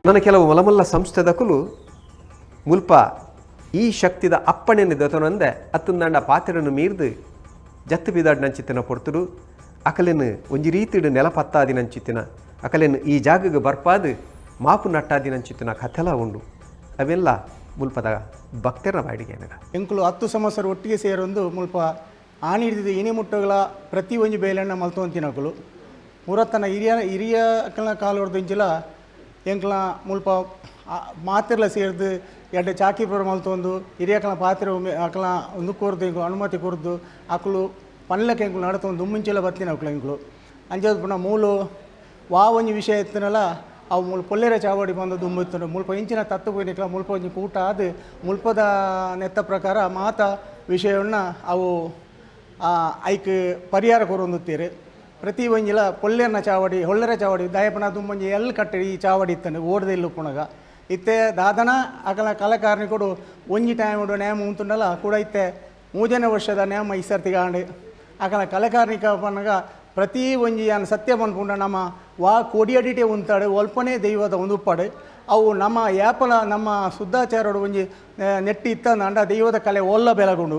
ನನ್ನ ಕೆಲವು ಮಲಮಲ್ಲ ಸಂಸ್ಥೆದಕುಲು ಮುಲ್ಪ ಈ ಶಕ್ತಿದ ಅಪ್ಪಣೆಯನ್ನು ದೊತನಂದೆ ಅತ್ತಂದಾಂಡ ಪಾತ್ರನ್ನು ಮೀರ್ದು ಜತ್ತು ಬಿದಾಡ್ ನಂಚಿತ್ತಿನ ಪೊರ್ತುಡು ಅಕಲೆನು ಒಂಜಿ ರೀತಿಡು ನೆಲಪತ್ತಾದಿ ನಂಚಿತ್ತಿನ ಅಕಲೆನು ಈ ಜಾಗಗೆ ಬರ್ಪಾದು ಮಾಪು ನಟ್ಟಾದಿ ನಂಚಿತ್ತಿನ ಕಥೆಲ ಉಂಡು. ಅವೆಲ್ಲ ಮುಲ್ಪದ ಭಕ್ತರ ಬಾಡಿಗೆ. ಎಂಕುಲು 10 ಸಮಸ್ಯರು ಒಟ್ಟಿಗೆ ಸೇರೊಂದು ಮುಲ್ಪ ಆಣಿ ಹಿಡಿದಿದ್ದು ಇನಿ ಮುಟ್ಟುಗಳ ಪ್ರತಿ ಒಂಜಿ ಬೇಲೆಣ್ಣ ಮಲ್ತೊಂತಿನಕುಲು ಪೂರತನ ಹಿರಿಯ ಹಿರಿಯ ಕಾಲೊಡ್ದು ಇಂಚಿಲ ಎಂಕ್ಲ ಮುಲ್ಪ ಮಾತಿರ್ಲ ಸೇರ್ದು ಎಡ್ಡೆ ಚಾಕಿ ಪೂರ ಮಲ್ತೊಂದು ಹಿರಿಯಕಲ ಪಾತ್ರೆ ಅಕಲ ಒಂದು ಕೊರ್ದು ಎಂಕುಲು ಅನುಮತಿ ಕೊರ್ದು ಅಕುಲು ಪನ್ಲಕ್ಕೆ ಎಂಕುಲು ನಡತೊಂದು ದುಮ್ಮಿಂಚಿಲ ಬತ್ತಿನ ಅಕುಲು ಎಂಕುಲು ಅಂಚಾದ್ ಪುನಃ ಮೂಲು ವಾ ಒಂಜಿ ವಿಷಯ ಇತ್ತನಲ್ಲ ಅವು ಮೂಲು ಪೊಲ್ಲೆರೆ ಚಾವಡಿ ಬಂದು ದುಂಬುತ್ತುಂಡು ಮುಲ್ಪ ಇಂಚಿನ ತತ್ತು ಪೋಯಿನಿಕ್ಲ ಮುಲ್ಪ ಒಂಜಿ ಕೂಟ ಆದ್ ಮುಲ್ಪದ ನೆತ್ತ ಪ್ರಕಾರ ಮಾತ ವಿಷಯವನ್ನು ಅವು ಐಕ್ ಪರಿಹಾರ ಕೊರೊಂದುತ್ತೀರು. ಪ್ರತಿ ಒಂಜಿಲ ಪೊಲ್ಲೆರ್ನ ಚಾವಡಿ ಹೊಳ್ಳೆರ ಚಾವಡಿ ದಾಯಪನ ದುಂಬೊಂಜಿ ಎಲ್ ಕಟ್ಟಡಿ ಈ ಚಾವಡಿ ಇತ್ತಂಡು ಓಡದೆ ಇಲ್ಲು ಪುನಗ ಇತ್ತೆ ದಾದನ ಅಕಲ ಕಲಾಕಾರನಿ ಕೊಡು ಒಂಜಿ ಟೈಮ್ ಉಂಡು ನ್ಯಾಮ ಉಂತುಂಡಲ ಕೂಡ ಇತ್ತೆ ಮೂಜನೇ ವರ್ಷದ ನ್ಯಾಮ ಈ ಸರ್ತಿಗೆ ಆಂಡ್ ಅಕಲ ಕಲಾಕಾರ್ನಿಕ ಪನ್ನಗ ಪ್ರತಿ ಒಂಜಿ ಯಾನ್ ಸತ್ಯ ಪನ್ಪುಂಡ ನಮ್ಮ ವಾ ಕೊಡಿಯಡಿಟೆ ಉಂತಾಡು ಒಲ್ಪನೇ ದೈವದ ಒಂದು ಉಪ್ಪಾಡು ಅವು ನಮ್ಮ ಯಾಪಲ ನಮ್ಮ ಶುದ್ಧಾಚಾರೋಡು ಒಂಜಿ ನೆಟ್ಟಿ ಇತ್ತಂದ ದೈವದ ಕಲೆ ಒಲ್ಲ ಬೆಲಗುಂಡು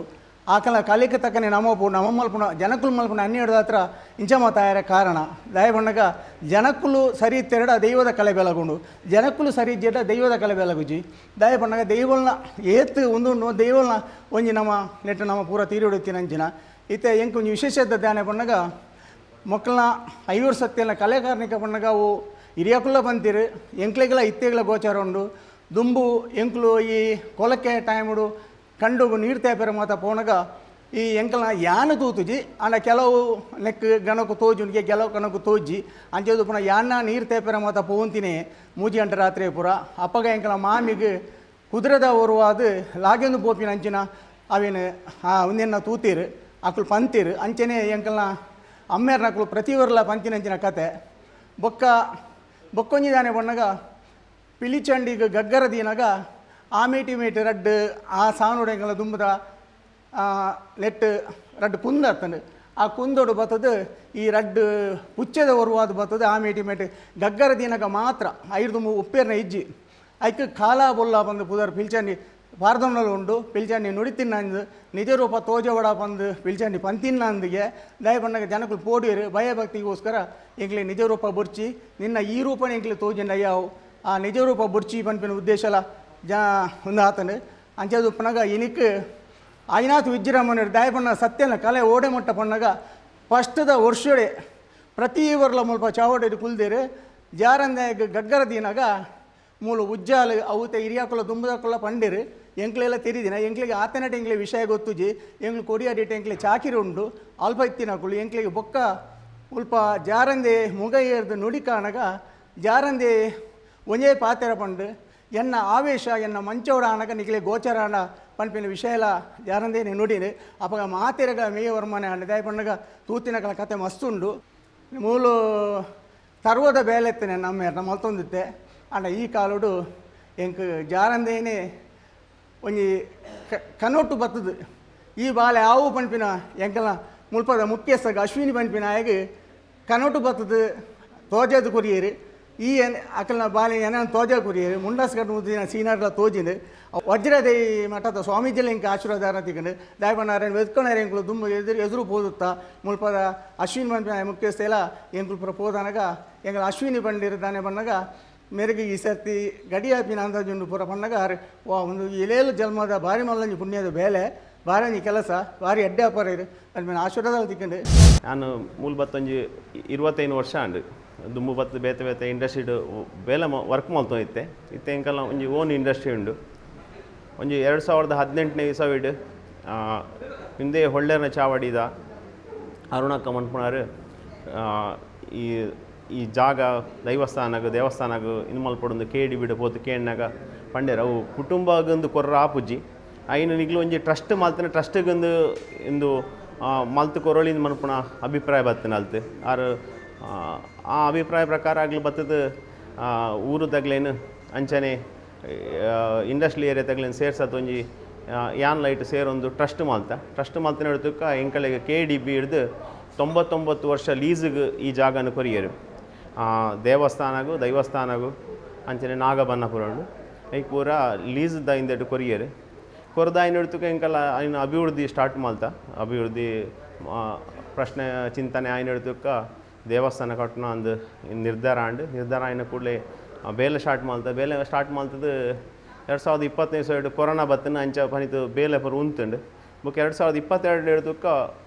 ಆಕಲ ಕಲೆಗೆ ತಕ್ಕನೆ ನಮ್ಮ ನಮ್ಮ ಮಲ್ಪುಣ ಜನಕುಲು ಮಲ್ಪುಣ ಹನ್ನೆರಡು ಹತ್ರ ಇಂಚಮ ತಾಯರ ಕಾರಣ ದಯಬಣ್ಣಗ ಜನಕುಲು ಸರಿ ತೆರಡ ದೈವದ ಕಲೆ ಬೆಲಗುಂಡು ಜನಕುಲು ಸರಿ ಜಡ ದೈವದ ಕಲೆ ಬೆಲಗುಜಿ ದಯಬಣ್ಣಗ ದೈವಲ್ನ ಏತ್ ಒಂದು ದೈವಲ್ನ ಒಂಜಿ ನಮ್ಮ ನೆಟ್ಟು ನಮ್ಮ ಪೂರ ತೀರಿಡುತ್ತಿನ ಅಂಚಿನ ಇತ್ತೆ ಎಂಕ್ ಒಂಜಿ ವಿಶೇಷದ ಧ್ಯಾನ ಪಣ್ಣಗ ಮಕ್ಕಳನ್ನ ಐವರ್ ಸತ್ಯನ ಕಲೆಕಾರ್ನಿಕ ಪಣ್ಣಗ ಅವು ಹಿರಿಯಕುಲ್ಲ ಬಂತೀರು ಎಂಕ್ಲೆಗಳ ಇತ್ತೆಗಳ ಗೋಚಾರ ಉಂಡು ದುಂಬು ಎಂಕ್ಲು ಈ ಕೊಲಕ್ಕೆ ಟೈಮುಡು ಕಂಡುಗು ನೀರು ತೇಪೆರ ಮಾತ ಪೋಣಗ ಈ ಎಂಕಲ್ನ ಯಾನು ತೂತುಜಿ ಆಂಡ ಕೆಲವು ನೆಕ್ ಗಣಕು ತೋಜುನಿಗೆ ಕೆಲವು ಗಣಕು ತೋಜಿ ಅಂಚೆದು ಪುನಃ ಯಾನ ನೀರು ತೇಪೆರ ಮಾತ ಪೋಂತಿನಿ 3 ಗಂಟೆ ರಾತ್ರಿ ಪೂರ ಅಪ್ಪಗ ಎಂಕಲ ಮಾಮಿಗೆ ಕುದುರೆದ ಒರುವಾದ ಲಾಗೆಂದು ಪೋಪಿನ ಅಂಚಿನ ಅವೇನು ಒಂದೇನ ತೂತೀರು ಅಕುಲು ಪಂತೀರು ಅಂಚೆನೆ ಎಂಕಲ್ನ ಅಮ್ಮೇರ್ನಕುಲು ಪ್ರತಿ ವರ್ಲ ಪಂತಿನ ಅಂಚಿನ ಕತೆ ಬೊಕ್ಕ ಬೊಕ್ಕೊಂಜಿದಾನೆ ಬಣ್ಣಗ ಪಿಲಿಚಂಡಿಗೆ ಗಗ್ಗರ ದೀನಗ ಆ ಮೇಟಿ ಮೇಟಿ ರಡ್ಡು ಆ ಸಾನುಡೆಂಗಲ ದುಂಬದ ನೆಟ್ಟು ರಡ್ಡು ಕುಂದ ಅತ್ತಂಡು ಆ ಕುಂದೊಡು ಬತ್ತದು ಈ ರಡ್ಡು ಪುಚ್ಚೆದ ಒರುವಾದ ಬತ್ತದು ಆ ಮೇಟಿ ಮೇಟಿ ಗಗ್ಗರ ದಿನಗ ಮಾತ್ರ ಐದು ಉಪ್ಪೇರ್ನ ಇಜ್ಜಿ ಐಕ್ ಕಾಲ ಬೊಲ್ಲ ಬಂದು ಪುದರ್ ಪಿಲ್ಚಂಡಿ ಪಾರ್ದೊನ್ನಲು ಉಂಡು ಪಿಲ್ಚಂಡಿ ನುಡಿತಿನ್ನಂದು ನಿಜ ರೂಪ ತೋಜವಡ ಬಂದು ಪಿಲ್ಚಂಡಿ ಪಂತಿನ್ನಂದಿಗೆ ದಯ ಬಣ್ಣಗ ಜನಕುಲು ಪೋಡಿಯರು ಭಯಭಕ್ತಿಗೋಸ್ಕರ ಎಂಕ್ಲೆ ನಿಜ ರೂಪ ಬುರ್ಚಿ ನಿನ್ನ ಈ ರೂಪನೇ ಎಂಕ್ಲೆ ತೋಜಂಡ ಅಯ್ಯಾವು ಆ ನಿಜ ರೂಪ ಬುರ್ಚಿ ಪನ್ಪಿನ ಉದ್ದೇಶಲ ಜ ಒಂದು ಆತನು ಅಂಚೆದು ಪನಗ ಇನಿಕ್ ಐನಾಥ್ ವಿಜೃಂಭಣೆ ದಯಪಣ್ಣ ಸತ್ಯನ ಕಲೆ ಓಡೆ ಮಟ್ಟ ಪಣ್ಣಗ ಫಸ್ಟ್ದ ವರ್ಷಡೆ ಪ್ರತಿ ವರ್ಲ ಮುಲ್ಪ ಚಾವಡಿ ಕುಲ್ದೇರು ಜಾರಂದಾಯಗ ಗಗ್ಗರ ದಿನಗ ಮೂಲು ಉಜ್ಜಾಲು ಅವುತೆ ಹಿರಿಯಾಕುಲ ದುಂಬದಕುಲ ಪಂಡಿರು ಎಂಕ್ಲೆಲ್ಲ ತೆರಿದಿನ ಎಂಕ್ಲಿಗೆ ಆತನಟ ಎಂಕ್ಲೆ ವಿಷಯ ಗೊತ್ತುಜಿ ಎಂಕ್ಲು ಕೊಡಿಯಾಡಿಟ ಎಂಕ್ಲೆ ಚಾಕಿರಿ ಉಂಡು ಅಲ್ಪ ಇತ್ತಿನಕುಲು ಎಂಕ್ಲಿಗೆ ಬೊಕ್ಕ ಮುಲ್ಪ ಜಾರಂದೆ ಮುಗ ಏರ್ದು ನುಡಿ ಕಾಣಗ ಜಾರಂದೆ ಒಂಜೇ ಪಾತೆರ ಪಂಡು ಎನ್ನ ಆವೇಶ ಎನ್ನ ಮಂಚೋಡ ಆನಗ ನಿಕ್ಲೆ ಗೋಚರ ಆಣ ಪನ್ಪಿನ ವಿಷಯಲ ಜಾರಂದೆ ನುಡಿನು ಅಪಗ ಮಾತೆರಗ ಮೇಯ ವರ್ಮನೆ ಆಂಡ ದಾಯ ಪಣ್ಣಗ ತೂತಿನಕಲ ಕತೆ ಮಸ್ತುಂಡು ಮೂಲು ತರ್ವದ ಬೇಲೆತ್ತನೆ ನಮ್ಮ ಮಲ್ತೊಂದಿತ್ತೆ ಆಂಡ ಈ ಕಾಲುಡು ಎಂಕ್ ಜಾರಂದೇನೆ ಒಂಜಿ ಕನೊಟ್ಟು ಬತ್ತದು ಈ ಬಾಲೆ ಆವು ಪನ್ಪಿನ ಎಂಕಲ ಮುಲ್ಪದ ಮುಖ್ಯಸ್ಥಗ ಅಶ್ವಿನಿ ಪನ್ಪಿನ ಆಯಗ್ ಕನೊಟ್ಟು ಬತ್ತದು ತೋಜದ ಕೊರಿಯರು ಈ ಅಕಲ್ನ ಬಾಲೆ ಏನ ತೋಜ ಕುರಿಯರು ಮುಂಡಾಸ್ ಕಟ್ಟು ಮುದ್ದಿನ ಸೀನಾಡ್ಲ ತೋಜಿಂದು ವಜ್ರದೇವಿ ಮಠದ ಸ್ವಾಮೀಜಿಲ ಇಂಕ ಆಶೀರ್ವಾದ ತಿಕ್ಕಂಡು ದಾಯಪಣ್ಣಾರೇನು ವೆತ್ಕೊಣಾರೆ ಎಂಕುಲು ದುಂಬು ಎದುರು ಎದುರು ಪೋದುತ್ತಾ ಮುಲ್ಪದ ಅಶ್ವಿನಿ ಪನ್ಪಿನ ಮುಖ್ಯಸ್ಥೆಲ ಎಂಕುಲು ಪೂರ ಪೋದನಗ ಎಂಕಲ್ ಅಶ್ವಿನಿ ಪಂಡಿರು ದಾನೆ ಪನ್ನಗ ಮೇರೆಗೆ ಈ ಸರ್ತಿ ಗಡಿಯಾಪಿನ ಅಂದಾಜುಂಡು ಪೂರ ಪನ್ನಗ ವಾ ಒಂದು ಎಲೇಲು ಜನ್ಮದ ಭಾರಿ ಮಲ್ಲಂಜಿ ಪುಣ್ಯದ ಬೇಲೆ ಭಾರಿ ಕೆಲಸ ಭಾರಿ ಎಡ್ಡೆ ಅಪಾರ ಇರು ಅದ್ಮೇಲೆ ಆಶೀರ್ವಾದ ತಿಕ್ಕಂಡು. ನಾನು ಮೂಲ ಬತ್ತೊಂಜಿ 25 ವರ್ಷ ಆಂಡ್ ದುಂಬು ಬತ್ತು ಬೇತೆ ಬೇತೆ ಇಂಡಸ್ಟ್ರಿಡ್ ಬೇಲೆ ವರ್ಕ್ ಮಲ್ತೊಂದು ಇತ್ತೆ ಇತ್ತೆ ಎಂಕಲ್ನ ಒಂಜಿ ಓನ್ ಇಂಡಸ್ಟ್ರಿ ಉಂಡು. ಒಂಜಿ 2018ನೇ ಇಸವಿಡ್ ಹಿಂದೆ ಹೊಳ್ಳೆರ್ನ ಚಾವಡಿದ ಅರುಣಕ್ಕ ಮನ್ಪುಣಾರು ಈ ಈ ಜಾಗ ದೈವಸ್ಥಾನಗ್ ದೇವಸ್ಥಾನಗ್ ಇಂದು ಮಲ್ಪೊಡೊಂದು ಕೇಡಿ ಬಿಡು ಪೋತು ಕೇಣ್ಣಾಗ ಪಂಡೇರ್ ಅವು ಕುಟುಂಬಗೊಂದು ಕೊರ್ರ ಆಪುಜಿ ಐನು ನಿಗ್ಲು ಒಂಜಿ ಟ್ರಸ್ಟ್ ಮಲ್ತನ ಟ್ರಸ್ಟ್ಗೊಂದು ಇಂದು ಮಲ್ತು ಕೊರೊಳಿಂದು ಮನ್ಪುಣ ಅಭಿಪ್ರಾಯ ಬತ್ತಿನ ಅಲ್ತು ಆರು ಆ ಅಭಿಪ್ರಾಯ ಪ್ರಕಾರ ಆಗ್ಲು ಬತ್ತದ ಊರು ತಗ್ಲೇನು ಅಂಚನೆ ಇಂಡಸ್ಟ್ರಿ ಏರಿಯಾ ತಗ್ಲೇನು ಸೇರ್ಸತ್ ಒಂಜಿ ಯಾನ್ ಲೈಟ್ ಸೇರೊಂದು ಟ್ರಸ್ಟ್ ಮಲ್ತ ಟ್ರಸ್ಟ್ ಮಲ್ತಿನ ಹಿಡ್ದಕ್ಕ ಎಂಕಲೆಗ್ ಕೆ ಡಿ ಬಿ ಹಿಡ್ದು 99 ವರ್ಷ ಲೀಸ್ಗೆ ಈ ಜಾಗನ ಕೊರಿಯರು ದೇವಸ್ಥಾನಗು ದೈವಸ್ಥಾನಗು ಅಂಚನೆ ನಾಗಬನ್ನಪುರ ಉಂಡು ಐಕ್ ಪೂರ ಲೀಸ್ ದ ಇಂದೆಟ್ ಕೊರಿಯರು ಕೊರ್ದ ಐನ ಹಿಡ್ತಕ್ಕ ಎಂಕಲ ಐನ ಅಭಿವೃದ್ಧಿ ಸ್ಟಾರ್ಟ್ ಮಲ್ತ ಅಭಿವೃದ್ಧಿ ಪ್ರಶ್ನೆ ಚಿಂತನೆ ಐನ ಹಿಡ್ತಕ್ಕ ದೇವಸ್ಥಾನ ಕಟ್ಟುನ ಅಂದು ನಿರ್ಧಾರ ಆಂಡ್ ನಿರ್ಧಾರ ಆಯ್ನ ಕೂಡಲೇ ಬೇಲೆ ಸ್ಟಾರ್ಟ್ ಮಲ್ತ ಬೇಲೆ ಸ್ಟಾರ್ಟ್ ಮಲ್ತದ್ದು 2020 ಸೈಡ್ ಕೊರೋನಾ ಬತ್ತಿನ ಅಂಚ ಪನಿತು ಬೇಲೆ ಪೂರ ಉಂತುಂಡು ಬೊಕ್ಕ 2022 ಹಿಡ್ದಕ್ಕ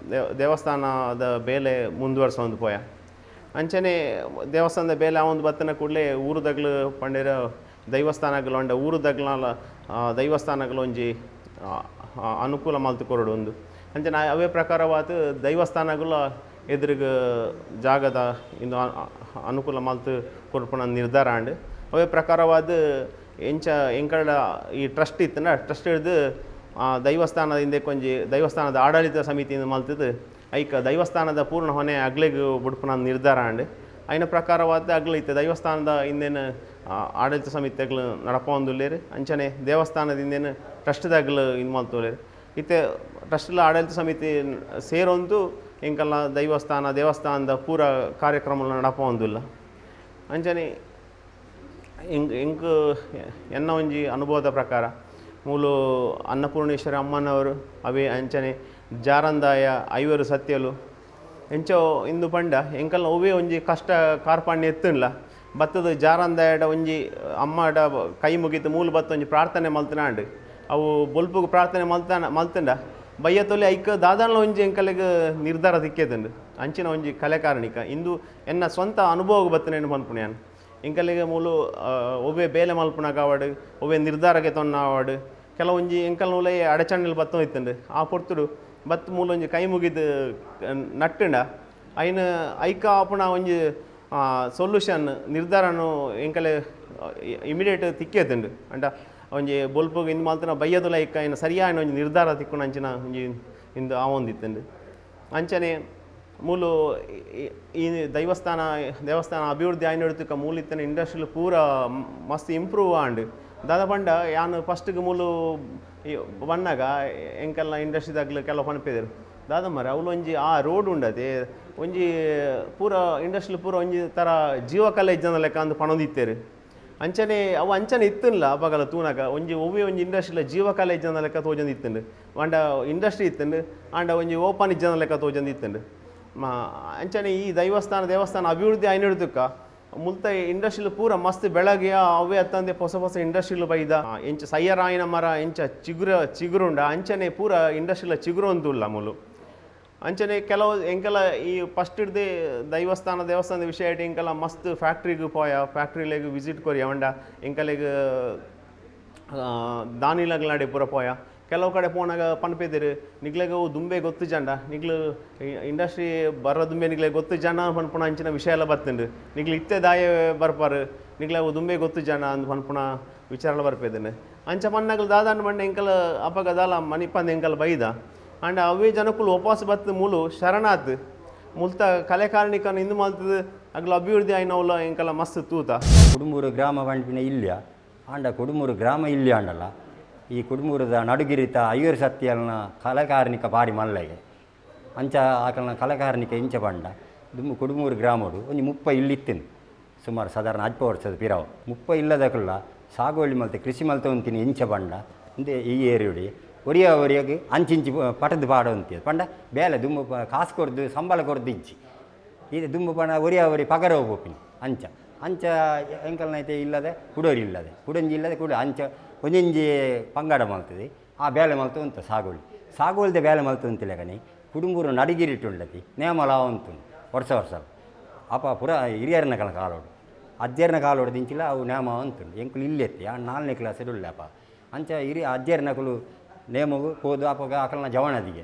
ದೇವಸ್ಥಾನದ ಬೇಲೆ ಮುಂದುವರ್ಸೊಂದು ಪೋಯ ಅಂಚನೆ ದೇವಸ್ಥಾನದ ಬೇಲೆ ಆ ಒಂದು ಬತ್ತಿನ ಕೂಡಲೇ ಊರುದಗ್ಲು ಪಂಡೇರ ದೈವಸ್ಥಾನಗಳು ಉಂಡ ಊರುದಗ್ಲಲ ದೈವಸ್ಥಾನಗಳು ಒಂಜಿ ಅನುಕೂಲ ಮಲ್ತು ಕೊರಡು ಒಂದು ಅಂಚನೆ ಅವೇ ಪ್ರಕಾರವಾದ ದೈವಸ್ಥಾನಗಳ ಎದುರಿಗೆ ಜಾಗದ ಇಂದು ಅನುಕೂಲ ಮಲ್ತು ಕೊರ್ಪುನ ನಿರ್ಧಾರ ಆಂಡ್ ಅವೇ ಪ್ರಕಾರವಾದ ಎಂಚ ಎಂಕಡ ಈ ಟ್ರಸ್ಟ್ ಇತ್ತನ ಟ್ರಸ್ಟ್ ಹಿಡ್ದು ದೈವಸ್ಥಾನದ ಹಿಂದೆ ಕೊಂಜಿ ದೈವಸ್ಥಾನದ ಆಡಳಿತ ಸಮಿತಿಯಿಂದ ಮಲ್ತದ್ದು ಐಕ ದೈವಸ್ಥಾನದ ಪೂರ್ಣ ಹೊಣೆ ಅಗ್ಲೆಗ್ ಬುಡ್ಪುನ ನಿರ್ಧಾರ ಆಂಡ್ ಐನ ಪ್ರಕಾರವಾದ ಅಗ್ಲ ಇತ್ತೆ ದೈವಸ್ಥಾನದ ಹಿಂದೇನು ಆಡಳಿತ ಸಮಿತಿ ಅಗ್ಲು ನಡಪೊಂದುಲ್ಲೇರು ಅಂಚನೆ ದೇವಸ್ಥಾನದ ಹಿಂದೇನು ಟ್ರಸ್ಟ್ದ ಅಗ್ಲು ಇದು ಮಲ್ತೊಲ್ಲೆರ್ ಇತ್ತೆ ಟ್ರಸ್ಟ್ಲ ಆಡಳಿತ ಸಮಿತಿ ಸೇರೊಂದು ಎಂಕಲ್ನ ದೈವಸ್ಥಾನ ದೇವಸ್ಥಾನದ ಪೂರ ಕಾರ್ಯಕ್ರಮ ನಡಪೊಂದುಲ್ಲ. ಅಂಚನೆ ಎಂಕ್ ಎನ್ನ ಒಂಜಿ ಅನುಭವದ ಪ್ರಕಾರ ಮೂಲು ಅನ್ನಪೂರ್ಣೇಶ್ವರಿ ಅಮ್ಮನವರು ಅವೇ ಅಂಚನೆ ಜಾರಂದಾಯ ಐವರು ಸತ್ಯಲು ಎಂಚೋ ಇಂದು ಪಂಡ ಎಂಕಲ್ನ ಒವ್ವೇ ಒಂಜಿ ಕಷ್ಟ ಕಾರ್ಪಣ್ಯ ಎತ್ತುಂಡ್ಲ ಬತ್ತದ ಜಾರಂದಾಯಡ ಒಂಜಿ ಅಮ್ಮಡ ಕೈ ಮುಗಿತು ಮೂಲು ಬತ್ತ ಒಂಜಿ ಪ್ರಾರ್ಥನೆ ಮಲ್ತನಾಂಡ್ ಅವು ಬೊಲ್ಪುಗು ಪ್ರಾರ್ಥನೆ ಮಲ್ತಂಡ ಬಯ್ಯತೊಲಿ ಐಕ್ ದಾದಾನ್ಲ ಒಂಜಿ ಎಂಕಲೆಗ್ ನಿರ್ಧಾರ ತಿಕ್ಕೇತುಂಡು ಅಂಚಿನ ಒಂಜಿ ಕಲೆ ಕಾರಣಿಕ ಇಂದು ಎನ್ನ ಸ್ವಂತ ಅನುಭವ ಬತ್ತನೇನು ಪನ್ಪುಣೆ ಯಾನ್ ಎಂಕಲೆಗ್ ಮೂಲು ಒವ್ವೇ ಬೇಲೆ ಮಲ್ಪುನ ಕಾವಡ್ ಒವ್ವೇ ನಿರ್ಧಾರಕ್ಕೆ ತೊನ್ನ ಆವಡ್ ಕೆಲವೊಂಜಿ ಎಂಕಲ್ನ ಉಲಯಿ ಅಡಚಣೆಲು ಬತ್ತೊಂದು ಇತ್ತುಂಡು ಆ ಪೊರ್ತುಡು ಬತ್ ಮೂಲು ಒಂಜಿ ಕೈ ಮುಗಿದು ನಟ್ಟುಂಡ ಐನ ಐಕ ಆಪುನ ಒಂಜಿ ಸೊಲ್ಯೂಷನ್ ನಿರ್ಧಾರನು ಎಂಕಲೆ ಇಮಿಡಿಯೇಟ್ ತಿಕ್ಕೇತುಂಡು ಅಂಡ ಒಂಜಿ ಬೊಲ್ಪುಗು ಇಂದು ಮಲ್ತನ ಬಯ್ಯದುಲ ಐಕ ಐನ ಸರಿಯಾಯಿನ ಒಂಜಿ ನಿರ್ಧಾರ ತಿಕ್ಕುನ ಅಂಚಿನ ಒಂಜಿ ಇಂದು ಆವೊಂದಿತ್ತುಂಡು. ಅಂಚನೆ ಮೂಲು ಈ ದೈವಸ್ಥಾನ ದೇವಸ್ಥಾನ ಅಭಿವೃದ್ಧಿ ಆಯ್ನ ಹಿಡ್ತಕ್ಕ ಮೂಲು ಇತ್ತಿನ ಇಂಡಸ್ಟ್ರಿಲು ಪೂರ ಮಸ್ತ್ ಇಂಪ್ರೂವ್ ಆಂಡ್ ದಾದ ಪಂಡ ಯಾನ್ ಫಸ್ಟ್ಗೆ ಮೂಲು ಬನ್ನಾಗ ಎಂಕಲ್ನ ಇಂಡಸ್ಟ್ರಿದಾಗ್ಲು ಕೆಲವು ಪನ್ಪೆದೆರ್ ದಾದ ಮಾರ್ರೆ ಅವ್ಲು ಒಂಜಿ ಆ ರೋಡ್ ಉಂಡತೆ ಒಂಜಿ ಪೂರ ಇಂಡಸ್ಟ್ರಿ ಪೂರ ಒಂಜಿ ಥರ ಜೀವಕಲೆ ಇಜ್ಜಂದ ಲೆಕ್ಕ ಅಂದ್ ಪನೊಂದಿತ್ತೆರ್ ಅಂಚನೆ ಅವು ಅಂಚನೆ ಇತ್ತುಲ್ಲ ಅಪಗಲ ತೂನಗ ಒಂಜಿ ಒವ್ವೇ ಒಂಜಿ ಇಂಡಸ್ಟ್ರಿಲ ಜೀವಕಲೆ ಇಜ್ಜಂದ ಲೆಕ್ಕ ತೋಜೊಂದು ಇತ್ತುಂಡು ಆಂಡ ಇಂಡಸ್ಟ್ರಿ ಇತ್ತುಂಡು ಆಂಡ ಒಂಜಿ ಓಪನ್ ಇಜ್ಜಂದ ಲೆಕ್ಕ ತೋಜೊಂದು ಇತ್ತುಂಡು ಅಂಚನೆ ಈ ದೈವಸ್ಥಾನ ದೇವಸ್ಥಾನ ಅಭಿವೃದ್ಧಿ ಆಯ್ನ ಹಿಡ್ದಕ್ಕ ಮುಲ್ತ ಇಂಡಸ್ಟ್ರಿಲು ಪೂರ ಮಸ್ತ್ ಬೆಳಗ್ಗೆ ಅವೇ ಅತ್ತಂದೆ ಹೊಸ ಹೊಸ ಇಂಡಸ್ಟ್ರಿಲು ಬೈದ ಎಂಚ ಸಯ್ಯರಾಯಿನ ಮರ ಎಂಚ ಚಿಗುರುಂಡ ಅಂಚನೆ ಪೂರ ಇಂಡಸ್ಟ್ರಿಲ ಚಿಗುರು ಅಂದುಲ್ಲ ಮೂಲು. ಅಂಚನೆ ಕೆಲವು ಎಂಕಲ ಈ ಫಸ್ಟ್ ಹಿಡ್ದು ದೈವಸ್ಥಾನ ದೇವಸ್ಥಾನದ ವಿಷಯ ಇಟ್ಟು ಎಂಕಲ ಮಸ್ತ್ ಫ್ಯಾಕ್ಟ್ರಿಗೆ ಪೋಯ ಫ್ಯಾಕ್ಟ್ರಿಲೆಗ್ ವಿಸಿಟ್ ಕೊರಿಯ ಅವಂಡ ಎಂಕಲೆಗ್ ದಾನಿಲಗ್ಲಾಡೆ ಪೂರ ಪೋಯ ಕೆಲವು ಕಡೆ ಪೋನಾಗ ಪನ್ಪೆದೆರ್ ನಿಗ್ಲೆಗ್ ಅವು ದುಂಬೆ ಗೊತ್ತು ಜಂಡ ನಿಗ್ಲು ಇಂಡಸ್ಟ್ರಿ ಬರ ದುಂಬೆ ನಿಗ್ಲೆ ಗೊತ್ತು ಜನ ಪನ್ಪುನ ಅಂಚಿನ ವಿಷಯ ಎಲ್ಲ ಬತ್ತುಂಡು ನಿಗ್ಲು ಇತ್ತೆ ದಾಯ ಬರ್ಪಾರು ನಿಗ್ಲೆ ಅವು ದುಂಬೆ ಗೊತ್ತು ಜನ ಅಂದ್ ಪನ್ಪುನ ವಿಚಾರ ಬರ್ಪೆದೆನ್ ಅಂಚ ಪನ್ನಗಲ್ ದಾದಾಂಡ ಪಂಡ ಎಂಕಲ ಅಪಗ ದಾಲ ಮನಿಪಂದ ಎಂಕಲ್ ಬೈದ ಆಂಡ ಅವೇ ಜನಕುಲು ಉಪವಾಸ ಬತ್ತು ಮೂಲು ಶರಣಾತ್ ಮುಲ್ತ ಕಲೆ ಕಾರ್ಣಿಕನ್ ಇಂದು ಮಲ್ತದ ಅಗ್ಲ ಅಭಿವೃದ್ಧಿ ಆಯ್ನವುಲ ಎಂಕಲ ಮಸ್ತ್ ತೂತ. ಕುಡುಮೂರು ಗ್ರಾಮ ಪನ್ಪಿನ ಇಲ್ಯ ಆಂಡ ಕುಡುಮೂರು ಗ್ರಾಮ ಇಲ್ಯ ಆಂಡಲ ಈ ಕುಡುಮೂರದ ನಡುಗಿರಿತ ಐವರು ಸತ್ಯಲ್ನ ಕಲೆಕಾರ್ಣಿಕ ಬಾರಿ ಮಲ್ಲೆಗೆ ಅಂಚ ಆಕಲ್ನ ಕಲೆಕಾರ್ಣಿಕ ಇಂಚ ಪಂಡ ದುಂಬು ಕುಡುಮೂರು ಗ್ರಾಮಡು ಒಂಜಿ 30 ಇಲ್ಲಿತ್ತಿನ ಸುಮಾರು ಸಾಧಾರಣ 10 ವರ್ಷದ ಪಿರಾವು 30 ಇಲ್ಲದಕ್ಕಲ್ಲ ಸಾಗುವಳಿ ಮಲ್ತೆ ಕೃಷಿ ಮಲ್ತೆ ಅಂತೀನಿ ಇಂಚ ಬಂಡ ಇಂದೆ ಈ ಏರಿಯುಡಿ ಒರಿಯ ಒರಿಯಾಗಿ ಅಂಚಿಂಚಿ ಪಟದ ಪಾಡ ಅಂತೀವಿ ಪಂಡ ಬೇಲೆ ದುಂಬು ಕಾಸು ಕೊರ್ದು ಸಂಬಳ ಕೊರ್ದು ಇಜ್ಜಿ ಇದು ದುಂಬು ಪಂಡ ಒರಿಯ ಒರಿ ಪಗರ ಹೋಗ್ತೀನಿ ಅಂಚ ಅಂಚ ಎಂಕಲ್ನೈತೆ ಇಲ್ಲದೆ ಕುಡೋರಿ ಇಲ್ಲದೆ ಕುಡಂಜಿ ಇಲ್ಲದೆ ಕುಡ ಅಂಚ ಒಂಜೊಂಜಿ ಪಂಗಡ ಮಲ್ತದೆ ಆ ಬೇಲೆ ಮಲ್ತು ಅಂತ ಸಾಗುವಳಿ ಸಾಗುವಳಿದ ಬೇಲೆ ಮಲ್ತು ಅಂತಿಲ್ಲ ಕುಡುಂಬೂರು ನಡಿಗಿರಿಟ್ಟುಂಡತಿ ನೇಮಲ ಅಂತು ವರ್ಷ ವರ್ಷ ಅಪ್ಪ ಪುರ ಹಿರಿಯರನ ಕಲ ಕಾಲೋಡು ಅಜ್ಜರ್ನ ಕಾಲೋಡು ದಿಂಚಿಲ್ಲ ಅವು ನೇಮ ಅಂತುಂಡು ಎಂಕುಲು ಇಲ್ಲೆತ್ತಿ ಆ 4ನೇ ಕ್ಲಾಸ್ ಉಳ್ಳಪ್ಪ ಅಂಚ ಹಿರಿಯ ಅಜ್ಜರ್ನಕುಲು ನೇಮಗು ಹೋದು ಅಪ್ಪಗ ಅಕಲ್ನ ಜವನದಿಗೆ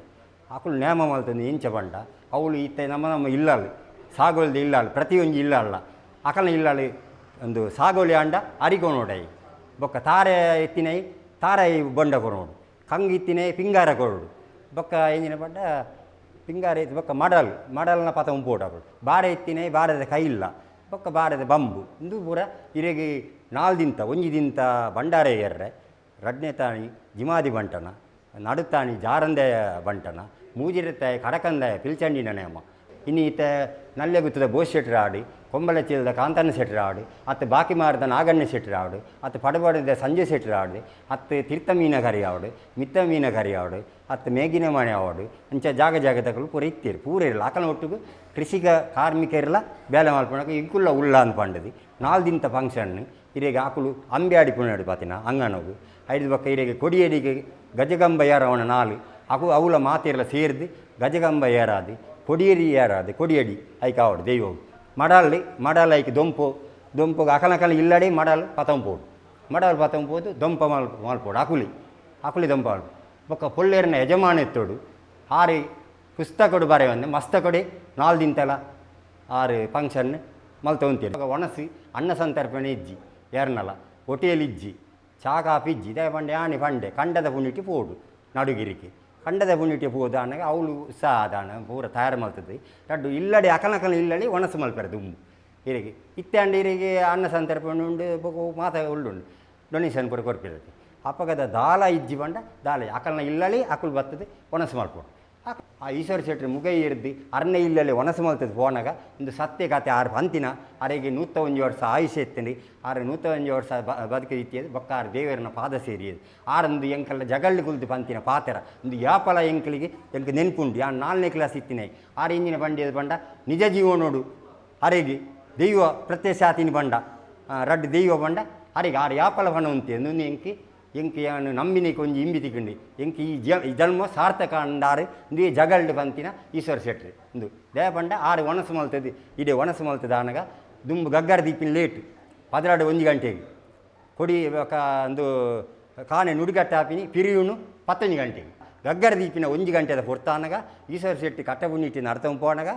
ಅಕುಲು ನೇಮ ಮಲ್ತಂದು ಇಂಚ ಬಂಡ ಅವಳು ಇತ್ತ ನಮ್ಮ ನಮ್ಮ ಇಲ್ಲಾಳು ಸಾಗೋಲ್ದ ಇಲ್ಲಾಳು ಪ್ರತಿಯೊಂದು ಇಲ್ಲಾಳ ಅಕಲ್ನ ಇಲ್ಲಾಳು ಒಂದು ಸಾಗೋಲಿ ಅಂಡ ಅರಿಕೊನೋಡೈ ಬೊಕ್ಕ ತಾರೆ ಎತ್ತಿನೈ ತಾರೆ ಬೊಂಡ ಕೊರೋಡು ಕಂಗ್ ಇತ್ತಿನೈ ಪಿಂಗಾರ ಕೊರೋಡು ಬೊಕ್ಕ ಎಂಜಿನ ಪಂಡ ಪಿಂಗಾರ ಇತ್ತು ಬೊಕ್ಕ ಮಡಲ್ ಮಡಲ್ನ ಪತ ಉಂಪೋಟಗಳು ಬಾರೆ ಇತ್ತಿನೈ ಬಾರದ ಕೈ ಇಲ್ಲ ಬೊಕ್ಕ ಬಾರದ ಬಂಬು ಇಂದು ಪೂರ ಇರೆಗೆ 4 ದಿಂತ 1 ದಿಂತ ಬಂಡಾರೆ ಏರ್ರೆ ರಡ್ನೆ ತಾಣಿ ಜಿಮಾದಿ ಬಂಟನ ನಡುತ್ತಾಣಿ ಜಾರಂದೆಯ ಬಂಟನ ಮೂಜಿರತ್ತಾಯ ಕಡಕಂದಾಯ ಪಿಲ್ಚಂಡಿನ ನೇಮ ಇನ್ನು ಈತ ನಲ್ಲೆ ಗುತ್ತದ ಬೋಸ್ ಶೆಟ್ರ್ ಆಡಿ ಕೊಂಬಲಚೀಲದ ಕಾಂತಣ್ಣ ಶೆಟ್ರ್ ಆಡು ಅತ್ತು ಬಾಕಿ ಮಾರದ ನಾಗಣ್ಣ ಶೆಟ್ರ್ ಆಡು ಅತ್ತು ಪಡಬಡದ ಸಂಜಯ್ ಶೆಟ್ರ್ ಆಡು ಅತ್ತು ತೀರ್ಥ ಮೀನಕರಿ ಆವಡು ಮಿತ್ತ ಮೀನಕರಿ ಆವಡು ಅತ್ತು ಮೇಗಿನ ಮನೆ ಆವಡು ಅಂಚ ಜಾಗ ಜಾಗದಕಲು ಪೂರ ಇತ್ತೀರು ಪೂರ ಇರಲ್ಲ ಅಕಲ ಒಟ್ಟಿಗೆ ಕೃಷಿಕ ಕಾರ್ಮಿಕರೆಲ್ಲ ಬೇಲೆ ಮಲ್ಪಣಕ ಇಂಕುಲ್ಲ ಉಳ್ಳ ಅಂತ ಪಂಡದಿ 4 ದಿನದ ಫಂಕ್ಷನ್ ಇರೆಗೆ ಆಕುಲು ಅಂಬ್ಯಾಡಿ ಪುಣಾಡು ಪಾತಿನ ಅಂಗನೋಗು ಐದು ಪಕ್ಕ ಇರೆಗೆ ಕೊಡಿಯಡಿಗೆ ಗಜಗಂಬ ಏರವಣ 4 ಅಕು ಅವುಲ ಮಾತಿರಲ ಸೇರ್ದು ಗಜಗಂಬ ಏರಾದಿ ಕೊಡಿಯಡಿ ಏರಾದಿ ಕೊಡಿಯಡಿ ಐಕ ಆವಡು ದೈವವು ಮಡಾಲಿ ಮಡಾಲ ಐಕ್ ದೊಂಪು ದೊಂಪು ಅಕಲಕಲ ಇಲ್ಲಡಿ ಮಡಾಲ್ ಪತಂಪೋಡು ಮಡಾಲ್ ಪತಂಪೋದು ದೊಂಪ ಮಲ್ಪೋಡು ಅಕುಲಿ ಅಕುಲಿ ದೊಂಪ ಬೊಕ್ಕ ಪೊಲ್ಲೇರಿನ ಯಜಮಾನ ಎತ್ತೋಡು ಆರಿ ಪುಸ್ತಕಡು ಬರೆಯೊಂದು ಮಸ್ತ ಕೊಡಿ 4 ದಿನತಲ ಆರು ಫಂಕ್ಷನ್ ಮಲ್ತೊಂತೀರಿ ಒಣಸಿ ಅನ್ನ ಸಂತರ್ಪಣೆ ಇಜ್ಜಿ ಏರ್ನಲ ಹೋಟೆಲ್ ಇಜ್ಜಿ ಚಾ ಕಾಫಿ ಇಜ್ಜಿ ಇದೇ ಪಂಡೆ ಆಣಿ ಪಂಡೆ ಕಂಡದ ಪುಣ್ಯಕ್ಕೆ ಪೋಡು ನಡುಗಿರಿಗೆ ಕಂಡದ ಪುಣ್ಯಕ್ಕೆ ಪೋದು ಆನಗ ಅವಳು ಉತ್ಸಾಹ ಪೂರ ತಯಾರು ಮಲ್ತದೆ ರಡ್ಡು ಇಲ್ಲಡೆ ಅಕಲಕಲ ಇಲ್ಲಡಿ ಒಣಸು ಮಲ್ಪೆರೆ ದುಂಬು ಇರಿಗೆ ಇತ್ತಾಂಡ ಇರಿಗೆ ಅನ್ನ ಸಂತರ್ಪಣೆ ಉಂಡು ಮಾತ ಉಳ್ಳುಂಡು ಡೊನೇಷನ್ ಪೂರ ಕೊರ್ಪಿರತ್ತೆ ಅಪ್ಪಗದ ದಾಲ ಇಜ್ಜಿ ಬಂಡ ದಾಲ ಅಕಲ್ನ ಇಲ್ಲಳಿ ಅಕುಲು ಬರ್ತದೆ ಒಣಸು ಮಲ್ಪೋಡು ಆ ಈಶ್ವರ ಶೆಟ್ರು ಮುಗೈ ಇರ್ದು ಅರ್ನೆ ಇಲ್ಲಲ್ಲಿ ಒಣಸು ಮಲ್ತದೆ ಪೋನಾಗ ಒಂದು ಸತ್ಯ ಕತೆ ಆರು ಪಂತಿನ ಅರೆಗೆ 101 ವರ್ಷ ಆಯುಷ್ಯ ಎತ್ತಂడి ಆರು 101 ವರ್ಷ ಬದುಕು ಇತ್ತಿಯದು ಬೊಕ್ಕ ಆರು ದೇವರನ್ನ ಪಾದ ಸೇರಿಯದು ಆರೊಂದು ಎಂಕಲ್ಲ ಜಗಳ್ಳಿ ಕುಲ್ದು ಪಂತಿನ ಪಾತೆರ ಒಂದು ಯಾಪಲ ಎಂಕಲಿಗೆ ಎಂಕ್ ನೆನ್ಪುಂಡು ಯಾ 4ನೇ ಕ್ಲಾಸ್ ಇತ್ತಿನ ಆರು ಇಂಜಿನ ಬಂಡಿಯದು ಬಂಡ ನಿಜ ಜೀವನೋಡು ಅರೆಗೆ ದೈವ ಪ್ರತ್ಯಕ್ಷಾತಿನ ಬಂಡ ರಡ್ಡು ದೈವ ಬಂಡ ಅರೆಗೆ ಆರು ಯಾಪಲ ಬಣ ಉಂತೆ ಒಂದು ಎಂಕಿ ಎಂಕ್ ಯಾನು ನಂಬಿನಿ ಕೊಂಜಿ ಇಂಬಿ ತಿಕ್ಕಂಡಿ ಎಂಕ್ ಈ ಜನ್ಮ ಸಾರ್ಥಕ ಅಂಡಾರು ಇಂದು ಜಗಲ್ಡ್ ಪಂತಿನ ಈಶ್ವರ ಶೆಟ್ರಿ ಇಂದು ದೇವ ಪಂಡ ಆರು ಒಣಸು ಮಲ್ತದೆ ಇಡೀ ಒಣಸು ಮಲ್ತದೆ ಆನಗ ದುಂಬು ಗಗ್ಗರ ದೀಪಿನ ಲೇಟ್ 12 1 ಗಂಟೆಗೆ ಕೊಡಿ ಒಂದು ಕಾಣೆ ನುಡಿಗಟ್ಟ ಹಾಪಿನಿ ಪಿರಿಯುನು 11 ಗಂಟೆಗೆ ಗಗ್ಗರ ದೀಪಿನ 1 ಗಂಟೆದ ಪೊರ್ತಾನಗ ಈಶ್ವರ ಶೆಟ್ಟಿ ಕಟ್ಟಬುಣ್ಣಿಟ್ಟಿನ ಅರ್ಥ ಪೋನಗ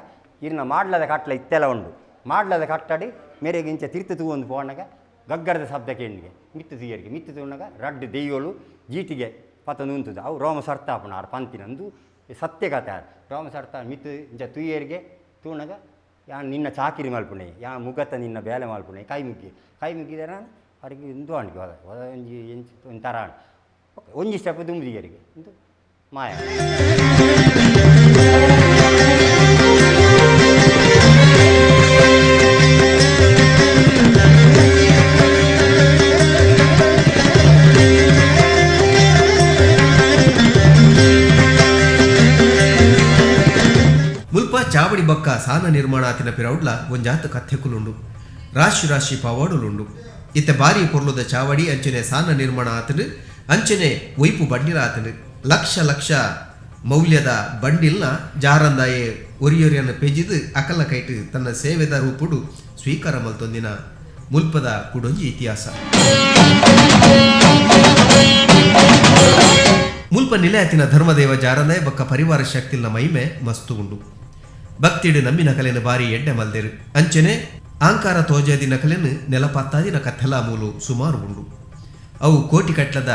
ಇರ್ನ ಮಾಡ್ಲದ ಕಟ್ಲ ಇತ್ತೆಲ್ಲ ಉಂಡು ಮಾಡ್ಲದ ಕಟ್ಟಡಿ ಮೇರೆಗೆ ಇಂಚ ತೀರ್ಥ ತೂವೊಂದು ಪೋನಗ ಗಗ್ಗರದ ಶಬ್ದ ಕೇಳಿಗೆ ಮಿತ್ತು ತುಯ್ಯರಿಗೆ ಮಿತ್ತು ತೂನಾಗ ರಡ್ಡು ದೆಯ್ಯೋಳು ಜೀಟಿಗೆ ಪತಂದು ಉಂತುದು ಅವು ರೋಮ ಸರ್ತಾಪಣ ಆರು ಪಂತಿನಂದು ಸತ್ಯ ಕತೆ ಆರು ರೋಮ ಸರ್ತ ಮಿತ್ತು ಇಂಚ ತುಯ್ಯರಿಗೆ ತೂಣಗ ಯಾ ನಿನ್ನ ಚಾಕಿರಿ ಮಲ್ಪುಣೆ ಯಾ ಮುಗತ ನಿನ್ನ ಬೇಲೆ ಮಲ್ಪುಣೆ ಕೈ ಮುಗ್ಗಿ ಕೈ ಮುಗ್ಗಿದರೆ ನಾನು ಅವರಿಗೆ ಇಂದು ಅಣಿಗೆ ಹೋದ ಹೋದ ಒಂಜಿ ಎಂಚ ಒಂದು ಥರ ಒಂಜಿ ಸ್ಟೆಪ್ ದುಂಬುದಿಗರಿಗೆ ಇಂದು ಮಾಯ. ಮುಲ್ಪ ಚಾವಡಿ ಬಕ್ಕ ಸಾನ ನಿರ್ಮಾಣ ಆತಿನ ಪಿರೌಡ್ಲ ಒಂಜಾತ ಕಥೆಕುಲುಂಡು ರಾಶಿ ರಾಶಿ ಪವಾಡುಲುಂಡು ಇತ್ತೆ ಬಾರಿ ಪೊರ್ಲುದ ಚಾವಡಿ ಅಂಚನೆ ಸಾನ ನಿರ್ಮಾಣ ಆತನು ಅಂಚನೆ ಒಯ್ಪು ಬಂಡಿಲ ಆತನು ಲಕ್ಷ ಲಕ್ಷ ಮೌಲ್ಯದ ಬಂಡಿಲ್ನ ಜಾರಂದಾಯೆ ಒರಿಯೊರಿಯನ್ನು ಪೆಜಿದು ಅಕಲ ಕೈಟು ತನ್ನ ಸೇವೆದ ರೂಪುಡು ಸ್ವೀಕಾರ ಮಲ್ತೊಂದಿನ ಮುಲ್ಪದ ಕುಡೊಂಜಿ ಇತಿಹಾಸ. ಮುಲ್ಪ ನಿಲಯತಿನ ಧರ್ಮದೇವ ಜಾರಂದಾಯ ಬಕ್ಕ ಪರಿವಾರ ಶಕ್ತಿಲ್ನ ಮಹಿಮೆ ಮಸ್ತು ಉಂಡು. ಭಕ್ತಿಡು ನಂಬಿನ ಕಲೆನ ಬಾರಿ ಎಡ್ಡೆ ಮಲ್ದೆರು ಅಂಚನೆ ಆಂಕಾರ ತೋಜಾದಿನ ಕಲೆನು ನೆಲಪತ್ತಾದಿನ ಕಥೆಲ ಮೂಲು ಸುಮಾರು ಉಂಡು. ಅವು ಕೋಟಿ ಕಟ್ಲದ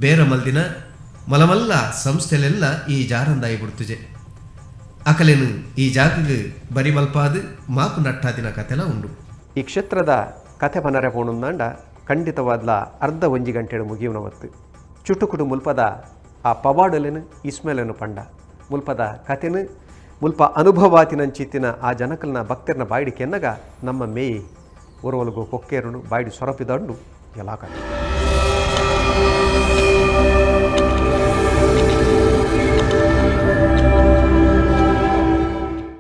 ಬೇರ ಮಲ್ದಿನ ಮಲಮಲ್ಲ ಸಂಸ್ಥೆಲೆಲ್ಲ ಈ ಜಾರಂದಾಯಿ ಬಿಡ್ತುಜೆ ಅಕಲೆನು ಈ ಜಾಗಗೆ ಬರಿಮಲ್ಪಾದು ಮಾಪು ನಟ್ಟಾದಿನ ಕಥೆಲ ಉಂಡು. ಈ ಕ್ಷೇತ್ರದ ಕಥೆ ಪನರೆ ಪೋಣುಂದಾಂಡ ಖಂಡಿತವಾದ್ಲ ಅರ್ಧ ಒಂಜಿ ಗಂಟೆಡು ಮುಗಿಯುವನ ಹೊತ್ತು ಚುಟುಕುಡು ಮುಲ್ಪದ ಆ ಪವಾಡಲೆನು ಇಸ್ಮೇಲೆನು ಪಂಡ ಮುಲ್ಪದ ಕಥೆನು ಮುಲ್ಪ ಅನುಭವಾತಿನಂಚಿತ್ತಿನ ಆ ಜನಕಲ್ನ ಭಕ್ತರನ್ನ ಬಾಯಿಡಿ ಕೆನ್ನಗ ನಮ್ಮ ಮೇಯಿ ಒರವೊಲಗು ಕೊಕ್ಕೇರುಂಡು ಬಾಯ್ಡ್ ಸೊರಪಿದಂಡು ಎಲಾಕಂಡು.